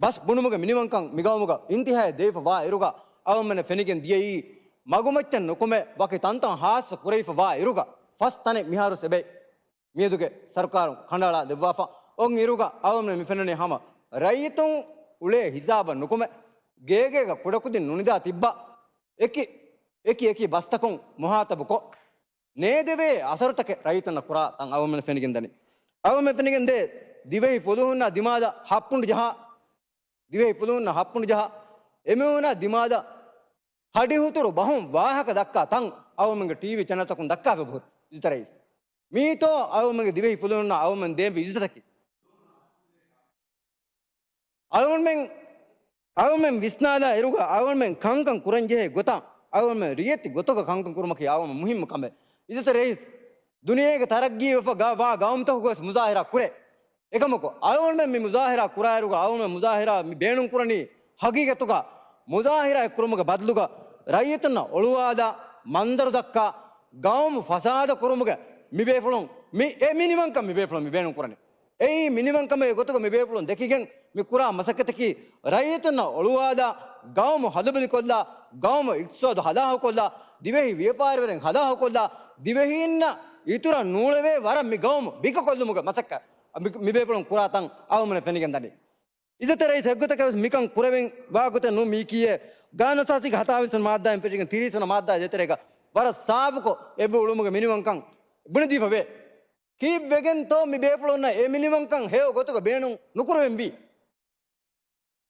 ބަސް ބުނުމުގެ މިނިވަންކަން މިގައުމުގަ އިންތިހާއަށް ދެވިފަ ވާ އިރުގަ އަޅުމެންނަށް ފެނިގެން ދިޔައީ މަގުމައްޗަށް ނުކުމެ ވަކި ތަންތަން ހާއްސަ ކުރެވިފަ ވާ އިރުގަ ފަސް ތަނެއް މިހާރު އެބައި މިއަދުގެ ސަރުކާރުން ކަނޑައަޅާ ދެއްވާފަ އޮން އިރުގަ އަޅުމެން މި ފެންނަނީ ހަމަ ރައްޔިތުން އުޅޭ ހިސާބަށް ނުކުމެ ގޭގޭގަ ކުޑަކުދިން ނުނިދާ ތިއްބާ އެކި އެކި އެކި ބަސްތަކުން މުހާތަބުކޮށް ނޭދެވޭ އަސަރުތަކެއް ރައްޔިތުންނަށް ކުރާ ތަން އަޅުމެން ފެނިގެންދަނީ. އަޅުމެން ފެނިގެންދޭ ދިވެހި ފުލުހުންނާ ދިމާލަށް ހައްޕުނޑު ޖަހާ، ދިވެހި ފުލުހުންނާ ހައްޕުނޑު ޖަހާ، އެމީހުންނާ ދިމާލަށް ހަޑިހުތުރު ބަހުން ވާހަކަ ދައްކާ ތަން އަޅުމެންގެ ޓީވީ ޗެނަލްތަކުން ދައްކާފަ އެބަހުރި. އިއްޒަތްތެރި ރައީސް، މީތޯ އަޅުމެންގެ ދިވެހި ފުލުހުންނާ އަޅުމެން ދޭންވީ އިއްޒަތަކީ؟ އަޅުގަނޑުމެން، އަޅުގަނޑުމެން ވިސްނާލާ އިރުގަ އަޅުގަނޑުމެން ކަންކަން ކުރަންޖެހޭ ގޮތަށް އަޅުގަނޑުމެން ރިޔެތި ގޮތުގަ ކަންކަން ކުރުމަކީ އަޅުގަނޑު މުހިއްމު ކަމެއް. އިއްޒަތްތެރި ރައީސް، ދުނިޔޭގެ ތަރައްގީވެފަ ގަ-، ވާ ގައުމުތަކުގަވެސް މުޒާހިރާ ކުރޭ. އެކަމަކު، އަޅުގަނޑުމެން މި މުޒާހިރާ ކުރާއިރުގަ އަޅުގަނޑުމެން މުޒާހިރާ މި ބޭނުންކުރަނީ ހަގީގަތުގަ މުޒާހިރާ ކުރުމުގެ ބަދަލުގަ ރައްޔިތުންނަށް އޮޅުވާލާ މަންޒަރު ދައްކާ ގައުމު ފަސާދަ ކުރުމުގެ މި ބޭފުޅުން މި އެ މިނިވަންކަން މި ބޭފުޅުން މި ބޭނުން ކުރަނީ. އެއީ މިނިވަންކަމެއް ގޮތުގަ މި ބޭފުޅުން ދެކިގެން މި ކުރާ މަސައްކަތަކީ، ރައްޔިތުންނަށް އޮޅުވާލާ، ގައުމު ހަލުބަލިކޮށްލާ، ގައުމު އިޤްތިޞާދު ހަލާހުކޮށްލާ، ދިވެހި ވިޔަފާރިވެރިން ހަލާހުކޮށްލާ، ދިވެހީންނަށް އިތުރަށް ނޫޅެވޭ ވަރަށް މި ގައުމު ބިކަކޮށްލުމުގެ މަސައްކަތް މި، މި ބޭފުޅުން ކުރާ ތަން އަޅުގަނޑުމެން ފެނިގެންދަނީ. އިއްޒަތްތެރި ރައީސް އެއްގޮތަކަށް ވެސް މިކަން ކުރެވެން ވާ ގޮތެއް ނޫން މީކީއޭ. ގާނޫނުއަސާސީގެ ހަތާވީސް ވަނަ މާއްދާއިން ފެށިގެން ތިރީސް ވަނަ މާއްދާ ދޭތެރޭގަ ވަރަށް ސާފުކޮށް އެއްވެ އުޅުމުގެ މިނިވަންކަން ބުނެދީފަވޭ. ކީއްވެގެންތޯ މި ބޭފުޅުންނަށް އެ މިނިވަންކަން ހެޔޮ ގޮތުގަ ބޭނުން ނުކުރެވެންވީ؟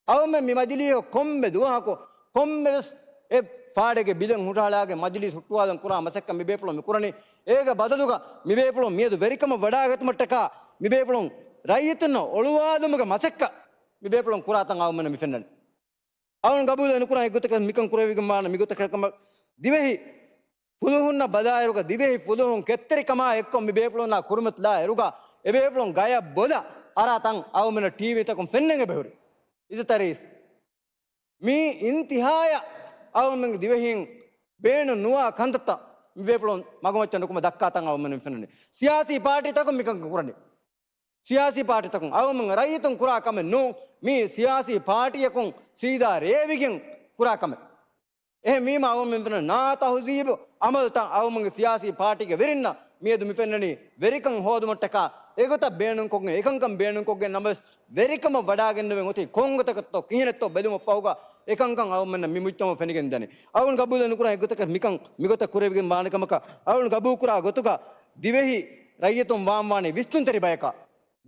އަޅުމެން މި މަޖިލީހަށް ކޮންމެ ދުވަހަކު ކޮންމެވެސް އެ ފާޑެއްގެ ބިލެއް ހުށަހަޅާގެން މަޖިލީސް ހުއްޓުވާލަން ކުރާ މަސައްކަތް މި ބޭފުޅުން މި ކުރަނީ. އޭގެ ބަދަލުގަ މި ބޭފުޅުން މިއަދު ވެރިކަމަށް ވަޑާގަތުމަށްޓަކާ މި ބޭފުޅުން ރައްޔިތުންނަށް އޮޅުވާލުމުގެ މަސައްކަތް މި ބޭފުޅުން ކުރާ ތަން އަޅުމެންނަށް މި ފެންނަނީ. އަޅުން ގަބޫލެއް ނުކުރާ އެއްގޮތަކަށް މިކަން ކުރެވިގެން ވާނެ މިގޮތަކަށް ކަމަށް ދިވެހި ފުލުހުންނަށް ބަލާއިރުގަ، ދިވެހި ފުލުހުން ކެތްތެރިކަމާ އެއްކޮށް މި ބޭފުޅުންނާ ކުރިމަތިލާ އިރުގަ، އެ ބޭފުޅުން ގަޔަށް ބޮލަށް އަރާ ތަން އަޅުމެންނަށް ޓީވީތަކުން ފެންނަން އެބަހުރި. އިއްޒަތްތެރި ރައީސް، މީ އިންތިހާޔަށް އަޅުމެންގެ ދިވެހީން ބޭނުން ނުވާ ކަންތައްތައް މި ބޭފުޅުން މަގުމައްޗަށް ނުކުމެ ދައްކާ ތަން އަޅުމެން މި ފެންނަނީ. ސިޔާސީ ޕާޓީތަކުން މިކަން ކުރަނީ. ސިޔާސީ ޕާޓީތަކުން އަޅުމެން ރައްޔިތުން ކުރާ ކަމެއް ނޫން. މީ ސިޔާސީ ޕާޓީއަކުން ސީދާ ރޭވިގެން ކުރާ ކަމެއް. އެހެންވީމަ އަޅުމެން ފެންނަ ނާތަހުޒީބު އަމަލުތައް އަޅުމެންގެ ސިޔާސީ ޕާޓީގެ ވެރިންނަށް މިއަދު މި ފެންނަނީ ވެރިކަން ހޯދުމަށްޓަކާ އެގޮތަށް ބޭނުންކޮށްގެން އެކަންކަން ބޭނުންކޮށްގެން ނަމަވެސް ވެރިކަމަށް ވަޑާގެންނެވެން އޮތީ ކޮންގޮތަކަށްތޯ ކިހިނެއްތޯ ބެލުމަށްފަހުގަ އެކަންކަން އަޅުމެންނަށް މި މުޖްތަމަޢު ފެނިގެންދަނީ. އަޅުން ގަބޫލެއް ނުކުރާ އެއްގޮތަކަށް މިކަން މިގޮތަށް ކުރެވިގެން ވާނެ ކަމަކަށް އަޅުން ގަބޫލުކުރާ ގޮތުގަ ދިވެހި ރައްޔިތުން ވާންވާނީ ވިސްނުންތެރި ބަޔަކަށް.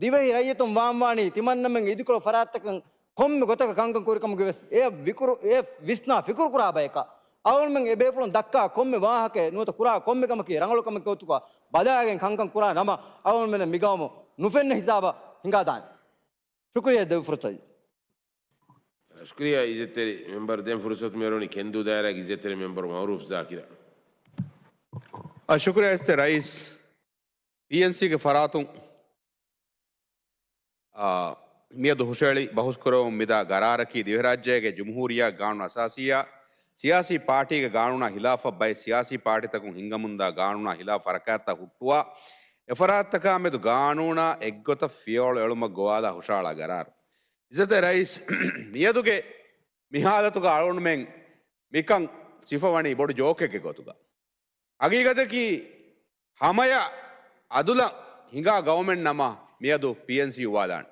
ދިވެހި ރައްޔިތުން ވާންވާނީ ތިމަންނަމެން އިދިކޮޅު ފަރާތްތަކަށް ކޮންމެ ގޮތަކަށް ކަންކަން ކުރި ކަމުގެ ވެސް އެ ވިކުރު، އެ ވިސްނާ ފިކުރު ކުރާ ބަޔަކަށް އަޅުގަނޑުމެން އެ ބޭފުޅުން ދައްކާ ކޮންމެ ވާހަކައެއް ނުވަތަ ކުރާ ކޮންމެ ކަމަކީ ރަނގަޅު ކަމެއް ގޮތުގަ ބަލާގެން ކަންކަން ކުރާ ނަމަ އަޅުގަނޑުމެން މިގައުމު ނުފެންނަ ހިސާބަށް ހިނގާދާނެ. ޝުކުރިއްޔާ ދެއްވި ފުރުސަތަށް. ޝުކުރިއްޔާ އިއްޒަތްތެރި މެމްބަރު. ދެން ފުރުސަތު މިއުޅެނީ ކެންދޫ ދާއިރާގެ އިއްޒަތްތެރި މެމްބަރު މައުރޫފް ޒާކިރަށް. އަ، ޝުކުރިއްޔާ އިއްޒަތްތެރި ރައީސް. ޕީއެންސީގެ ފަރާތުން، އާ، މިއަދު ހުށަހެޅި ބަހުސްކުރެވުން މިދާ ގަރާރަކީ ދިވެހިރާއްޖޭގެ ޖުމްހޫރިއްޔާ ގާނޫނު އަސާސީއާ ސިޔާސީ ޕާޓީގެ ގާނޫނާ ހިލާފަށް ބައެއް ސިޔާސީ ޕާޓީތަކުން ހިންގަމުންދާ ގާނޫނާ ހިލާފް ހަރަކާތްތައް ހުއްޓުވާ، އެފަރާތްތަކާމެދު ގާނޫނާ އެއްގޮތަށް ފިޔަވަޅު އެޅުމަށް ގޮވާލާ ހުށަހަޅާ ގަރާރު. އިއްޒަތްތެރި ރައީސް، މިއަދުގެ މި ހާލަތުގަ އަޅުގަނޑުމެން މިކަން ސިފަވަނީ ބޮޑު ޖޯކެއްގެ ގޮތުގަ. ހަގީގަތަކީ ހަމަޔަށް އަދުލަށް ހިނގާ ގައުމެއް ނަމަ މިއަދު ޕީއެންސީ އުވާލާނެ.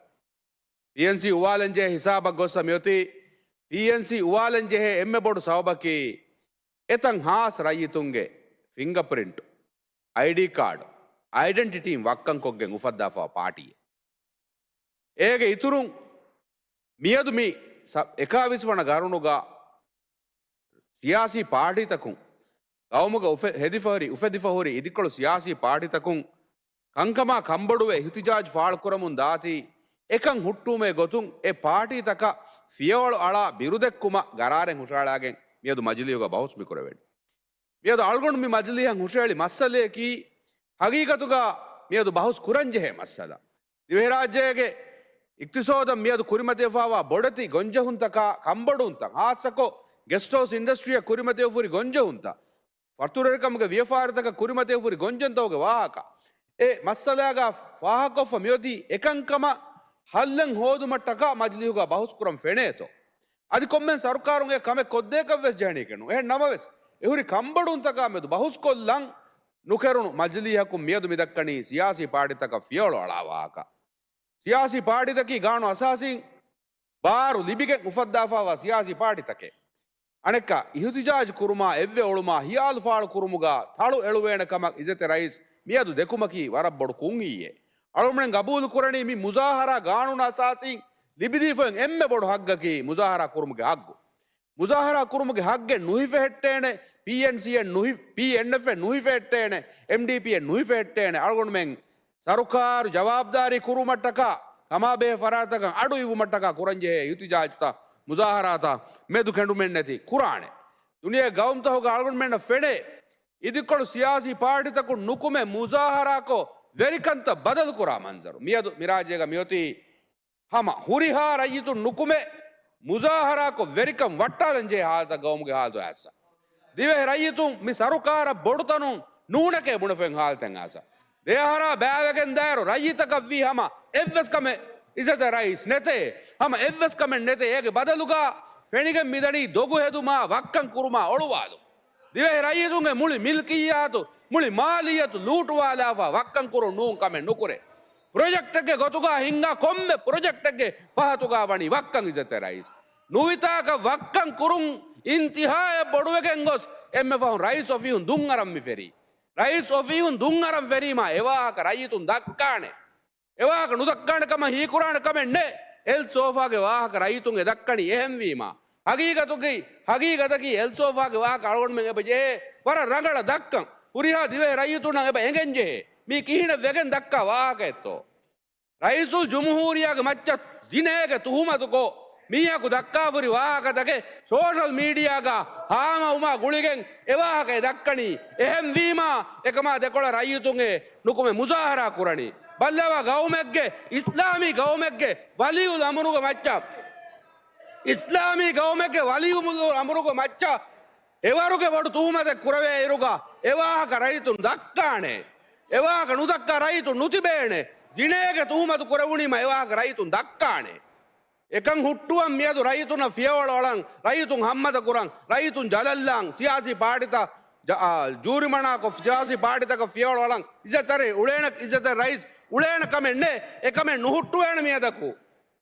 ޕީއެންސީ އުވާލަންޖެހޭ ހިސާބަށް ގޮއްސަ މިއޮތީ، ޕީއެންސީ އުވާލަންޖެހޭ އެންމެ ބޮޑު ސަބަބަކީ އެތަން ހާސް ރައްޔިތުންގެ ފިންގަޕްރިންޓް، އައިޑީ ކާޑް، އައިޑެންޓިޓީން ވައްކަންކޮށްގެން އުފައްދާފަ ޕާޓީއެއް. އޭގެ އިތުރުން މިއަދު މި ސަ-، އެކާވީސް ވަނަ ގަރުނުގަ ސިޔާސީ ޕާޓީތަކުން ގައުމުގަ އުފެ-، ހެދިފަހުރި، އުފެދިފަހުރި އިދިކޮޅު ސިޔާސީ ޕާޓީތަކުން ކަންކަމާ ކަންބޮޑުވެ އިހުތިޖާޖް ފާޅުކުރަމުން ދާތީ، އެކަން ހުއްޓުވުމޭ ގޮތުން އެ ޕާޓީތަކަށް ފިޔަވަޅު އަޅާ ބިރުދެއްކުމަށް ގަރާރެއް ހުށަހަޅާގެން މިއަދު މަޖިލީހުގަ ބަހުސް މިކުރެވެނީ. މިއަދު އަޅުގަނޑު މި މަޖިލީހަށް ހުށަހެޅި މައްސަލަޔަކީ، ހަގީގަތުގަ މިއަދު ބަހުސް ކުރަންޖެހޭ މައްސަލަ. ދިވެހިރާއްޖޭގެ އިޤްތިޞާދަށް މިއަދު ކުރިމަތިވެފައިވާ ބޮޑެތި ގޮންޖެހުންތަކާ ކަންބޮޑުވުންތައް، ހާއްސަކޮށް ގެސްޓް ހައުސް އިންޑަސްޓްރީއަށް ކުރިމަތިވެފަހުރި ގޮންޖެހުންތައް، ފަތުރުވެރިކަމުގެ ވިޔަފާރިތަކަށް ކުރިމަތިވެފަހުރި ގޮންޖެހުންތަކުގެ ވާހަކަ، އެ މައްސަލާގަ ފާހަގަކޮށްފަ މިއޮތީ އެކަންކަމަށް ހައްލެއް ހޯދުމަށްޓަކާ މަޖިލީހުގަ ބަހުސް ކުރަން ފެނޭތޯ. އަދި ކޮންމެ ސަރުކާރުން އެ ކަމެއް ކޮށްދޭކަށް ވެސް ޖެހެނީކެއް ނޫން. އެހެން ނަމަވެސް، އެހުރި ކަންބޮޑުވުންތަކާ މެދު ބަހުސްކޮށްލަން ނުކެރުނު މަޖިލީހަކުން މިއަދު މިދައްކަނީ ސިޔާސީ ޕާޓީތަކަށް ފިޔަވަޅު އަޅާ ވާހަކަ. ސިޔާސީ ޕާޓީތަކީ ގާނޫނު އަސާސީން ބާރު ލިބިގެން އުފައްދާފައިވާ ސިޔާސީ ޕާޓީތަކެއް. އަނެއްކާ، އިހުތިޖާޖް ކުރުމާ އެއްވެ އުޅުމާ ހިޔާލު ފާޅު ކުރުމުގަ ތަޅު އެޅުވޭނެ ކަމަށް އިއްޒަތްތެރި ރައީސް މިއަދު ދެކުމަކީ ވަރަށް ބޮޑު ކުންއީއެއް. އަޅުގަނޑުމެން ގަބޫލު ކުރަނީ މި މުޒާހަރާ ގާނޫނު އަސާސީން ލިބިދީފައި އެންމެ ބޮޑު ހައްގަކީ މުޒާހަރާ ކުރުމުގެ ހައްގު. މުޒާހަރާ ކުރުމުގެ ހައްގެއް ނުހިފެހެއްޓޭނެ، ޕީއެންސީއެއް ނުހި-، ޕީއެންއެފްއެއް ނުހިފެހެއްޓޭނެ، އެމްޑީޕީއެއް ނުހިފެހެއްޓޭނެ. އަޅުގަނޑުމެން ސަރުކާރު ޖަވާބުދާރީ ކުރުމަށްޓަކާ، ކަމާބެހޭ ފަރާތްތަކަށް އަޑު އިވުމަށްޓަކާ ކުރަންޖެހޭ އިހުތިޖާޖުތައް، މުޒާހަރާތައް މެދު ކެނޑުމެއްނެތި ކުރާނެ. ދުނިޔޭ ގައުމުތަކުގަ އަޅުގަނޑުމެންނަށް ފެނޭ، އިދިކޮޅު ސިޔާސީ ޕާޓީތަކުން ނުކުމެ މުޒާހަރާކޮށް ވެރިކަންތައް ބަދަލުކުރާ މަންޒަރު. މިއަދު މިރާއްޖޭގަ މިއޮތީ ހަމަ ހުރިހާ ރައްޔިތުން ނުކުމެ، މުޒާހަރާކޮށް ވެރިކަން ވައްޓާލަން ޖެހޭ ހާލަތަށް ގައުމުގެ ހާލަތު އައިއްސަ. ދިވެހި ރައްޔިތުން މި ސަރުކާރަށް ބޮޑުތަނުން ނޫނެކޭ ބުނެފައި ހާލަތެއް އައިއްސަ. ދެއަހަރާ ބައިވެގެން ދާއިރު ރައްޔިތަކަށްވީ ހަމަ އެއްވެސް ކަމެއް އިއްޒަތްތެރި ރައީސް ނެތޭ. ހަމަ އެއްވެސް ކަމެއް ނެތޭ. އޭގެ ބަދަލުގަ ފެނިގެން މިދަނީ ދޮގު ހެދުމާ، ވައްކަން ކުރުމާ އޮޅުވާލުން. ދިވެހި ރައްޔިތުންގެ މުޅި މިލްކިއްޔާތު، މުޅި މާލިއްޔަތު ލޫޓުވާލާފަ ވައްކަން ކުރުން ނޫން ކަމެއް ނުކުރޭ. ޕްރޮޖެކްޓެއްގެ ގޮތުގަ ހިންގާ ކޮންމެ ޕްރޮޖެކްޓެއްގެ ފަހަތުގަ ވަނީ ވައްކަން އިއްޒަތްތެރި ރައީސް. ނުވިތާކަށް ވައްކަން ކުރުން އިންތިހާއަށް ބޮޑުވެގެން ގޮސް އެންމެ ފަހުން ރައީސް އޮފީހުން ދުން އަރަން މި ފެރީ. ރައީސް އޮފީހުން ދުން އަރަން ފެރީމާ އެވާހަކަ ރައްޔިތުން ދައްކާނެ. އެވާހަކަ ނުދައްކާނެ ކަމަށް ހީކުރާނެ ކަމެއް ނެތް. އެލް ސޯފާގެ ވާހަކަ ރައްޔިތުން އެ ދައްކަނީ އެހެންވީމާ. ހަގީގަތުގައި، ހަގީގަތަކީ އެލް ސޯފާގެ ވާހަކަ އަޅުގަނޑުމެން އެބަ ޖެހޭ ވަރަށް ރަނގަޅަށް ދައްކަން. ހުރިހާ ދިވެހި ރައްޔިތުންނަށް އެބަ އެނގެން ޖެހޭ. މީ ކިހިނެއް ވެގެން ދައްކާ ވާހަކައެއްތޯ؟ ރައީސުލް ޖުމްހޫރިއްޔާގެ މައްޗަށް ޒިނޭގެ ތުހުމަތުކޮށް، މީހަކު ދައްކާފަހުރި ވާހަކަތަކެއް ސޯޝަލް މީޑިއާގަ ހާމަވުމާ ގުޅިގެން އެ ވާހަކަ އެ ދައްކަނީ. އެހެންވީމާ، އެކަމާ ދެކޮޅަށް ރައްޔިތުން އެ ނުކުމެ މުޒާހަރާ ކުރަނީ. ބައްލަވާ ގައުމެއްގެ، އިސްލާމީ ގައުމެއްގެ ވަލިއުލް އަމުރުގެ މައްޗަށް، އިސްލާމީ ގައުމެއްގެ ވަލިއުލް އަމުރުގެ މައްޗަށް އެވަރުގެ ބޮޑު ތުހުމަތެއް ކުރެވޭ އިރުގަ އެވާހަކަ ރައްޔިތުން ދައްކާނެ. އެވާހަކަ ނުދައްކާ ރައްޔިތުން ނުތިބޭނެ. ޒިނޭގެ ތުހުމަތު ކުރެވުނީމަ އެވާހަކަ ރައްޔިތުން ދައްކާނެ. އެކަން ހުއްޓުވަން މިއަދު ރައްޔިތުންނަށް ފިޔަވަޅު އަޅަން، ރައްޔިތުން ހައްމަތަކުރަން، ރައްޔިތުން ޖަލަށްލާން، ސިޔާސީ ޕާޓީތައް ޖަ-، އާ، ޖޫރިމަނާކޮށް، ސިޔާސީ ޕާޓީތަކަށް ފިޔަވަޅު އަޅަން، އިއްޒަތްތެރި އުޅޭނެ، އިއްޒަތްތެރި ރައީސް އުޅޭނެ ކަމެއް ނެތް. އެކަމެއް ނުހުއްޓުވޭނެ މިއަދަކު.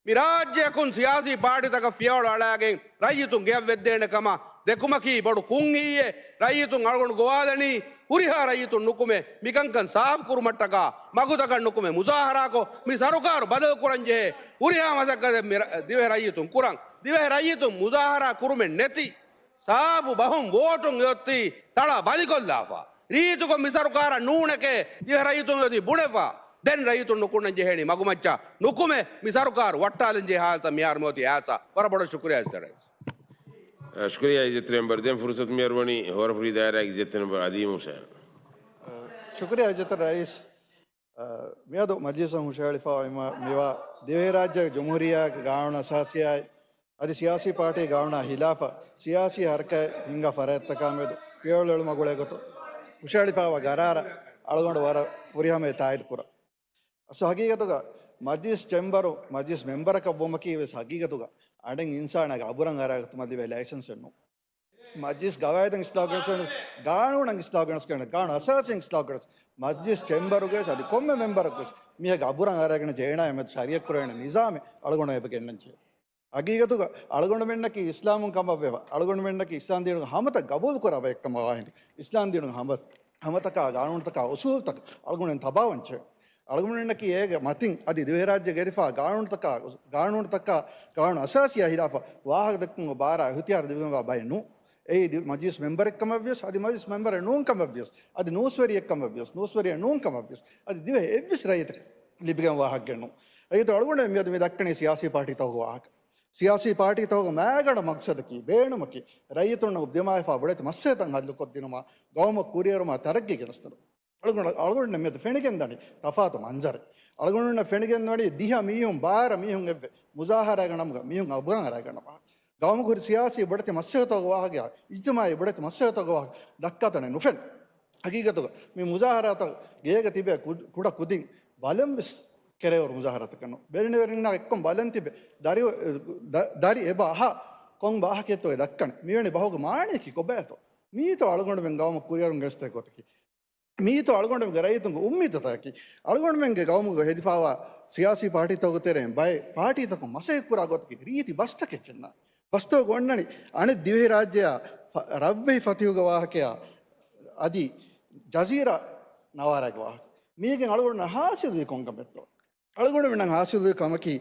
މި ރާއްޖެއަކުން ސިޔާސީ ޕާޓީތަކަށް ފިޔަވަޅު އަޅާގެން ރައްޔިތުން ގެއަށް ވެއްދޭނެ ކަމަށް ދެކުމަކީ ބޮޑު ކުންހީއެއް. ރައްޔިތުން އަޅުގަނޑު ގޮވާލަނީ، ހުރިހާ ރައްޔިތުން ނުކުމެ، މިކަންކަން ސާފު ކުރުމަށްޓަކާ، މަގުތަކަށް ނުކުމެ، މުޒާހަރާކޮށް، މި ސަރުކާރު ބަދަލު ކުރަން ޖެހޭ ހުރިހާ މަސައްކަތެއް މި ރަ-، ދިވެހި ރައްޔިތުން ކުރަން. ދިވެހި ރައްޔިތުން މުޒާހަރާ ކުރުމެއް ނެތި، ސާފު ބަހުން ވޯޓުން އޮތީ ތަޅަ ބަލިކޮށްލާފަ. ރީތިކޮށް މި ސަރުކާރަށް ނޫނެކޭ ދިވެހި ރައްޔިތުން އޮތީ ބުނެފަ. ދެން ރައްޔިތުން ނުކުންނަން ޖެހޭނީ މަގުމައްޗަށް ނުކުމެ، މި ސަރުކާރު ވައްޓާލަން ޖެހޭ ހާލަތަށް މިހާރު މި އޮތީ އައިސް. ވަރަށް ބޮޑަށް ޝުކުރިޔާ އިޒްތެރެއިސް. ޝުކުރިޔާ އިޒްތެރެއިސް މެމްބަރު. ދެން ފުރުސަތު މިހާރު ވަނީ ހޯރަފުރީ ދާއިރާގެ އިޒްތެރެއިސް މެމްބަރު އަލީ މޫސާ. ޝުކުރިޔާ އިޒްތެރެއިސް. އަ، މިއަދު މަޖިލިސުން ހުށަހެޅިފައިވާ މިވާ ދިވެހިރާއްޖޭގެ ޖުމްހޫރިއްޔާގެ ގާނޫނާ އަސާސީއާއި އަދި ސިޔާސީ ޕާޓީ ގާނޫނާ ހިލާފަށް ސިޔާސީ ހަރަކާތް ހިންގާ ފަރާތްތަކާ މެދު ފިޔަވަޅު އެޅުމާ ގުޅޭ ގޮތުން ހުށަހެޅިފައިވާ ގަރާރަށް އަޅުގަނޑު ވަރަށް ފުރިހަމަޔަށް ތާއީދު ކުރަން. އަސް ހަގީގަތުގަ މަޖިލިސް ޗެމްބަރު، މަޖިލިސް މެމްބަރަކަށް ވުމަކީ ވެސް ހަގީގަތުގަ އަނެއް އިންސާނާގެ އަބުރަށް އަރާގަތުމަށް ލިބޭ ލައިސަންސެއް ނޫން. މަޖިލިސް ގަވާއިދަށް އިސްލާހު ގެނެސްގެން، ގާނޫނަށް އިސްލާހު ގެނެސްގެން، ގާނޫނު އަސާސީއަށް އިސްލާހު ގެނެސް، މަޖިލިސް ޗެމްބަރުގެ ވެސް އަދި ކޮންމެ މެމްބަރަކު ވެސް މީހަކު އަބުރަށް އަރާގެން ޖެހޭނާ މެދު ޝަރީއަތް ކުރެވޭނެ ނިޒާމެއް އަޅުގަނޑު އެބަ ގެންނަން ޖެހޭ. ހަގީގަތުގަ އަޅުގަނޑުމެންނަކީ އިސްލާމުން ކަމަށްވެފަ، އަޅުގަނޑުމެންނަކީ އިސްލާމް ދީނުގެ ހަމަތައް ގަބޫލު ކުރާ ބައެއްކަމަށް ވާހިނދު، އިސްލާމް ދީނުގެ ހަމަ، ހަމަތަކާ، ގާނޫނުތަކާ، އުސޫލުތަކަށް އަޅުގަނޑުމެން ތަބާވަން ޖެހޭ. އަޅުގަނޑުމެންނަކީ އޭގެ މަތިން އަދި ދިވެހިރާއްޖޭގެ ގެރިފާ ގާނޫނުތަކާ، ގާނޫނުތަކާ، ގާނޫނު އަސާސީއާ ހިލާފަށް ވާހަކަ ދެއްކުމުގެ ބާރާ އިހުތިޔާރު ލިބިގެންވާ ބައެއް ނޫން. އެއީ ދި-، މަޖިލިސް މެމްބަރެއްކަމަށްވިޔަސް، އަދި މަޖިލިސް މެމްބަރެއް ނޫންކަމަށްވިޔަސް، އަދި ނޫސްވެރިއެއްކަމަށްވިޔަސް، ނޫސްވެރިއެއް ނޫންކަމަށްވިޔަސް، އަދި ދިވެހި އެއްވެސް ރައްޔިތަކަށް ލިބިގެންވާ ހައްގެއް ނޫން. އެއީ އަޅުގަނޑު މިއަދު މި ދައްކަނީ ސިޔާސީ ޕާޓީތަކުގެ ވާހަކަ. ސިޔާސީ ޕާޓީތަކުގެ މާގަނޑު މަގްސަދަކީ، ބޭނުމަކީ، ރައްޔިތުންނަށް ދިމާވެފާ ބޮޑެތި މައްސަލަތައް ހައްލުކޮށްދިނުމާ، ގައުމަށް ކުރިއެރުމާ ތަރައްގީ ގެނެސްދިނުން. އަޅުގަނޑު، އަޅުގަނޑު މިއަދު ފެނިގެންދަނީ ތަފާތު މަންޒަރެއް. އަޅުގަނޑު ފެނިގެންދަނީ ދިހަ މީހުން، ބާރަ މީހުން އެއްވެ މުޒާހަރާގެ ނަމުގަ މީހުން އަބުރަށް އަރާގަންނަމަ. ގައުމުގެ ހުރި ސިޔާސީ ބޮޑެތި މައްސަލަތަކުގެ ވާހަކަ، އިޖްތިމާއީ ބޮޑެތި މައްސަލަތަކުގެ ވާހަކަ ދައްކާތަނެއް ނުފެން. ހަގީގަތުގަ މި މުޒާހަރާތައް ގޭގަ ތިބޭ ކު-، ކުޑަ ކުދިން ބަލަން ވެސް ކެރޭވަރު މުޒާހަރާތަކަށް ނޫން. ބެލެނިވެރިންނާ އެއްކޮން ބަލަން ތިބެ ދަރި، ދަ-، ދަރި އެބަ އަހާ ކޮން ވާހަކައެއްތޯ އެ ދައްކަން. މިވެނި ބަހުގެ މާނަޔަކީ ކޮބާތޯ؟ މީތޯ އަޅުގަނޑުމެން ގައުމަށް ކުރިއަރުން ގެނެސްދޭ ގޮތަކީ. މީތޯ އަޅުގަނޑުމެންގެ ރައްޔިތުންގެ އުއްމީދުތަކަކީ. އަޅުގަނޑުމެންގެ ގައުމުގަ ހެދިފާވާ ސިޔާސީ ޕާޓީތަކުގެ ތެރެއިން ބައެއް ޕާޓީތަކުން މަސައްކަތް ކުރާ ގޮތަކީ ރީތި ބަސްތަކެއް ގެންނާ. ބަސްތަކު އޮންނަނީ އަނެއް ދިވެހިރާއްޖެއާ ފަ-، ރަށްވެހި ފަތިހުގެ ވާހަކަޔާ އަދި ޖަޒީރާ ނަވާރާގެ ވާހަކަ. މީގެން އަޅުގަނޑު ހާސިލުވީ ކޮންކަމެއްތޯ؟ އަޅުގަނޑުމެންނަށް ހާސިލުވި ކަމަކީ،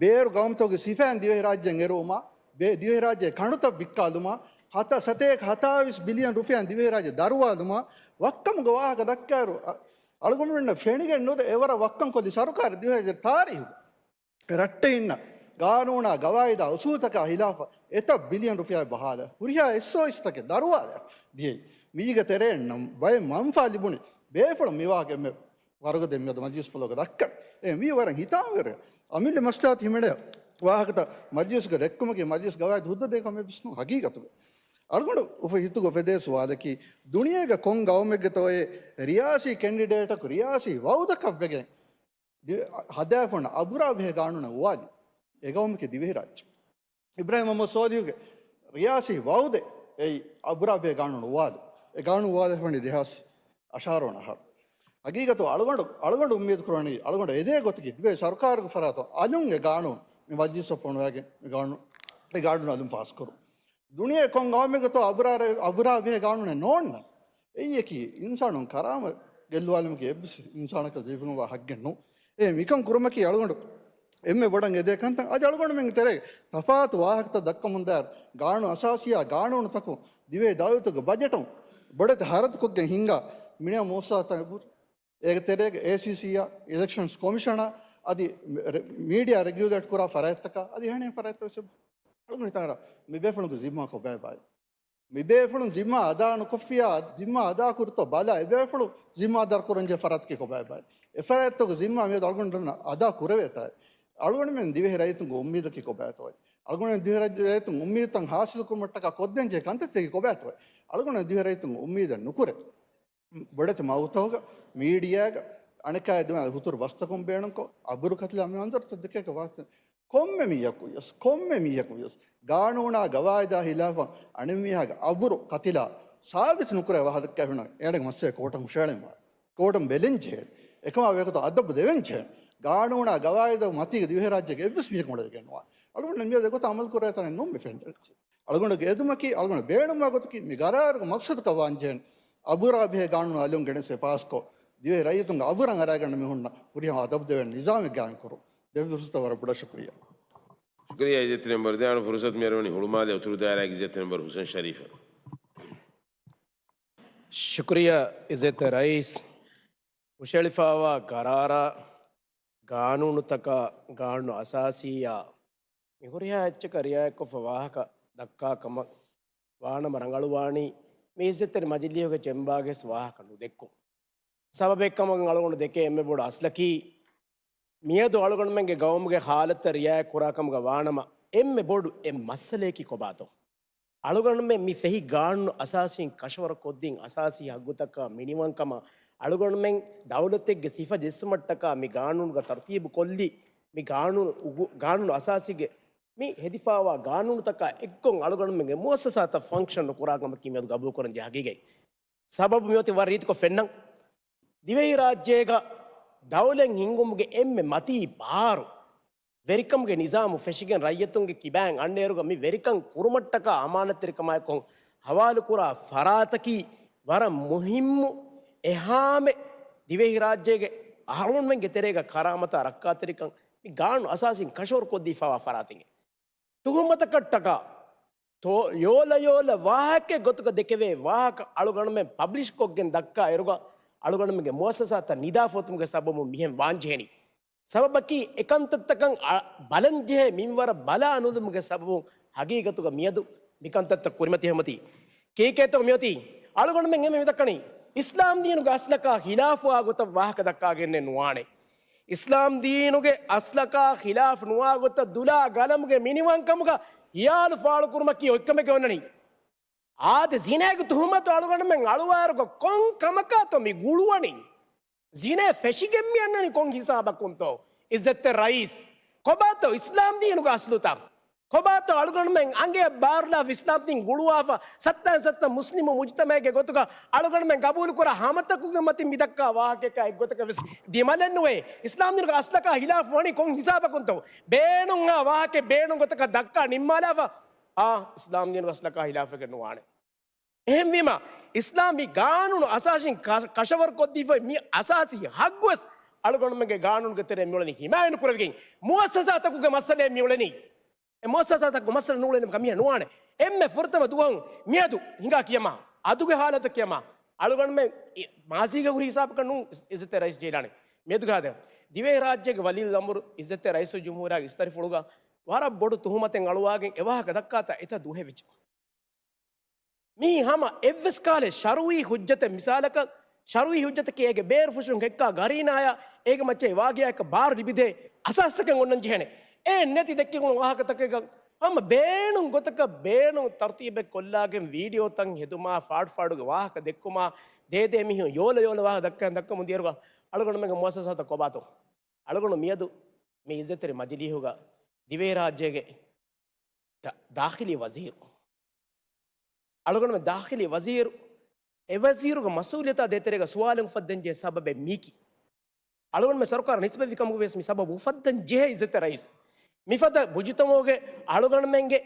ބޭރު ގައުމުތަކުގެ ސިފައިން ދިވެހިރާއްޖެއިން އެރުވުމާ، ބޭ-، ދިވެހިރާއްޖޭގެ ކަނޑުތައް ވިއްކާލުމާ، ހަތަ-، ސަތޭކަ ހަތާވީސް ބިލިއަން ރުފިޔާ ދިވެހިރާއްޖެ ދަރުވާލުމާ، ވައްކަމުގެ ވާހަކަ ދައްކާއިރު، އަ-، އަޅުގަނޑުމެންނަށް ފެނިގެން ނުދޭ އެވަރަށް ވައްކަން ކޮށްލި ސަރުކާރެއް ދިވެހިރާއްޖޭގެ ތާރީހުގަ. ރައްޓެހިންނަށް ގާނޫނާ ގަވާއިދާ އުސޫލުތަކާ ހިލާފަށް އެތައް ބިލިއަން ރުފިޔާ ބަހާލާ، ހުރިހާ އެސްއޯއެސްތަކެއް ދަރުވާލާ ދިޔައީ. މީގެ ތެރެއިން ނަމަ ބައެއް މަންފާ ލިބުނީ ބޭފުޅުން މިވާހަކަ އެންމެ ވަރުގަދަ މިއަދު މަޖިލިސްފުޅުގަ ދައްކަން. އެ މީ ވަރަށް ހިތާމަވެރި އަމިއްލަ މަސްލަހަތު ހިމެނޭ ވާހަކަތައް މަޖިލިސްގަ ދެއްކުމަކީ މަޖިލިސް ގަވާއިދު ހުއްދަ ދޭ ކަމެއް ވެސް ނޫން ހަގީގަތުގަ. އަޅުގަނޑު އުފަ ހިތުގަ އުފެދޭ ސުވާލަކީ، ދުނިޔޭގަ ކޮން ގައުމެއްގެތޯއޭ ރިޔާސީ ކެންޑިޑޭޓަކު ރިޔާސީ ވައުދަކަށްވެގެން ދި-، ހަދާފަން އަބުރާ ބެހޭ ގާނޫނެއް އުވާލި އެ ގައުމަކީ ދިވެހިރާއްޖެ. އިބްރާހިމް މުހައްމަދު ސޯލިހުގެ ރިޔާސީ ވައުދެއް އެއީ އަބުރާ ބެހޭ ގާނޫނު އުވާލު. އެ ގާނޫނު އުވާލެފަނީ ދެހާސް އަށާރަ ވަނަ އަހަރު. ހަގީގަތު އަޅުގަނޑު، އަޅުގަނޑު އުއްމީދު ކުރަނީ، އަޅުގަނޑު އެދޭ ގޮތަކީ ދިވެހި ސަރުކާރުގެ ފަރާތުން އަލުން އެ ގާނޫނު މި މަޖިލިސަށް ފޮނުވާގެން މި ގާނޫ-، އެ ގާނޫނު އަލުން ފާސްކުރުން. ދުނިޔޭ ކޮން ގައުމެއްގަތޯ އަބުރާ، އަބުރާ ބެހޭ ގާނޫނެއް ނޯންނަން. އެއީ އެކީ އިންސާނުން ކަރާމަތް ގެއްލުވާލުމަކީ އެއްވެސް އިންސާނަކަށް ލިބުނުވާ ހައްގެއް ނޫން. އެ މިކަން ކުރުމަކީ އަޅުގަނޑު އެންމެ ބޮޑަށް އެދޭ ކަންތައް. އަދި އަޅުގަނޑުމެންގެ ތެރޭގަ ތަފާތު ވާހަކަތައް ދައްކަމުންދާއިރު، ގާނޫނު އަސާސީއާ ގާނޫނުތަކުން ދިވެހި ދައުލަތުގެ ބަޖެޓުން ބޮޑެތި ހަރަދުކޮށްގެން ހިންގާ މިނިވަން މޫސާތައް އެބުރި. އޭގެ ތެރޭގަ އޭސީސީއާ، އިލެކްޝަންސް ކޮމިޝަނާ އަދި މެ-، ރެ-، މީޑިއާ ރެގިއުލޭޓް ކުރާ ފަރާތްތަކާ އަދި އެހެނިހެން ފަރާތްތައް ވެސް އެބުރި. އަޅުގަނޑު ހިތާރަ މި ބޭފުޅުންގެ ޒިންމާ ކޮބާބާއި؟ މި ބޭފުޅުން ޒިންމާ އަދާ ނުކޮށްފިޔާ، ޒިންމާ އަދާ ކުރިތޯ ބަލާ، އެ ބޭފުޅު ޒިންމާދާރު ކުރަންޖެހޭ ފަރާތަކީ ކޮބާބާއި؟ އެ ފަރާތްތަކުގެ ޒިންމާ މިއަދު އަޅުގަނޑު އަދާ ކުރެވޭތާ؟ އަޅުގަނޑުމެން ދިވެހި ރައްޔިތުންގެ އުއްމީދަކީ ކޮބާތޯއި؟ އަޅުގަނޑުމެން ދިވެހި ރައްޔިތުން އުއްމީދުތައް ހާސިލު ކުރުމަށްޓަކާ ކޮށްދޭންޖެހޭ ކަންތައްތަކީ ކޮބާތޯއި؟ އަޅުގަނޑުމެން ދިވެހި ރައްޔިތުން އުއްމީދެއް ނުކުރޭ. ބޮޑެތި މަގުތަކުގަ، މީޑިއާގަ، އަނެއްކާ ދިމާ ހުތުރު ބަސްތަކުން ބޭނުންކޮށް، އަބުރު ކަތިލާ މި މަންޒަރުތައް ދެކޭކަށް ވާހަކަ ކޮންމެ މީހަކު ވިޔަސް، ކޮންމެ މީހަކު ވިޔަސް، ގާނޫނާ ގަވާއިދާ ހިލާފަށް އަނެއް މީހާގެ އަބުރު ކަތިލާ ސާބިތު ނުކުރޭ ވާހަކަ ދައްކާފިނަމަ، އޭނަގެ މައްސަލަ ކޯޓަށް ހުށައެޅެން ވާނެ. ކޯޓުން ބެލެން ޖެހޭ. އެކަމާ ވޭގޮތަށް އަދަބު ދެވެން ޖެހޭ. ގާނޫނާ ގަވާއިދު މަތީގަ ދިވެހިރާއްޖޭގެ އެއްވެސް މީހަކު އުޅެވިގެން ނުވާ. އަޅުގަނޑު މިއަދު އެގޮތަށް އަމަލު ކުރޭ ތަނެއް ނޫން މި ފެންނަނީ. އަޅުގަނޑުގެ އެދުމަކީ އަޅުގަނޑު ބޭނުންވާ ގޮތަކީ މި ގަރާރުގެ މަގްސަދަކަށް ވާންޖެހޭނެ. އަބުރާ ބެހޭ ގާނޫނު އަލުން ގެނެސް ފާސްކޮށް، ދިވެހި ރައްޔިތުންގެ އަބުރަށް އަރާގަންނަ މި ހުންނަ ފުރިހަމަ އަދަބު ދެވޭނެ ނިޒާމެއް ގާއިމް ކުރުން. ދެއްވި ފުރުސަތަށް ވަރަށް ބޮޑަށް ޝުކުރިއްޔާ. ޝުކުރިއްޔާ އިއްޒަތްތެރި މެންބަރު. ދެ އަޅު ފުރުސަތު މިއަރުވަނީ ހުޅުމާލެ އުތުރު ދާއިރާގެ އިއްޒަތްތެރި މެންބަރު ހުސެން ޝަރީފަށް. ޝުކުރިއްޔާ އިއްޒަތްތެރި ރައީސް. ހުށައެޅިފައިވާ ގަރާރާ ގާނޫނުތަކާ ގާނޫނު އަސާސީއާ މި ހުރިހާ އެއްޗަކަށް ރިއާޔަތްކޮށްފަ ވާހަކަ ދައްކާ ކަމަށް ވާނަމަ ރަނގަޅުވާނީ މި އިއްޒަތްތެރި މަޖިލީހުގެ ޗެމްބާގެ ވެސް ވާހަކަ ނުދެއްކުން. ސަބަބެއްކަމަށް އަޅުގަނޑު ދެކޭ އެންމެ ބޮޑު އަސްލަކީ، މިއަދު އަޅުގަނޑުމެންގެ ގައުމުގެ ހާލަތަށް ރިއާޔަތް ކުރާ ކަމުގަ ވާނަމަ، އެންމެ ބޮޑު އެއް މައްސަލަޔަކީ ކޮބާތޯ؟ އަޅުގަނޑުމެން މި ފެހި ގާނޫނު އަސާސީން ކަށަވަރު ކޮށްދިން އަސާސީ ހައްގުތަކާ މިނިވަންކަމަށް އަޅުގަނޑުމެން ދައުލަތެއްގެ ސިފަ ޖެއްސުމަށްޓަކާ މި ގާނޫނުގަ ތަރުތީބު ކޮށްލި، މި ގާނޫނު އުގު-، ގާނޫނު އަސާސީގެ މި ހެދިފައިވާ ގާނޫނުތަކާ އެއްކޮށް އަޅުގަނޑުމެންގެ މުއައްސަސާތައް ފަންކްޝަން ނުކުރާ ކަމަކީ މިއަދު ގަބޫލުކުރަން ޖެހޭ ހަގީގަތް. ސަބަބު މިއޮތީ ވަރަށް ރީތިކޮށް ފެންނަން. ދިވެހިރާއްޖޭގަ ދައުލަތް ހިންގުމުގެ އެންމެ މަތީ ބާރު، ވެރިކަމުގެ ނިޒާމު ފެށިގެން ރައްޔިތުންގެ ކިބައިން އަންނައިރުގަ މި ވެރިކަން ކުރުމަށްޓަކާ އަމާނަތްތެރިކަމާއެކު ހަވާލުކުރާ ފަރާތަކީ ވަރަށް މުހިއްމު އެހާމެ ދިވެހިރާއްޖޭގެ އަހަރުމެންގެ ތެރޭގަ ކަރާމަތާ ރައްކާތެރިކަން މި ގާނޫނު އަސާސީން ކަށަވަރު ކޮށްދީފައިވާ ފަރާތެއް. ތުހުމަތަކަށްޓަކާ ތޯ-، ޔޯލަޔޯލަ ވާހަކައެއް ގޮތުގަ ދެކެވޭ ވާހަކަ އަޅުގަނޑުމެން ޕަބްލިޝްކޮށްގެން ދައްކާ އިރުގަ އަޅުގަނޑުމެންގެ މުއައްސަސާތައް ނިދާފަ އޮތުމުގެ ސަބަބުން މިހެން ވާންޖެހެނީ. ސަބަބަކީ އެކަންތައްތަކަށް އަ-، ބަލަންޖެހޭ މިންވަރަށް ބަލާ ނުލުމުގެ ސަބަބުން ހަގީގަތުގަ މިއަދު މިކަންތައްތައް ކުރިމަތިވެމަތީ. ކީކޭތޯ މިއޮތީ؟ އަޅުގަނޑުމެން އެންމެ މިދައްކަނީ އިސްލާމް ދީނުގެ އަސްލަކާ ހިލާފުވާ ގޮތަށް ވާހަކަ ދައްކާގެންނެއް ނުވާނެ. އިސްލާމް ދީނުގެ އަސްލަކާ ހިލާފު ނުވާ ގޮތަށް ދުލާ ގަލަމުގެ މިނިވަންކަމުގަ ހިޔާލު ފާޅުކުރުމަކީ އޮތްކަމެއްގަ އޮންނަނީ. އާދެ، ޒިނޭގެ ތުހުމަތު އަޅުގަނޑުމެން އަޅުވާއިރުގަ ކޮން ކަމަކާތޯ މި ގުޅުވަނީ؟ ޒިނޭ ފެށިގެން މި އަންނަނީ ކޮން ހިސާބަކުންތޯ؟ އިއްޒަތްތެރި ރައީސް، ކޮބާތޯ އިސްލާމް ދީނުގެ އަސްލުތައް؟ ކޮބާތޯ އަޅުގަނޑުމެން އަނގަޔަށް ބާރުލާފަ އިސްލާމް ދީން ގުޅުވާފަ، ސައްތައިން ސައްތަ މުސްލިމު މުޖުތަމައެއްގެ ގޮތުގަ އަޅުގަނޑުމެން ގަބޫލުކުރާ ހަމަތަކުގެ މަތިން މިދައްކާ ވާހަކައަކާ އެއްގޮތަކަށް ވެސް ދިމަލެއް ނުވޭ. އިސްލާމް ދީނުގެ އަސްލަކާ ހިލާފު ވަނީ ކޮން ހިސާބަކުންތޯ؟ ބޭނުންހާ ވާހަކައެއް ބޭނުން ގޮތަކަށް ދައްކާ ނިންމާލާފަ، އާ، އިސްލާމް ދީނުގެ އަސްލަކާ ހިލާފެއް ނުވާނެ. އެހެންވީމަ، އިސްލާމީ ގާނޫނު އަސާސީން ކަ-، ކަށަވަރު ކޮށްދީފައި މި އަސާސީ ހައްގުވެސް އަޅުގަނޑުމެންގެ ގާނޫނުގެ ތެރެއިން މިއުޅެނީ ހިމާޔަތް ނުކުރެވިގެން. މުއައްސަސާތަކުގެ މައްސަލައެއް މިއުޅެނީ. އެ މުއައްސަސާތަކުގެ މައްސަލަ ނޫޅެނީ ކަމިހެން ނުވާނެ. އެންމެ ފުރަތަމަ ދުވަހުން މިއަދު ހިނގާ ކިޔަމާ، އަދުގެ ހާލަތަށް ކިޔަމާ، އަޅުގަނޑުމެން އި-، މާޒީގަ ހުރި ހިސާބަކަށް ނޫން އިއްޒަތްތެރި ރައީސް ޖެހިލާނެ. މިއަދުގެ ހާލަތަށް ދިވެހިރާއްޖޭގެ ވަލީއުލްއަމުރު އިއްޒަތްތެރި ރައީސުލްޖުމްހޫރިއްޔާގެ އިސްތަށިފުޅުގަ ވަރަށް ބޮޑު ތުހުމަތެއް އަޅުވާގެން އެވާހަކަ ދައްކާތާ އެތައް ދުވަހެއް ވެއްޖެ. މީ ހަމަ އެއްވެސް ކާލެއް ޝަރުއީ ހުއްޖަތެއް މިސާލަކަށް، ޝަރުއީ ހުއްޖަތަކީ އޭގެ ބޭރުފުށުން ހެއްކާ ގަރީނާޔާ އޭގެ މައްޗަށް ވާގިޔާއެއްކަ ބާރު ލިބިދޭ އަސާސްތަކެއް އޮންނަން ޖެހޭނެ. އެ ނެތި ދެއްކިގުޅުން ވާހަކަތަކެއްގަ ހަމަ ބޭނުން ގޮތަކަށް ބޭނުން ތަރުތީބެއް ކޮށްލާގެން ވީޑިއޯތައް ހެދުމާ، ފާޑުފާޑުގެ ވާހަކަ ދެއްކުމާ، ދޭދޭ މީހުން ޔޯލަޔޯލަ ވާހަކަ ދައްކަން ދައްކަމުން ދިޔައިރުގަ އަޅުގަނޑުމެންގެ މުއައްސަސާތައް ކޮބާތޯ؟ އަޅުގަނޑު މިއަދު މި އިއްޒަތްތެރި މަޖިލީހުގަ ދިވެހިރާއްޖޭގެ ދާ-، ދާޚިލީ ވަޒީރު. އަޅުގަނޑުމެން ދާޚިލީ ވަޒީރު، އެ ވަޒީރުގެ މަސްއޫލިއްޔަތާ ދޭތެރޭގަ ސުވާލެއް އުފައްދަން ޖެހޭ ސަބަބެއް މީކީ. އަޅުގަނޑުމެން ސަރުކާރަށް ނިސްބަތްވި ކަމުގަ ވިޔަސް މި ސަބަބު އުފައްދަން ޖެހޭ އިއްޒަތްތެރި ރައީސް. މިފަދަ މުޖުތަމަޢުގެ އަޅުގަނޑުމެންގެ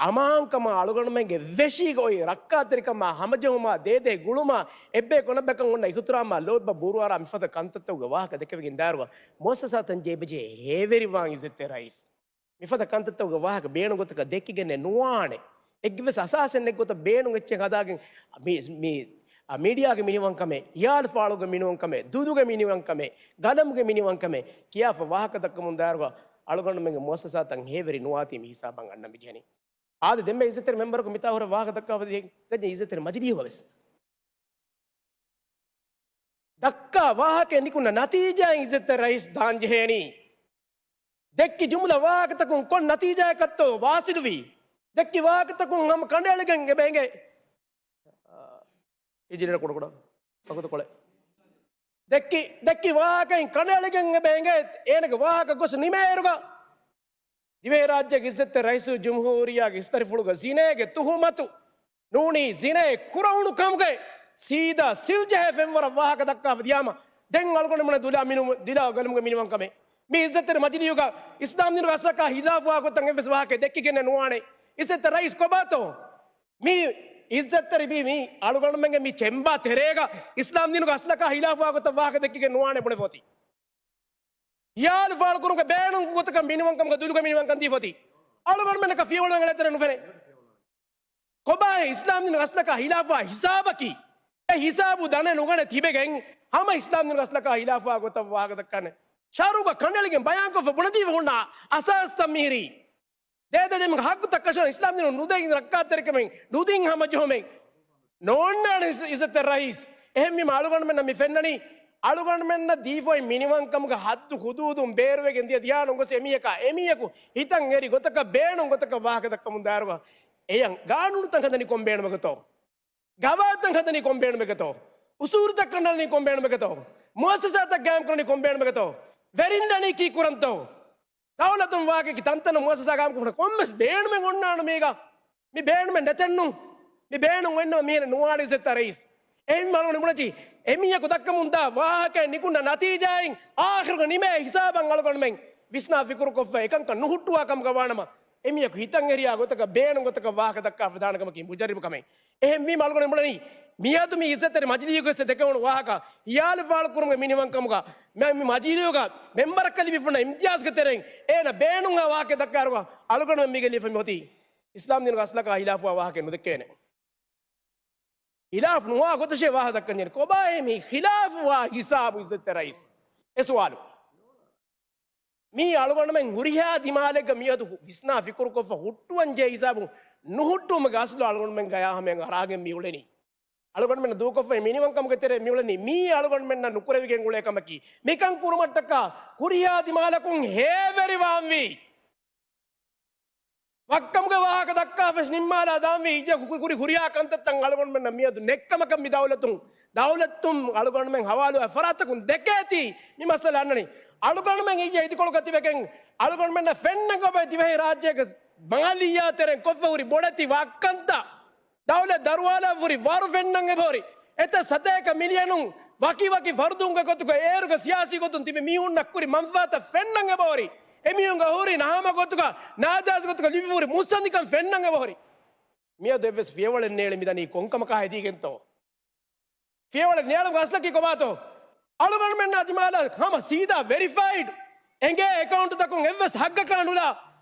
އަމާންކަމާ، އަޅުގަނޑުމެންގެ ވެށީގަ އޮތް ރައްކާތެރިކަމާ، ހަމަޖެހުމާ، ދޭދޭ ގުޅުމާ، އެއްބަޔަކު އަނެއްބަޔަކަށް އޮންނަ އިހުތިރާމާ، ލޯތްބާ ބުރުއަރާ މިފަދަ ކަންތައްތަކުގެ ވާހަކަ ދެކެވިގެން ދާއިރުގަ މުއައްސަސާތައް ޖެހިގެން ހޭވެރިވާން އިއްޒަތްތެރި ރައީސް. މިފަދަ ކަންތައްތަކުގެ ވާހަކަ ބޭނުން ގޮތަކަށް ދެއްކިގެންނެއް ނުވާނެ. އެއްގެވެސް އަސާސެއް ނެތް ގޮތަށް ބޭނުން އެއްޗެއް ހަދާގެން މި، މި، އަ، މީޑިއާގެ މިނިވަންކަމެއް، ހިޔާލު ފާޅުގެ މިނިވަންކަމެއް، ދުލުގެ މިނިވަންކަމެއް، ގަލަމުގެ މިނިވަންކަމެއް ކިޔާފަ ވާހަކަ ދައްކަމުން ދާއިރުގަ އަޅުގަނޑުމެންގެ މުއައްސަސާތައް ހޭވެރި ނުވާތީ މި ހިސާބަށް އަންނަން މި ޖެހެނީ. އާދެ، ދެންމެ އިއްޒަތްތެރި މެމްބަރަކު މިތާ ހުރެ ވާހަކަ ދައްކާފަ ދިޔަ އިއްޒަތްތެރި މަޖިލީހުގަ ވެސް ދައްކާ ވާހަކައެއް ނިކުންނަ ނަތީޖާއިން އިއްޒަތްތެރި ރައީސް ދާން ޖެހޭނީ. ދެއްކި ޖުމުލަ ވާހަކަތަކުން ކޮން ނަތީޖާއަކަށްތޯ ވާސިލުވީ؟ ދެއްކި ވާހަކަތަކުން ހަމަ ކަނޑައެޅިގެން އެބަ އެނގޭ. އިންޖިނިއަރ ކުޑަކުޑަ ވަގުތު ކޮޅެއް. ދެއްކި، ދެއްކި ވާހަކައިން ކަނޑައެޅިގެން އެބަ އެނގޭ. އޭނަގެ ވާހަކަ ގޮސް ނިމޭއިރުގަ ދިވެހިރާއްޖޭގެ އިއްޒަތްތެރި ރައީސުލްޖުމްހޫރިއްޔާގެ އިސްތަށިފުޅުގަ ޒިނޭގެ ތުހުމަތު ނޫނީ ޒިނޭ ކުރެވުނު ކަމުގައި ސީދާ ސިލް ޖެހޭ ފެންވަރަށް ވާހަކަ ދައްކާފަ ދިޔާމަ، ދެން އަޅުގަނޑުމެން ދުލާ މިނު-، ދިލާ ގަލަމުގެ މިނިވަންކަމެއް. މި އިއްޒަތްތެރި މަޖިލީހުގަ އިސްލާމް ދީނުގެ އަސްލަކާ ހިލާފުވާ ގޮތަށް އެއްވެސް ވާހަކަ ދެއްކިގެން ނުވާނެ. އިއްޒަތްތެރި ރައީސް ކޮބާތޯ؟ މި އިއްޒަތްތެރި މި، މި އަޅުގަނޑުމެންގެ މި ޗެމްބާ ތެރޭގަ އިސްލާމް ދީނުގެ އަސްލަކާ ހިލާފުވާ ގޮތަށް ވާހަކަ ދެއްކިގެން ނުވާނެ ބުނެފަ އޮތީ. ހިޔާލު ފާޅުކުރުމުގެ ބޭނުން ގޮތަކަށް މިނިވަންކަމުގަ ދުލުގަ މިނިވަންކަން ދީފަ އޮތީ. އަޅުގަނޑުމެންނަކަށް ފިޔަވަޅު އެޅޭތެރެ ނުފެނޭ. ކޮބާހޭ އިސްލާމް ދީނުގެ އަސްލަކާ ހިލާފުވާ ހިސާބަކީ؟ އެ ހިސާބު ދަނެ ނުގަނެ ތިބެގެން ހަމަ އިސްލާމް ދީނުގެ އަސްލަކާ ހިލާފުވާ ގޮތަށް ވާހަކަ ދައްކާނެ. ޝަރުގަ ކަނޑައެޅިގެން ބަޔާންކޮށްފަ ބުނެދީފަ ހުންނަ އަސާސްތައް މިހިރީ. ދޭދެ ދެމުގެ ހައްގުތައް ކަށަވަރު އިސްލާމް ދީނު ނުދޭ ރައްކާތެރިކަމެއް ނުދިން ހަމަޖެހުމެއް ނޯންނާނެ އިސް-، އިއްޒަތްތެރި ރައީސް. އެހެންވީމަ އަޅުގަނޑުމެންނަށް މި ފެންނަނީ، އަޅުގަނޑުމެންނަށް ދީފައި މިނިވަންކަމުގެ ހައްދު ހުދޫދުން ބޭރުވެގެން ދިޔަ ދިޔާނުން ގޮސް އެމީހަކާ، އެމީހަކު ހިތަށް އެރި ގޮތަކަށް ބޭނުން ގޮތަކަށް ވާހަކަ ދައްކަމުން ދާއިރުގަ އެޔަށް ގާނޫނުތައް ހަދަނީ ކޮން ބޭނުމެއްގަތޯ؟ ގަވާއިދުތައް ހަދަނީ ކޮން ބޭނުމެއްގަތޯ؟ އުސޫލުތައް ކަނޑައަޅަނީ ކޮން ބޭނުމެއްގަތޯ؟ މުއައްސަސާތައް ގާއިމްކުރަނީ ކޮން ބޭނުމެއްގަތޯ؟ ވެރިންނަނީ ކީއްކުރަންތޯ؟ ދައުލަތުން ވާހަކައަކީ ތަންތަނަށް މުއައްސަސާ ގާއިމްކުރުމަށް ކޮންމެސް ބޭނުމެއް އޮންނާނު މީގަ. މި ބޭނުމެއް ނެތެއްނު. މި ބޭނުން އޮންނަމަ މިހެނެއް ނުވާނެ އިއްޒަތްތެރި ރައީސް. އެހެން އަޅުގަނޑު ބުނަނީ އެމީހަކު ދައްކަމުންދާ ވާހަކައިން ނިކުންނަ ނަތީޖާއިން އާޚިރުގަ ނިމޭ ހިސާބަށް އަޅުގަނޑުމެން ވިސްނާ ފިކުރުކޮށްފަ އެކަންކަން ނުހުއްޓުވާ ކަމުގަ ވާނަމަ، އެމީހަކު ހިތަށް އެރިޔާ ގޮތަކަށް ބޭނުން ގޮތަކަށް ވާހަކަ ދައްކާފަ ދާނެ ކަމަކީ މުޖައްރިބު ކަމެއް. އެހެންވީމަ އަޅުގަނޑު ބުނަނީ، މިއަދު މި އިއްޒަތްތެރި މަޖިލީހުގައި ދެކެވުނު ވާހަކަ، ހިޔާލު ފާޅުކުރުމުގެ މިނިވަންކަމުގަ، މި، މި މަޖިލީހުގަ މެމްބަރަކަށް ލިބިފަ ހުންނަ އިމްތިޔާޒުގެ ތެރެއިން އޭނަ ބޭނުންވާ ވާހަކަ ދައްކާއިރުގަ އަޅުގަނޑުމެން މީގަ ލިބިފަ މި އޮތީ އިސްލާމް ދީނުގެ އަސްލަކާ ހިލާފުވާ ވާހަކައެއް ނުދެއްކޭނެ. ހިލާފު ނުވާ ގޮތަށޭ ވާހަކަ ދައްކަންޖެހޭނެ. ކޮބާހޭ މި ހިލާފުވާ ހިސާބު އިއްޒަތްތެރި ރައީސް؟ އެ ސުވާލު. މީ އަޅުގަނޑުމެން ހުރިހާ ދިމާލެއްގަ މިއަދު ވިސްނާ ފިކުރުކޮށްފަ ހުއްޓުވަންޖެހޭ ހިސާބު ނުހުއްޓުވުމުގެ އަސްލު އަޅުގަނޑުމެން ގަޔާ ހަމަޔަށް އަރާގެން މިއުޅެނީ. އަޅުގަނޑުމެންނަށް ދޫކޮށްފައި މިނިވަންކަމުގެ ތެރެއަށް މިއުޅެނީ. މީ އަޅުގަނޑުމެންނަށް ނުކުރެވިގެން އުޅޭ ކަމަކީ. މިކަން ކުރުމަށްޓަކާ ހުރިހާ ދިމާލަކުން ހޭވެރިވާންވީ. ވައްކަމުގެ ވާހަކަ ދައްކާފަވެސް ނިންމާލާ ދާންވީ އިއްޔަ ކު-، ކުރި ހުރިހާ ކަންތައްތައް އަޅުގަނޑުމެންނަށް މިއަދު ނެއްކަމަކަށް މި ދައުލަތުން، ދައުލަތުން އަޅުގަނޑުމެން ހަވާލުވާ ފަރާތަކުން ދެކޭތީ މި މައްސަލަ އަންނަނީ. އަޅުގަނޑުމެން އިއްޔަ އިދިކޮޅުގަ ތިބެގެން އަޅުގަނޑުމެންނަށް ފެންނަން އޮބެ ދިވެހި ރާއްޖޭގެ މާލިއްޔާ ތެރެއިން ކޮށްފަ ހުރި ބޮޑެތި ވައްކަންތައް ދައުލަތް ދަރުވާލާ ހުރި ވަރު ފެންނަން އެބަހުރި. އެތައް ސަތޭކަ މިލިއަނުން ވަކި ވަކި ފަރުދުންގެ ގޮތުގަ އޭރުގެ ސިޔާސީ ގޮތުން ތިބި މީހުންނަށް ކުރި މަންފާތައް ފެންނަން އެބަހުރި. އެމީހުންގެ ހުރި ނަހަމަ ގޮތުގަ ނާޖާއިޒު ގޮތުގަ ލިބި ހުރި މުއްސަނދިކަން ފެންނަން އެބަހުރި. މިއަދު އެއްވެސް ފިޔަވަޅެއް ނޭޅި މިދަނީ ކޮންކަމަކާ ހެދީގެންތޯ؟ ފިޔަވަޅެއް ނޭޅުމުގެ އަސްލަކީ ކޮބާތޯ؟ އަޅުގަނޑުމެންނާ ދިމާލަށް ހަމަ ސީދާ ވެރިފައިޑް އެނގޭ އެކައުންޓުތަކުން އެއްވެސް ހައްގަކާ ނުލާ،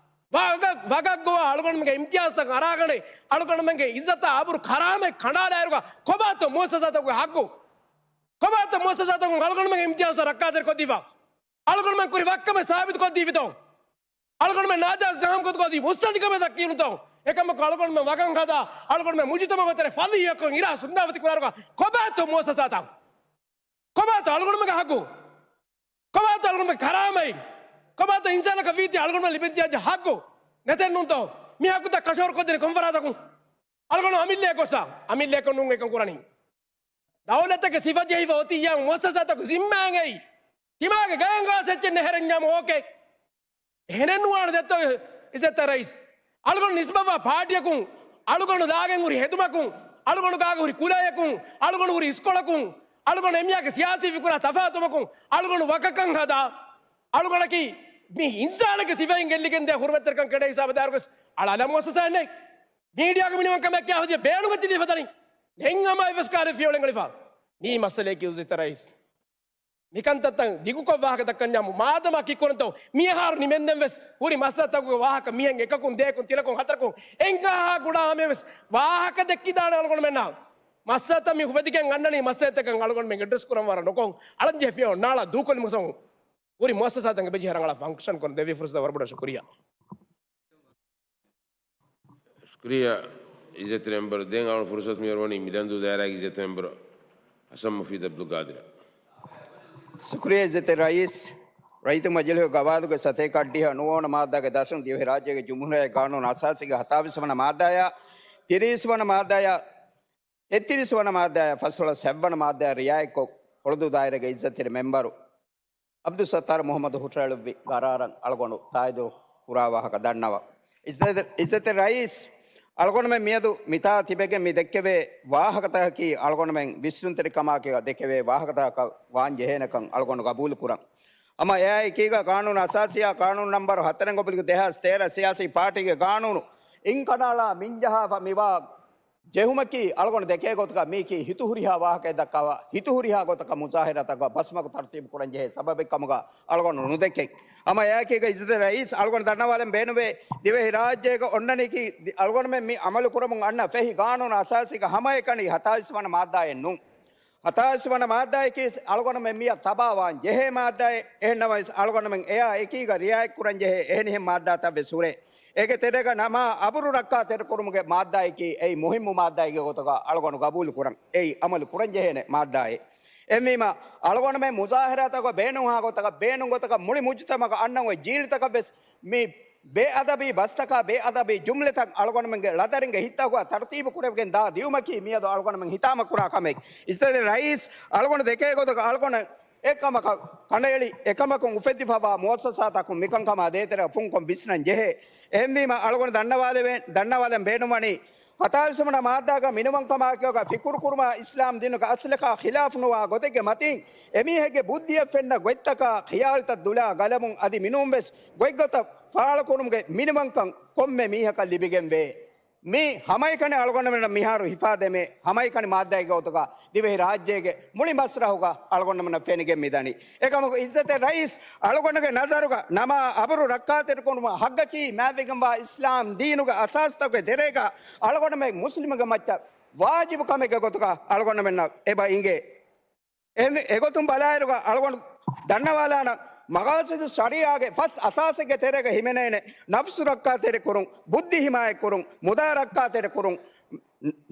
ވަގަށް، ވަގަށް ގޮވާ އަޅުގަނޑުމެންގެ އިމްތިޔާޒްތައް އަރާގަނެ، އަޅުގަނޑުމެންގެ އިއްޒަތާ އަބުރު ކަރާމަތް ކަނޑާލާއިރުގަ ކޮބާތޯ މުއައްސަސާތަކުގެ ހައްގު؟ ކޮބާތޯ މުއައްސަސާތަކުން އަޅުގަނޑުމެންގެ އިމްތިޔާޒްތައް ރައްކާތެރި ކޮށްދީފަ؟ އަޅުގަނޑުމެން ކުރި ވައްކަމެއް ސާބިތު ކޮށްދީފިތޯ؟ އަޅުގަނޑުމެން ނާޖާއިޒް ނަހަމަ ގޮތުގަ އޮތީ މުއްސަނދިކަމެއް ދައްކީނުތޯ؟ އެކަމަކު އަޅުގަނޑުމެން ވަގަށް ހަދާ، އަޅުގަނޑުމެން މުޖުތަމަޢުގެ ތެރޭ ފަޟީޙަކަށް އިރާ ސުންނާވަތި ކުރާރުގަ ކޮބާތޯ މުއައްސަސާތައް؟ ކޮބާތޯ އަޅުގަނޑުމެންގެ ހައްގު؟ ކޮބާތޯ އަޅުގަނޑުމެންގެ ކަރާމަތް؟ ކޮބާތޯ އިންސާނަކަށް ވީތީ އަޅުގަނޑުމެން ލިބެން ދިޔަ ހައްގު؟ ނެތެއްނޫންތޯ؟ މި ހައްގުތައް ކަށަވަރު ކޮށްދޭނެ ކޮން ފަރާތަކުން؟ އަޅުގަނޑު އަމިއްލައަށް ގޮސްސާ؟ އަމިއްލައަކަށް ނޫން އެކަން ކުރަނީ. ދައުލަތަކަށް ސިފަ ޖެހިފަ އޮތިއްޔާ މުއައްސަސާތަކު ޒިންމާއެއް އެއީ. ތިމާގެ ގަޔަން ގާސް އެއްޗެއް ނެހެރެންޏާމު އޯކޭ. އެހެނެއް ނުވާނެ ދެއްތޯ އިއްޒަތްތެރި ރައީސް. އަޅުގަނޑު ނިސްބަތްވާ ޕާޓީއަކުން، އަޅުގަނޑު ދާގެން ހުރި ހެދުމަކުން، އަޅުގަނޑު ގާގަ ހުރި ކުލަޔަކުން، އަޅުގަނޑު ހުރި އިސްކޮޅަކުން، އަޅުގަނޑު އެމީހާގެ ސިޔާސީ ފިކުރާ ތަފާތުވުމަކުން، އަޅުގަނޑު ވަކަކަށް ހަދާ، އަޅުގަނޑަކީ މި އިންސާނެއްގެ ސިފައިން ގެއްލިގެން ދޭ ހުރުމަތްތެރިކަން ކެނޑޭ ހިސާބަށް ދާއިރުވެސް އަޅާލާ މުއައްސަސާއެއް ނެތް. މީޑިއާގެ މިނިވަންކަމެއް ކިޔާ ހުރި ބޭނުމެއް ތިލީފަ ދަނީ. އެހެން ހަމަ އެއްވެސް ކާރި ފިޔަވަޅެއް އަޅިފަ. މީ މައްސަލައަކީ އިއްޒަތްތެރި ރައީސް. މިކަންތައްތައް ދިގުކޮށް ވާހަކަ ދައްކަންޏާމު މާދަމާ ކީއްކުރަންތޯ؟ މިއަހަރު ނިމެންދެން ވެސް ހުރި މައްސަލަތަކުގެ ވާހަކަ މިހެން އެކަކުން ދޭކުން ތިނަކުން ހަތަރަކުން އެންގާހާ ގުޑާ ހަމަޔަށް ވެސް ވާހަކަ ދެއްކިދާނެ އަޅުގަނޑުމެންނަށް. މައްސަލަތައް މި ހުފެދިގެން އަންނަނީ މައްސަލަތަކަށް އަޅުގަނޑުމެން އެޑްރެސް ކުރަން ވަރަށް ނުކޮށް އަޅަންޖެހޭ ފިޔަވަޅު ނާޅާ ދޫކޮށްލުމުގެ ސަބަބުން ހުރި މުއައްސަސާތަކުން އެބަޖެހޭ ރަނގަޅަށް ފަންކްޝަން ކުރަން ދެއްވި ފުރުސަތަށް ވަރަށް ބޮޑަށް ޝުކުރިއްޔާ. ޝުކުރިއްޔާ އިއްޒަތްތެރި މެމްބަރު. ދެން އަޅުގަނޑު ފުރުސަތު މިހިރު ވަނީ މިދަންދޫ ދާއިރާގެ އިއްޒަތްތެރި މެމްބަރު ހަސަން މުފީދު އަބްދުލް ގާދިރަށް. ޝުކުރިއްޔާ އިއްޒަތްތެރި ރައީސް. ރައްޔިތު މަޖިލީހުގެ ގަވާއިދުގެ ސަތޭކަ އަށްޑިހަ ނުވަވަނަ މާއްދާގެ ދަށުން ދިވެހިރާއްޖޭގެ ޖުމްހޫރިއްޔާގެ ގާނޫނު އަސާސީގެ ހަތާވީސް ވަނަ މާއްދާއާ، ތިރީސް ވަނަ މާއްދާއާ، އެއްތިރީސް ވަނަ މާއްދާއާ، ފަސްދޮޅަސް ހަތްވަނަ މާއްދާއާ ރިއާޔަތްކޮށް، ހޮޅުދޫ ދާއިރާގެ އިއްޒަތްތެރި މެމްބަރު އަބްދުއްސައްތާރު މުހައްމަދު ހުށަހެޅުއްވި ގަރާރަށް އަޅުގަނޑު ތާއީދު ކުރާ ވާހަކަ ދަންނަވަން. އިއްޒަތް، އިއްޒަތްތެރި ރައީސް، އަޅުގަނޑުމެން މިއަދު މިތާ ތިބެގެން މި ދެއްކެވޭ ވާހަކަތަކަކީ އަޅުގަނޑުމެން ވިސްނުންތެރިކަމާއެކު ދެކެވޭ ވާހަކަތަކަކަށް ވާން ޖެހޭނެކަން އަޅުގަނޑު ގަބޫލު ކުރަން. ހަމަ އެއާއެކީގަ ގާނޫނު އަސާސީއާ ގާނޫނު ނަމްބަރު ހަތަރެއް އޮބްލިކް ދެހާސް ތޭރަ ސިޔާސީ ޕާޓީގެ ގާނޫނު އިން ކަނޑައަޅާ މިންޖަހާފަ މިވާ ޖެހުމަކީ އަޅުގަނޑު ދެކޭ ގޮތަކަށް މީކީ ހިތުހުރިހާ ވާހަކައެއް ދައްކާފަ، ހިތުހުރިހާ ގޮތަކަށް މުޒާހަރާތަކަށް ބަސްމަގު ތަރުތީބު ކުރަން ޖެހޭ ސަބަބެއް ކަމުގަ އަޅުގަނޑު ނުދެކެން. ހަމަ އެއާއެކީގަ އިއްޒަތްތެރި ރައީސް އަޅުގަނޑު ދަންނަވާލަން ބޭނުންވޭ، ދިވެހި ރާއްޖޭގަ އޮންނަނީކީ ދި-، އަޅުގަނޑުމެން މި އަމަލު ކުރަމުން އަންނަ ފެހި ގާނޫނު އަސާސީގަ ހަމައެކަނި ހަތާވީސް ވަނަ މާއްދާއެއް ނޫން. ހަތާވީސް ވަނަ މާއްދާއަކީ އަޅުގަނޑުމެން މިއަށް ތަބާވާން ޖެހޭ މާއްދާއެއް. އެހެންނަމަވެސް އަޅުގަނޑުމެން އެއާ އެކީގަ ރިއާޔަތްކުރަން ޖެހޭ އެހެނިހެން މާއްދާތައް ވެސް ހުރޭ. އޭގެ ތެރޭގަ ނަމާ އަބުރު ރައްކާތެރިކުރުމުގެ މާއްދާއަކީ އެއީ މުހިއްމު މާއްދާއެއްގެ ގޮތުގަ އަޅުގަނޑު ގަބޫލު ކުރަން، އެއީ އަމަލު ކުރަން ޖެހޭނެ މާއްދާއެއް. އެހެންވީމަ، އަޅުގަނޑުމެން މުޒާހަރާތަކުގަ ބޭނުންހާ ގޮތަކަށް، ބޭނުން ގޮތަކަށް މުޅި މުޖުތަމަޢަށް އަންނަން އޮތް ޖީލުތަކަށް ވެސް މި ބޭއަދަބީ ބަސްތަކާ، ބޭއަދަބީ ޖުމްލަތައް އަޅުގަނޑުމެންގެ ޅަދަރިންގެ ހިތްތަކުގަ ތަރުތީބު ކުރެވިގެން ދާ ދިއުމަކީ މިއަދު އަޅުގަނޑުމެން ހިތާމަ ކުރާ ކަމެއް. އިއްޒަތްތެރި ރައީސް އަޅުގަނޑު ދެކޭ ގޮތަކަށް އަޅުގަނޑު އެކަމަކަށް ކަނޑައެޅި، އެކަމަކުން އުފެއްދިފަވާ މުއައްސަސާތަކުން މިކަންކަމާ ދޭތެރެ ފުންކޮށް ވިސްނަން ޖެހޭ. އެހެންވީމަ، އަޅުގަނޑު ދަންނަވާލެވޭ-، ދަންނަވާލަން ބޭނުންވަނީ، ހަތާވީސް ވަނަ މާއްދާގަ މިނިވަންކަމާއެކުގަ ފިކުރު ކުރުމާ އިސްލާމް ދީނުގެ އަސްލަކާ ޚިލާފުނުވާ ގޮތެއްގެ މަތީން، އެމީހެއްގެ ބުއްދިއެއް ފެންނަ ގޮތްތަކާ ޚިޔާލުތައް ދުލާ ގަލަމުން އަދި މިނޫންވެސް ގޮތްގޮތަށް ފާޅުކުރުމުގެ މިނިވަންކަން ކޮންމެ މީހަކަށް ލިބިގެންވޭ. މި ހަމައެކަނި އަޅުގަނޑުމެންނަށް މިހާރު ހިފާދެމޭ، ހަމައެކަނި މާއްދާއެއްގެ ގޮތުގަ ދިވެހި ރާއްޖޭގެ މުޅި މަސްރަހުގަ އަޅުގަނޑުމެންނަށް ފެނިގެން މިދަނީ. އެކަމަކު އިއްޒަތްތެރި ރައީސް އަޅުގަނޑުގެ ނަޒަރުގަ ނަމާ އަބުރު ރައްކާތެރިކުރުމަށް ހައްގަކީ މާތްވެގެންވާ އިސްލާމް ދީނުގެ އަސާސްތަކުގެ ތެރޭގަ އަޅުގަނޑުމެން މުސްލިމުގެ މައްޗަށް ވާޖިބު ކަމެއްގެ ގޮތުގަ އަޅުގަނޑުމެންނަށް އެބަ އިނގޭ. އެ-، އެގޮތުން ބަލާއިރުގަ އަޅުގަނޑު ދަންނަވާލާނަން، މަގާސިދު ޝަރީޢާގެ ފަސް އަސާސެއްގެ ތެރޭގަ ހިމެނޭނެ ނަފްސު ރައްކާތެރިކުރުން، ބުއްދި ހިމާޔަތްކުރުން، މުދާ ރައްކާތެރިކުރުން،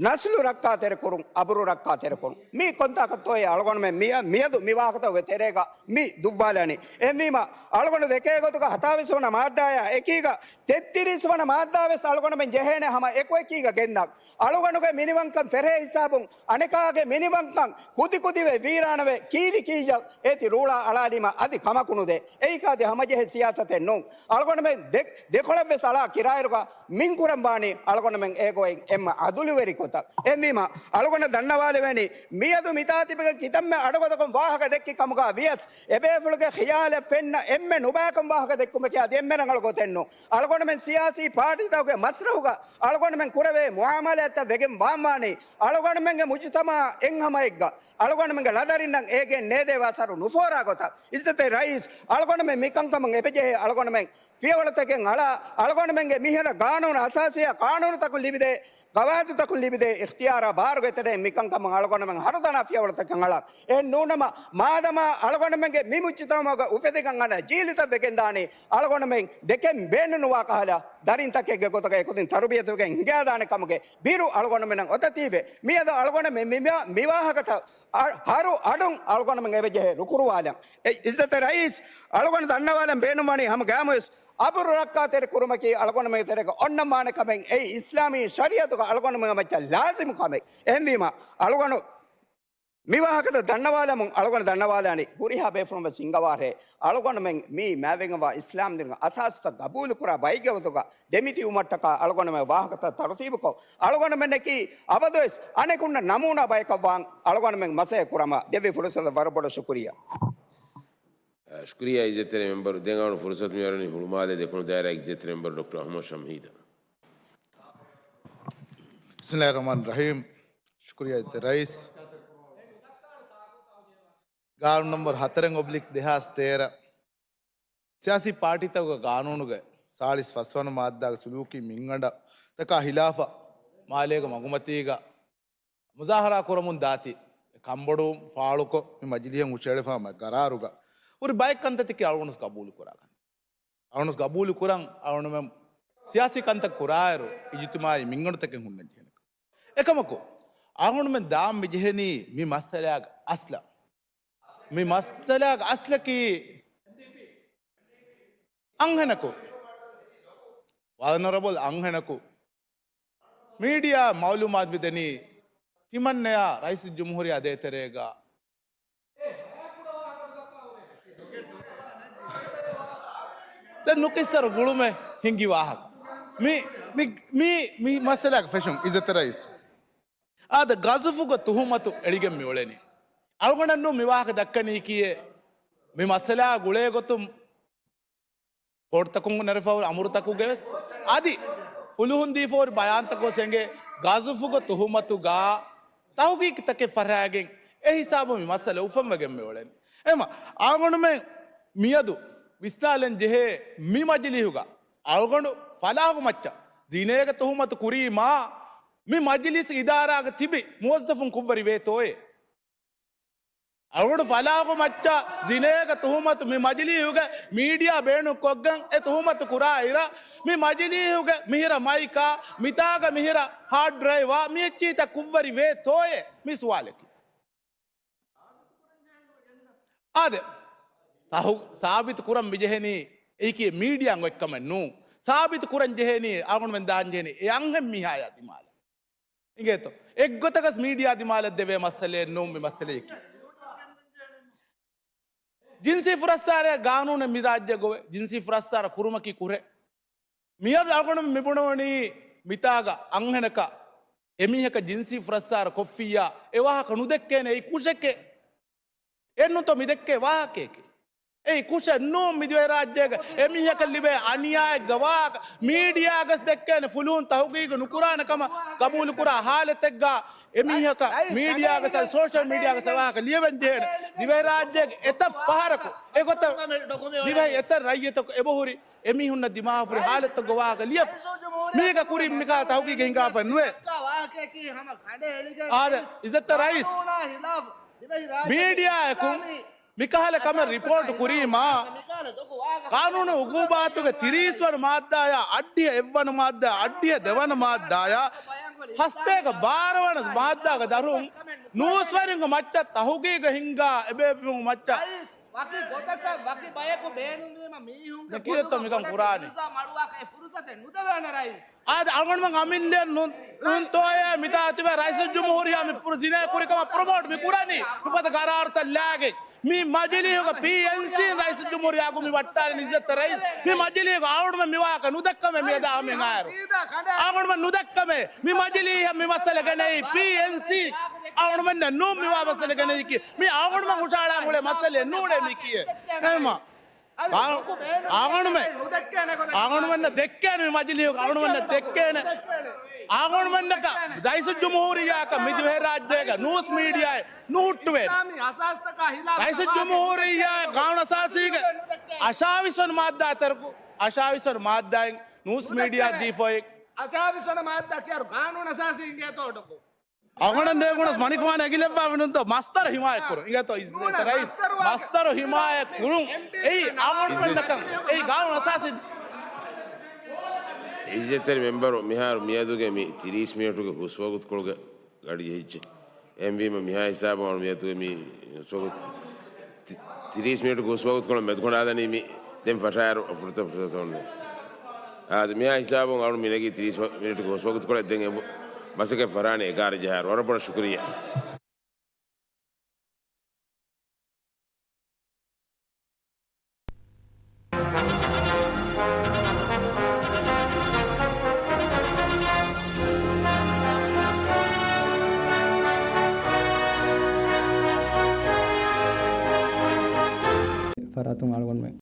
ނަސްލު ރައްކާތެރިކުރުން، އަބުރު ރައްކާތެރިކުރުން. މީ ކޮންތާކަށްތޯއޭ އަޅުގަނޑުމެން މިއަ-، މިއަދު މި ވާހަކަތަކުގެ ތެރޭގަ މި ދުއްވާލަނީ؟ އެހެންވީމަ، އަޅުގަނޑު ދެކޭ ގޮތުގަ ހަތާވީސް ވަނަ މާއްދާޔާ އެކީގަ ތެއްތިރީސް ވަނަ މާއްދާ ވެސް އަޅުގަނޑުމެން ޖެހޭނެ ހަމަ އެކުއެކީގަ ގެންދަން. އަޅުގަނޑުގެ މިނިވަންކަން ފެށޭ ހިސާބުން އަނެކާގެ މިނިވަންކަން ކުދިކުދިވެ ވީރާނަވެ ކީލި ކީއްޔަށް އޭތި ރޫޅާ އަޅާލީމަ އަދި ކަމަކު ނުދޭ. އެއީކާ އަދި ހަމަޖެހޭ ސިޔާސަތެއް ނޫން. އަޅުގަނޑުމެން ދެ-، ދެކޮޅަށްވެސް އަޅާ ކިރާއިރުގަ މިންކުރަން ވާނީ އަޅުގަނޑުމެން އޭގޮތް އެންމެ އަދުލުވެރި ގޮތަށް. އެހެންވީމަ، އަޅުގަނޑަށް ދަންނަވާލެވޭނީ މިއަދު މިތާތިބިގެން ކިތަންމެ އަޑުގަދަކޮށް ވާހަކަ ދެއްކި ކަމުގަ ވިޔަސް، އެބޭފުޅުގެ ޚިޔާލަށް ފެންނަ އެންމެ ނުބައިކަން ވާހަކަ ދެއްކުމަކީ އަދި އެންމެ ރަނގަޅު ގޮތެއް ނޫން. އަޅުގަނޑުމެން ސިޔާސީ ޕާޓީތަކުގެ މަސްރަހުގަ އަޅުގަނޑުމެން ކުރެވޭ މުއާމަލާތްތައް ވެގެން ވާންވާނީ، އަޅުގަނޑުމެންގެ މުޖުތަމަޢަށް އެއްހަމައެއްގަ އަޅުގަނޑުމެންގެ ޅަދަރިންނަށް އޭގެން ނޭދޭ އަސަރު ނުފޯރާ ގޮތަށް. އިއްޒަތްތެރި ރައީސް، އަޅުގަނޑުމެން މިކަންކަމުން އެބަޖެހޭ އަޅުގަނޑުމެން ފިޔަވަޅުތަކެއް އަޅާ، އަޅުގަނޑުމެންގެ މިހިރަ ގާނޫނު އަސާސީއާ ގާނޫނުތަކުން ލިބިދޭ، ގަވާއިދުތަކުން ލިބިދޭ އިޚްތިޔާރާ ބާރުގެ ތެރެއިން މިކަންކަމުން އަޅުގަނޑުމެން ހަރުދަނާ ފިޔަވަޅުތަކެއް އަޅާން. އެހެން ނޫނަމަ، މާދަމާ އަޅުގަނޑުމެންގެ މި މުޖުތަމަޢުގަ އުފެދިގެން އަންނަ ޖީލުތައް ވެގެންދާނީ، އަޅުގަނޑުމެން ދެކެން ބޭނުންނުވާ ކަހަލަ، ދަރިންތަކެއްގެ ގޮތުގަ އެކުދިން ތަރުބިޔަތުވެގެން ހިނގާދާނެ ކަމުގެ ބިރު އަޅުގަނޑުމެންނަށް އޮތަތީވެ. މިއަދު އަޅުގަނޑުމެން މި، މި، މި ވާހަކަތައް އަ-، ހަރު އަޑުން އަޅުގަނޑުމެން އެބަޖެހޭ ރުކުރުވާލަން. އެ އިއްޒަތްތެރި ރައީސް، އަޅުގަނޑު ދަންނަވާލަން ބޭނުންވަނީ ހަމަ ގައިމުވެސް އަބުރު ރައްކާތެރި ކުރުމަކީ އަޅުގަނޑުމެންގެ ތެރޭގަ އޮންނަންވާނެ ކަމެއް. އެއީ އިސްލާމީ ޝަރީޢަތުގަ އަޅުގަނޑުމެންގެ މައްޗަށް ލާޒިމު ކަމެއް. އެހެންވީމަ، އަޅުގަނޑު މި ވާހަކަތައް ދަންނަވާލަމުން އަޅުގަނޑު ދަންނަވާލާނީ ހުރިހާ ބޭފުޅުން ވެސް ހިންގަވާށޭ، އަޅުގަނޑުމެން މި މާތްވެގެންވާ އިސްލާމް ދީނުގެ އަސާސްތައް ގަބޫލުކުރާ ބައެއްގެ ގޮތުގަ ދެމިތިބުމަށްޓަކާ އަޅުގަނޑުމެން ވާހަކަތައް ތަރުތީބުކޮށް، އަޅުގަނޑުމެންނަކީ އަބަދުވެސް އަނެކުންނަށް ނަމޫނާ ބަޔަކަށްވާން އަޅުގަނޑުމެން މަސައްކަތް ކުރަމާ ދެއްވި ފުރުސަތަށް ވަރަށް ބޮޑަށް ޝުކުރިއްޔާ. އަ، ޝުކުރިއްޔާ އިއްޒަތްތެރި މެމްބަރު. ދެން އަޅުގަނޑު ފުރުސަތު މިއަރުވަނީ ހުޅުމާލޭ ދެކުނު ދާއިރާ އިއްޒަތްތެރި މެމްބަރު ޑޮކްޓަރ އަޙްމަދު ޝަމްހީދަށް. ބިސްމިﷲ އިއްރަޙްމާނި އިއްރަޙީމް. ޝުކުރިއްޔާ އިއްޒަތްތެރި ރައީސް. ގާނޫނު ނަމްބަރު ހަތަރެއް އޮބްލިކް ދެހާސް ތޭރަ ސިޔާސީ ޕާޓީތަކުގެ ގާނޫނުގެ ސާޅީސް ފަސްވަނަ މާއްދާގެ ސުލޫކީ މިންގަނޑަށް ތަކާ ހިލާފަށް މާލޭގެ މަގުމަތީގަ މުޒާހަރާ ކުރަމުން ދާތީ ކަންބޮޑުވުން ފާޅުކޮށް، މި މަޖިލީހަށް ހުށަހެޅިފާ ގަރާރުގަ ހުރި ބައެއް ކަންތައްތަކީ އަޅުގަނޑު ގަބޫލު ކުރާ ކަންތައް. އަޅުގަނޑު ގަބޫލު ކުރަން، އަޅުގަނޑުމެން ސިޔާސީ ކަންތައް ކުރާއިރު އިޖުތިމާޢީ މިންގަނޑުތަކެއް ހުންނަން ޖެހޭނެ ކަމަށް. އެކަމަކު، އަޅުގަނޑުމެން ދާން މިޖެހެނީ މި މައްސަލާގެ އަސްލަށް. މި މައްސަލާގެ އަސްލަކީ އަންހެނަކު، ވަލްނަރަބަލް އަންހެނަކު މީޑިއާ މައުލޫމާތު މިދެނީ ތިމަންނަޔާ ރައީސުލްޖުމްހޫރިއްޔާ ދޭތެރޭގަ ދެން ނުކިއްސަރު ގުޅުމެއް ހިނގި ވާހަކަ. މި، މި، މި، މި މައްސަލާގެ ފެށުން އިއްޒަތްތެރި ރައީސް. އާދަ، ގަޒުފުގެ ތުހުމަތު އެޅިގެން މިއުޅެނީ. އަޅުގަނޑަށް ނޫން މި ވާހަކަ ދައްކަނީކީއެއް މި މައްސަލާ ގުޅޭ ގޮތުން ކޯޓްތަކުން ނެރެފަހުރި އަމުރުތަކުގެ ވެސް އަދި ފުލުހުން ދީފަހުރި ބަޔާންތަކު ވެސް އެނގޭ، ގަޒުފުގެ ތުހުމަތުގަ ތަހުގީގުތަކެއް ފަށާގެން އެ ހިސާބު މި މައްސަލަ އުފަންވެގެން މި އުޅެނީ. އެމަ އަޅުގަނޑުމެން މިއަދު ވިސްނާލަން ޖެހޭ މި މަޖިލީހުގަ އަޅުގަނޑު ފަލާހު މައްޗަށް ޒިނޭގެ ތުހުމަތު ކުރީމާ މި މަޖިލީސް އިދާރާގަ ތިބި މުވައްޒަފުން ކުށްވެރި ވޭތޯއޭ؟ އަޅުގަނޑު ފަލާހު މައްޗަށް ޒިނޭގެ ތުހުމަތު މި މަޖިލީހުގެ މީޑިއާ ބޭނުންކޮށްގެން އެ ތުހުމަތު ކުރާ އިރަށް، މި މަޖިލީހުގެ މިހިރަ މައިކާ، މިތާގަ މިހިރަ ހާޑް ޑްރައިވާ، މި އެއްޗިހިތައް ކުށްވެރި ވޭތޯއޭ؟ މި ސުވާލަކީ. އާދެ، ތަހު-، ސާބިތު ކުރަން މިޖެހެނީ އެއީކީ މީޑިއާން އޮތްކަމެއް ނޫން. ސާބިތު ކުރަން ޖެހެނީ، އަޅުގަނޑުމެން ދާން ޖެހެނީ އެ އަންހެން މީހާޔާ ދިމާލަށް. އިނގޭތޯ؟ އެއްގޮތަކަސް މީޑިއާ ދިމާލަށް ދެވޭ މައްސަލައެއް ނޫން މި މައްސަލަޔަކީ. ޖިންސީ ފުރައްސާރަ ގާނޫނެއް މި ރާއްޖޭގަ އޮވޭ. ޖިންސީ ފުރައްސާރަ ކުރުމަކީ ކުރެ. މިއަދު އަޅުގަނޑު މި ބުނަވަނީ މިތާގަ އަންހެނަކަށް އެމީހަކަށް ޖިންސީ ފުރައްސާރަ ކޮށްފިއްޔާ އެ ވާހަކަ ނުދެއްކޭނެ އެއީ ކުށެކޭ. އެއްނުތޯ މި ދެއްކޭ ވާހަކައެކޭ. އެއީ ކުށެއް ނޫން މި ދިވެހިރާއްޖޭގަ އެމީހަކަށް ލިބޭ އަނިޔާއެއްގެ ވާހަކަ މީޑިއާގަސް ދެއްކޭނެ ފުލުހުން ތަހުގީގު ނުކުރާނެ ކަމަށް ގަބޫލުކުރާ ހާލަތެއްގަ އެމީހަކަށް މީޑިއާގަސް ސޯޝަލް މީޑިއާގަސް ވާހަކަ ލިޔެވެން ޖެހޭނެ. ދިވެހިރާއްޖޭގެ އެތައް ފަހަރަކު އެގޮތަށް ދިވެހި އެތައް ރައްޔިތަކު އެބަހުރި އެމީހުންނަށް ދިމާވެފަހުރި ހާލަތުގެ ވާހަކަ ލިޔެފަ. މީގެ ކުރިން މިކަހަލަ ތަހުގީގެއް ހިނގާފަ ނުވޭ. އާދެ، އިއްޒަތްތެރި ރައީސް، މީޑިއާއަކުން މިކަހަލަ ކަމެއް ރިޕޯޓް ކުރީމާ، ޤާނޫނު އުގޫބާތުގެ ތިރީސް ވަނަ މާއްދާޔާ، އައްޑިހަ އެއްވަނަ މާއްދާ، އައްޑިހަ ދެވަނަ މާއްދާޔާ، ހަސަތޭކަ ބާރަ ވަނަ މާއްދާގެ ދަށުން ނޫސްވެރިންގެ މައްޗަށް ތަހުގީގު ހިންގާ އެބޭފުޅުން މައްޗަށް ވަކި ގޮތަކަށް ވަކި ބަޔަކު ބޭނުންވީމަ މީހުންގެ ބޮލުގަ ބޮޑަކި ވިސާ މަޑުވާކަށް އެ ފުރުސަތެއް ނުދެވޭނެ ރައީސް. އާދެ، އަޅުގަނޑުމެން އަމިއްލައަށް ނު-، ނޫންތޯއޭ މިތާ ތިބެ ރައީސުލްޖުމްހޫރިއްޔާ މި ޕުރު-، ޒިނޭ ކުރި ކަމަށް ޕްރޮމޯޓް މި ކުރަނީ ނުފަތަ ގަރާރުތައް ލާގެން. މި މަޖިލީހުގަ ޕީއެންސީން ރައީސުލްޖުމްހޫރިއްޔާގު މި ވައްޓާލަނީ އިއްޒަތްތެރި ރައީސް. މި މަޖިލީހުގަ އަޅުގަނޑުމެން މި ވާހަކަ ނުދެއްކަމޭ މިއަދާ ހަމައިން އާއިރު. އަޅުގަނޑުމެން ނުދެއްކަމޭ. މި މަޖިލީހަށް މި މައްސަލަ ގެނައީ ޕީއެންސީ. އަޅުގަނޑުމެންނަށް ނޫން މި ވާ މައްސަލަ ގެނައީކީ. މި އަޅުގަނޑުމެން ހުށަހަޅާން އުޅޭ މައްސަލައެއް ނޫނޭ މީކީއެއް. އެހެންމަ. އަޅުގަނޑުމެން، އަޅުގަނޑުމެންނަށް ދެއްކޭނެ މި މަޖިލީހުގަ، އަޅުގަނޑުމެންނަށް ދެއްކޭނެ. އަޅުގަނޑުމެންނަކަށް ރައީސުލްޖުމްހޫރިއްޔާއަކަށް މި ދިވެހިރާއްޖޭގަ ނޫސް މީޑިއާއެއް ނުހުއްޓުވޭނެ. ރައީސުލްޖުމްހޫރިއްޔާ ގާނޫނު އަސާސީގެ އަށާވީސް ވަނަ މާއްދާ ތަރުކު، އަށާވީސް ވަނަ މާއްދާއިން ނޫސް މީޑިއާ ދީފައި. އަށާވީސް ވަނަ މާއްދާ ކިޔާރު ގާނޫނު އަސާސީ އިނގޭތޯ ޑޮކު. އަޅުގަނޑަށް ނޭނގުނަސް މަނިކުފާނު އެނގިލައްވާ ވިނުންތޯ؟ މަސްތަރު ހިމާޔަތްކުރުން. އިނގޭތޯ އިއްޒަތްތެރި ރައީސް. މަސްތަރު ހިމާޔަތްކުރުން. އެއީ އަޅުގަނޑުމެންނަކަށް އެއީ ގާނޫނު އަސާސީ. އިއްޒަތްތެރި މެމްބަރު، މިހާރު މިއަދުގެ މި ތިރީސް މިނެޓުގެ ހުސްވަގުތުކޮޅުގެ ގަޑި ޖެހިއްޖެ. އެހެންވީމަ މިހާ ހިސާބުން އަޅު މިއަދުގެ މި ހުސްވަގުތު ތި-، ތިރީސް މިނެޓުގެ ހުސްވަގުތުކޮޅު މެދުކޮނޑާލަނީ މި ދެން ފަށާއިރު ފުރަތަމަ ފުރަތަމަ. އާދެ، މިހާ ހިސާބުން އަޅު މި ނެގީ ތިރީސް މިނެޓުގެ ހުސްވަގުތުކޮޅެއް ދެން އެ މަސައްކަތް ފަށާނީ އެގާރަ ޖަހާއިރު. ވަރަށް ބޮޑަށް ޝުކުރިއްޔާ. ފަރާތުން އަޅުގަނޑުމެން